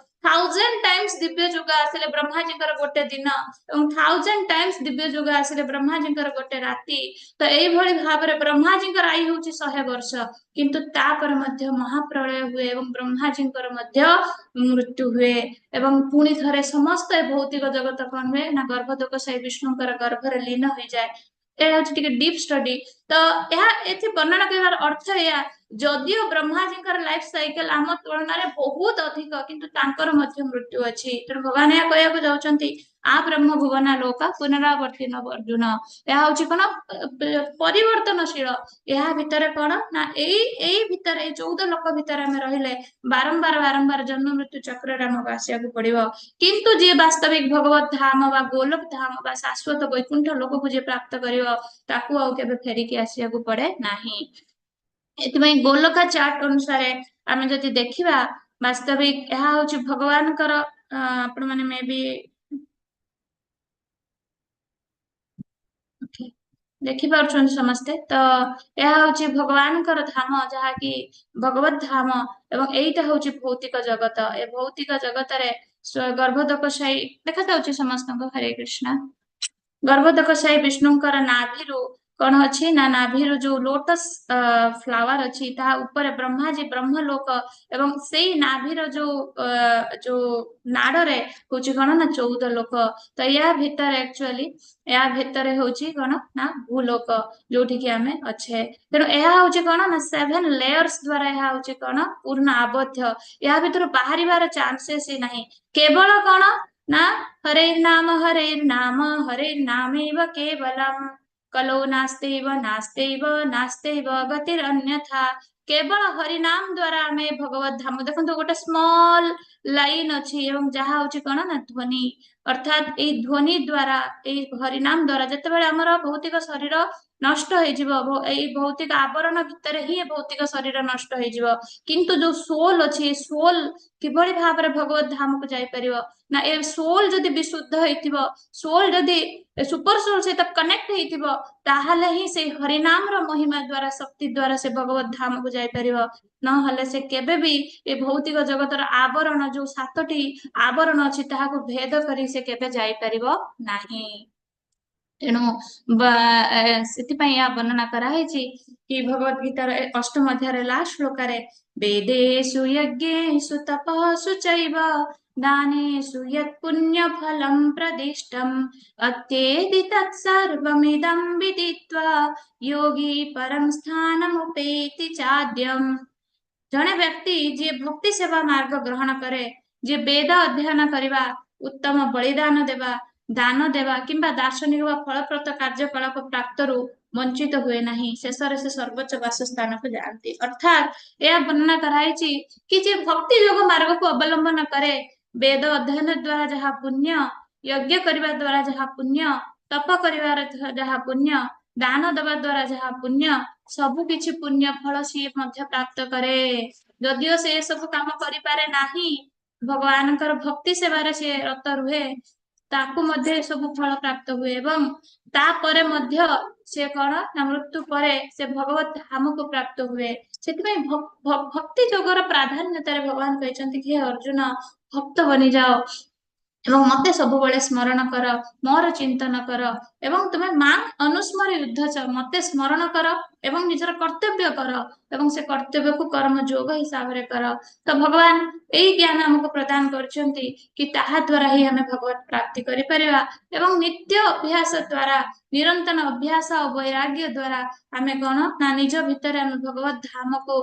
1000 ଟାଇମ୍ସ ଦିବ୍ୟ ଯୁଗ ଆସିଲେ ବ୍ରହ୍ମାଜୀଙ୍କର ଗୋଟେ ଦିନ ଏବଂ 1000 ଟାଇମ୍ସ ଦିବ୍ୟ ଯୁଗ ଆସିଲେ ବ୍ରହ୍ମାଜୀଙ୍କର ଗୋଟେ ରାତି। ତ ଏଇଭଳି ଭାବରେ ବ୍ରହ୍ମାଜୀଙ୍କର ଆୟୁ ହଉଛି 100 ବର୍ଷ, କିନ୍ତୁ ତାପରେ ମଧ୍ୟ ମହାପ୍ରଳୟ ହୁଏ ଏବଂ ବ୍ରହ୍ମାଜୀଙ୍କର ମଧ୍ୟ ମୃତ୍ୟୁ ହୁଏ ଏବଂ ପୁଣି ଥରେ ସମସ୍ତ ଭୌତିକ ଜଗତ କଣ ହୁଏ ନା ଗର୍ଭୋଦକଶାୟୀ ବିଷ୍ଣୁଙ୍କର ଗର୍ଭରେ ଲୀନ ହୋଇଯାଏ। ଏହା ହଉଛି ଟିକେ ଡିପ୍ ଷ୍ଟଡି। ତ ଏହା ଏଠି ବର୍ଣ୍ଣନା କରିବାର ଅର୍ଥ ଏଇଆ, ଯଦିଓ ବ୍ରହ୍ମାଜୀଙ୍କର ଲାଇଫ ସାଇକେଲ ଆମ ତୁଳନାରେ ବହୁତ ଅଧିକ, କିନ୍ତୁ ତାଙ୍କର ମଧ୍ୟ ମୃତ୍ୟୁ ଅଛି। ତେଣୁ ଭଗବାନ ଏହା କହିବାକୁ ଯାଉଛନ୍ତି ଆ ବ୍ରହ୍ମ ଭୁବନା ଲୋକ ପୁନରାବର୍ତ୍ତିନ ଅର୍ଜୁନ। ଏହା ହଉଛି କଣ ପରିବର୍ତ୍ତନଶୀଳ। ଏହା ଭିତରେ କଣ ନା ଏଇ ଭିତରେ ଏଇ 14 ଲୋକ ଭିତରେ ଆମେ ରହିଲେ ବାରମ୍ବାର ବାରମ୍ବାର ଜନ୍ମ ମୃତ୍ୟୁ ଚକ୍ରରେ ଆମକୁ ଆସିବାକୁ ପଡିବ। କିନ୍ତୁ ଯିଏ ବାସ୍ତବିକ ଭଗବତ ଧାମ ବା ଗୋଲକ ଧାମ ବା ଶାଶ୍ୱତ ବୈକୁଣ୍ଠ ଲୋକକୁ ଯିଏ ପ୍ରାପ୍ତ କରିବ ତାକୁ ଆଉ କେବେ ଫେରିକି ଆସିବାକୁ ପଡେ ନାହିଁ। ଏଥିପାଇଁ ଗୋଲକା ଚାର୍ଟ ଅନୁସାରେ ଆମେ ଯଦି ଦେଖିବା ବାସ୍ତବିକ ଏହା ହଉଛି ଭଗବାନଙ୍କର ଆପଣ ମାନେ ମେ ବି ଦେଖିପାରୁଛନ୍ତି ସମସ୍ତେ। ତ ଏହା ହଉଛି ଭଗବାନଙ୍କର ଧାମ, ଯାହାକି ଭଗବତ ଧାମ, ଏବଂ ଏଇଟା ହଉଛି ଭୌତିକ ଜଗତ। ଏ ଭୌତିକ ଜଗତରେ ଗର୍ଭୋଦକଶାୟୀ ଦେଖାଯାଉଛି ସମସ୍ତଙ୍କୁ। ହରେ କୃଷ୍ଣ। ଗର୍ଭୋଦକଶାୟୀ ବିଷ୍ଣୁଙ୍କର ନାଭିରୁ କଣ ଅଛି ନା ନାଭିରୁ ଯୋଉ ଲୋଟସ ଫ୍ଲାୱାର ଅଛି ତାହା ଉପରେ ବ୍ରହ୍ମାଜୀ ବ୍ରହ୍ମଲୋକ, ଏବଂ ସେଇ ନାଭିର ଯୋଉ ନାଡରେ ହଉଛି କଣ ନା 14 ଲୋକ। ତ ୟା ଭିତରେ ଆକ୍ଚୁଆଲି ୟା ଭିତରେ ହଉଛି କଣ ନା ଭୂଲୋକ, ଯୋଉଠିକି ଆମେ ଅଛେ। ତେଣୁ ଏହା ହଉଛି କଣ ନା 7 ଲେୟର୍ସ ଦ୍ଵାରା ଏହା ହଉଛି କଣ ପୂର୍ଣ୍ଣ ଆବଦ୍ଧ। ଏହା ଭିତରୁ ବାହାରିବାର ଚାନ୍ସେସ୍ ହିଁ ନାହିଁ। କେବଳ କଣ ନା ହରେ ନାମ ହରେ ନାମ ହରେ ନାମୈବ କେବଲମ୍ କଲୌ ନାସ୍ତୈବ ନାସ୍ତୈବ ନାସ୍ତୈବ ଗତିରନ୍ୟଥା। କେବଳ ହରିନାମ ଦ୍ଵାରା ଆମେ ଭଗବତ ଧାମ। ଦେଖନ୍ତୁ ଗୋଟେ ସ୍ମଲ ଲାଇନ ଅଛି ଏବଂ ଯାହା ହଉଛି କଣ ନା ଧ୍ୱନି, ଅର୍ଥାତ ଏଇ ଧ୍ୱନି ଦ୍ଵାରା ଏଇ ହରିନାମ ଦ୍ଵାରା ଯେତେବେଳେ ଆମର ଭୌତିକ ଶରୀର ନଷ୍ଟ ହେଇଯିବ, ଏଇ ଭୌତିକ ଆବରଣ ଭିତରେ ହିଁ ଏ ଭୌତିକ ଶରୀର ନଷ୍ଟ ହେଇଯିବ, କିନ୍ତୁ ଯୋଉ ସୋଲ ଅଛି ଏ ସୋଲ କିଭଳି ଭାବରେ ଭଗବତ ଧାମକୁ ଯାଇପାରିବ ନା ଏ ସୋଲ ଯଦି ବିଶୁଦ୍ଧ ହେଇଥିବ, ସୋଲ ଯଦି ସୁପର ସୋଲ ସହିତ କନେକ୍ଟ ହେଇଥିବ, ତାହେଲେ ହିଁ ସେଇ ହରିନାମର ମହିମା ଦ୍ଵାରା ଶକ୍ତି ଦ୍ଵାରା ସେ ଭଗବତ ଧାମକୁ ଯାଇପାରିବ। ନହେଲେ ସେ କେବେ ବି ଏ ଭୌତିକ ଜଗତର ଆବରଣ ଯୋଉ 7ଟି ଆବରଣ ଅଛି ତାହାକୁ ଭେଦ କରି ସେ କେବେ ଯାଇପାରିବ ନାହିଁ। ତେଣୁ ସେଥିପାଇଁ ଏହା ବର୍ଣ୍ଣନା କରାହେଇଛି କି ଭଗବତ ଗୀତାର ଅଷ୍ଟମ ଅଧ୍ୟାୟର ଲାଷ୍ଟ ଶ୍ଲୋକରେ ବେଦେଷୁ ଯଜ୍ଞେଷୁ ତପସୁ ଚୈବ ଦାନେଷୁ ଯତ୍ ପୁଣ୍ୟ ଫଲಂ ପ୍ରଦିଷ୍ଟಂ ଅତ୍ୟେତି ତତ୍ ସର୍ବମିଦं ବିଦିତ୍वा ଯୋଗୀ ପରଂ ସ୍ଥାନମୁପେତି ଚାଦ୍ୟମ୍। ଜଣେ ବ୍ୟକ୍ତି ଯିଏ ଭକ୍ତି ସେବା ମାର୍ଗ ଗ୍ରହଣ କରେ, ଯିଏ ବେଦ ଅଧ୍ୟୟନ କରିବା, ଉତ୍ତମ ବଳିଦାନ ଦେବା ଦାନ ଦେବା କିମ୍ବା ଦାର୍ଶନିକ ବା ଫଳପ୍ରଦ କାର୍ଯ୍ୟକଳାପ ପ୍ରାପ୍ତରୁ ବଞ୍ଚିତ ହୁଏ ନାହିଁ। ଶେଷରେ ସେ ସର୍ବୋଚ୍ଚ ବାସସ୍ଥାନକୁ ଯାଆନ୍ତି। ଅର୍ଥାତ୍ ଏହା ବର୍ଣ୍ଣନା କରାଯାଇଛି କି ଯେ ଭକ୍ତି ଯୋଗ ମାର୍ଗକୁ ଅବଲମ୍ବନ କରେ, ବେଦ ଅଧ୍ୟୟନ ଦ୍ଵାରା ଯାହା ପୁଣ୍ୟ, ଯଜ୍ଞ କରିବା ଦ୍ଵାରା ଯାହା ପୁଣ୍ୟ, ତପ କରିବାର ଯାହା ପୁଣ୍ୟ, ଦାନ ଦେବା ଦ୍ଵାରା ଯାହା ପୁଣ୍ୟ, ସବୁ କିଛି ପୁଣ୍ୟ ଫଳ ସିଏ ମଧ୍ୟ ପ୍ରାପ୍ତ କରେ। ଯଦିଓ ସେ ସବୁ କାମ କରିପାରେ ନାହିଁ, ଭଗବାନଙ୍କର ଭକ୍ତି ସେବାରେ ସିଏ ରତ ରୁହେ, ତାକୁ ମଧ୍ୟ ସବୁ ଫଳ ପ୍ରାପ୍ତ ହୁଏ। ଏବଂ ତାପରେ ମଧ୍ୟ ସେ କଣ ନା ମୃତ୍ୟୁ ପରେ ସେ ଭଗବତ ଧାମକୁ ପ୍ରାପ୍ତ ହୁଏ। ସେଥିପାଇଁ ଭକ୍ତି ଯୋଗର ପ୍ରାଧାନ୍ୟତାରେ ଭଗବାନ କହିଛନ୍ତି କି ହେ ଅର୍ଜୁନ, ଭକ୍ତ ବନିଯାଅ ଏବଂ ମତେ ସବୁବେଳେ ସ୍ମରଣ କର, ମୋର ଚିନ୍ତନ କର, ଏବଂ ତୁମେ ମା ଅନୁସ୍ମର ଯୁଦ୍ଧ ଚ, ମତେ ସ୍ମରଣ କର ଏବଂ ନିଜର କର୍ତ୍ତବ୍ୟ କର, ଏବଂ ସେ କର୍ତ୍ତବ୍ୟକୁ କର୍ମ ଯୋଗ ହିସାବରେ କର। ତ ଭଗବାନ ଏଇ ଜ୍ଞାନ ଆମକୁ ପ୍ରଦାନ କରିଛନ୍ତି କି ତାହା ଦ୍ଵାରା ହିଁ ଆମେ ଭଗବତ ପ୍ରାପ୍ତି କରିପାରିବା, ଏବଂ ନିତ୍ୟ ଅଭ୍ୟାସ ଦ୍ଵାରା, ନିରନ୍ତର ଅଭ୍ୟାସ ଆଉ ବୈରାଗ୍ୟ ଦ୍ଵାରା ଆମେ କଣ ନା ନିଜ ଭିତରେ ଆମେ ଭଗବତ ଧାମକୁ,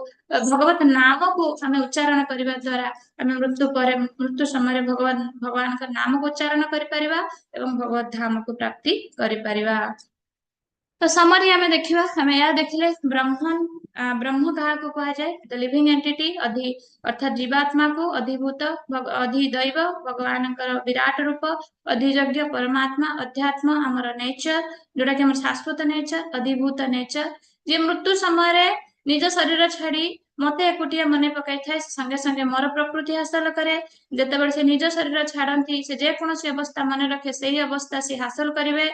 ଭଗବତ ନାମକୁ ଆମେ ଉଚ୍ଚାରଣ କରିବା ଦ୍ଵାରା ଆମେ ମୃତ୍ୟୁ ପରେ, ମୃତ୍ୟୁ ସମୟରେ ଭଗବାନଙ୍କ ନାମକୁ ଉଚ୍ଚାରଣ କରିପାରିବା ଏବଂ ଭଗବତ ଧାମକୁ ପ୍ରାପ୍ତି କରିପାରିବା। ତ ସମରି ଆମେ ଦେଖିବା, ଆମେ ଏହା ଦେଖିଲେ ବ୍ରହ୍ମ କାହାକୁ କୁହାଯାଏ? ଦ ଲିଭିଂ ଏଣ୍ଟିଟି, ଅଧି ଅର୍ଥାତ୍ ଜୀବାତ୍ମାକୁ, ଅଧିଭୂତ, ଅଧିଦୈବ ଭଗବାନଙ୍କର ବିରାଟ ରୂପ, ଅଧିଯଜ୍ଞ ପରମାତ୍ମା, ଅଧ୍ୟାତ୍ମ ଆମର ନେଚର ଯୋଉଟା କି ଆମର ଶାଶ୍ୱତ ନେଚର, ଅଧିଭୂତ ନେଚର, ଯିଏ ମୃତ୍ୟୁ ସମୟରେ ନିଜ ଶରୀର ଛାଡି ମତେ ଏକୁଟିଆ ମନେ ପକାଇଥାଏ, ସେ ସଙ୍ଗେ ସଙ୍ଗେ ମୋର ପ୍ରକୃତି ହାସଲ କରେ। ଯେତେବେଳେ ସେ ନିଜ ଶରୀର ଛାଡନ୍ତି, ସେ ଯେକୌଣସି ଅବସ୍ଥା ମନେ ରଖେ ସେଇ ଅବସ୍ଥା ସେ ହାସଲ କରିବେ।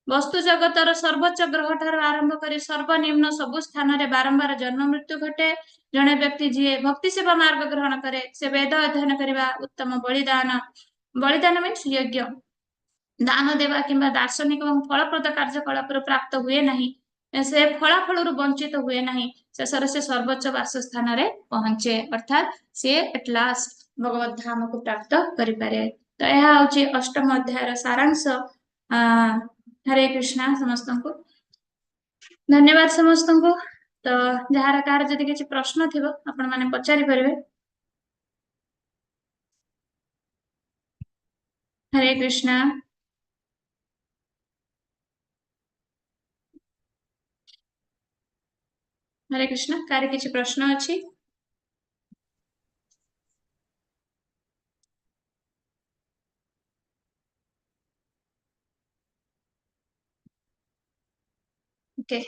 ବସ୍ତୁ ଜଗତର ସର୍ବୋଚ୍ଚ ଗ୍ରହ ଠାରୁ ଆରମ୍ଭ କରି ସର୍ବନିମ୍ନ ସବୁ ସ୍ଥାନରେ ବାରମ୍ବାର ଜନ୍ମ ମୃତ୍ୟୁ ଘଟେ। ଜଣେ ବ୍ୟକ୍ତି ଯିଏ ଭକ୍ତି ସେବା ମାର୍ଗ ଗ୍ରହଣ କରେ, ସେ ବେଦ ଅଧ୍ୟୟନ କରିବା, ଉତ୍ତମ ବଳିଦାନ, ବଳିଦାନ ମିନ୍ସ ଯଜ୍ଞ, ଦାନ ଦେବା କିମ୍ବା ଦାର୍ଶନିକ ଏବଂ ଫଳପ୍ରଦ କାର୍ଯ୍ୟକଳାପରୁ ପ୍ରାପ୍ତ ହୁଏ ନାହିଁ, ସେ ଫଳାଫଳରୁ ବଞ୍ଚିତ ହୁଏ ନାହିଁ, ଶେଷରେ ସେ ସର୍ବୋଚ୍ଚ ବାସସ୍ଥାନରେ ପହଞ୍ଚେ, ଅର୍ଥାତ୍ ସିଏ ଏଟ ଲାଷ୍ଟ ଭଗବତ ଧାମକୁ ପ୍ରାପ୍ତ କରିପାରେ। ତ ଏହା ହଉଛି ଅଷ୍ଟମ ଅଧ୍ୟାୟର ସାରାଂଶ। ହରେ କୃଷ୍ଣା ସମସ୍ତଙ୍କୁ ଧନ୍ୟବାଦ ସମସ୍ତଙ୍କୁ। ତ ଯାହାର କାହାର ଯଦି କିଛି ପ୍ରଶ୍ନ ଥିବ ଆପଣ ମାନେ ପଚାରି ପାରିବେ। ହରେ କୃଷ୍ଣା। ହରେ କୃଷ୍ଣ। କାହାର କିଛି ପ୍ରଶ୍ନ ଅଛି? ଓକେ,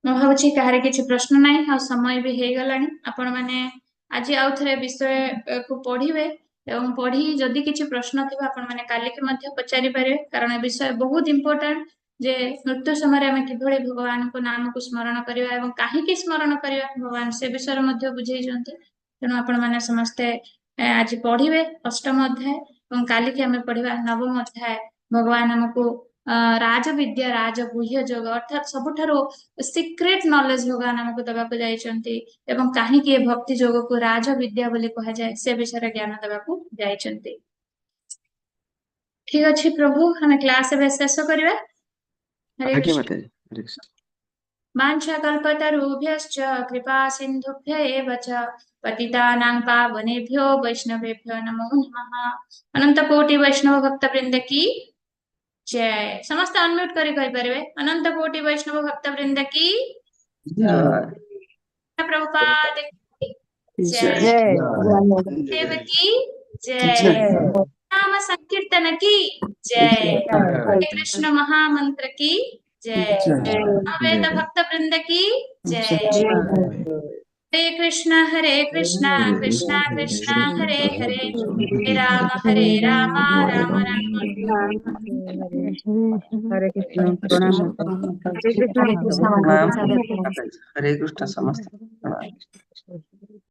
ମୁଁ ଭାବୁଛି କାହାର କିଛି ପ୍ରଶ୍ନ ନାହିଁ, ଆଉ ସମୟ ବି ହେଇଗଲାଣି। ଆପଣ ମାନେ ଆଜି ଆଉ ଥରେ ବିଷୟକୁ ପଢିବେ ଏବଂ ପଢି ଯଦି କିଛି ପ୍ରଶ୍ନ ଥିବ ଆପଣ ମାନେ କାଲିକି ମଧ୍ୟ ପଚାରି ପାରିବେ, କାରଣ ଏ ବିଷୟ ବହୁତ ଇମ୍ପୋର୍ଟାଣ୍ଟ ଯେ ମୃତ୍ୟୁ ସମୟରେ ଆମେ କିଭଳି ଭଗବାନଙ୍କ ନାମକୁ ସ୍ମରଣ କରିବା ଏବଂ କାହିଁକି ସ୍ମରଣ କରିବା, ଭଗବାନ ସେ ବିଷୟରେ ମଧ୍ୟ ବୁଝେଇଛନ୍ତି। ତେଣୁ ଆପଣ ମାନେ ସମସ୍ତେ ଆଜି ପଢିବେ ଅଷ୍ଟମ ଅଧ୍ୟାୟ ଏବଂ କାଲିକି ଆମେ ପଢିବା ନବମ ଅଧ୍ୟାୟ। ଭଗବାନ ଆମକୁ ରାଜବିଦ୍ୟା ରାଜଗୁହ୍ୟ ଯୋଗ ଅର୍ଥାତ୍ ସବୁଠାରୁ ସିକ୍ରେଟ ନଲେଜ ଭଗବାନ ଆମକୁ ଦେବାକୁ ଯାଇଛନ୍ତି, ଏବଂ କାହିଁକି ଏ ଭକ୍ତି ଯୋଗକୁ ରାଜବିଦ୍ୟା ବୋଲି କୁହାଯାଏ ସେ ବିଷୟରେ ଜ୍ଞାନ ଦେବାକୁ ଯାଇଛନ୍ତି। ଠିକ ଅଛି ପ୍ରଭୁ, ଆମେ କ୍ଲାସ ଏବେ ଶେଷ କରିବା। ହରେ ଆଜ୍ଞା କୃଷ୍ଣ। ମାତାଜୀ, ହରେ କୃଷ୍ଣ। वाञ्छाकल्पतरुभ्यश्च कृपा सिन्धुभ्य एव च पतितानां पावनेभ्यो वैष्णवेभ्यो नमो नमः। अनंत कोटि वैष्णव भक्त वृंद की जय। समस्त अनम्यूट करी कहि परिबे। अनंत कोटि वैष्णव भक्त वृंद की जय। प्रभुपाद की जय। जय। देव की जय। नाम संकीर्तन की जय। हरे कृष्ण महामंत्र की जय। वेद भक्त वृंद की जय। हरे कृष्णा हरे कृष्णा कृष्णा कृष्णा हरे हरे, हरे राम हरे राम राम राम। हरे कृष्ण प्रणाम। हरे कृष्ण प्रणाम। हरे कृष्ण समस्त प्रणाम।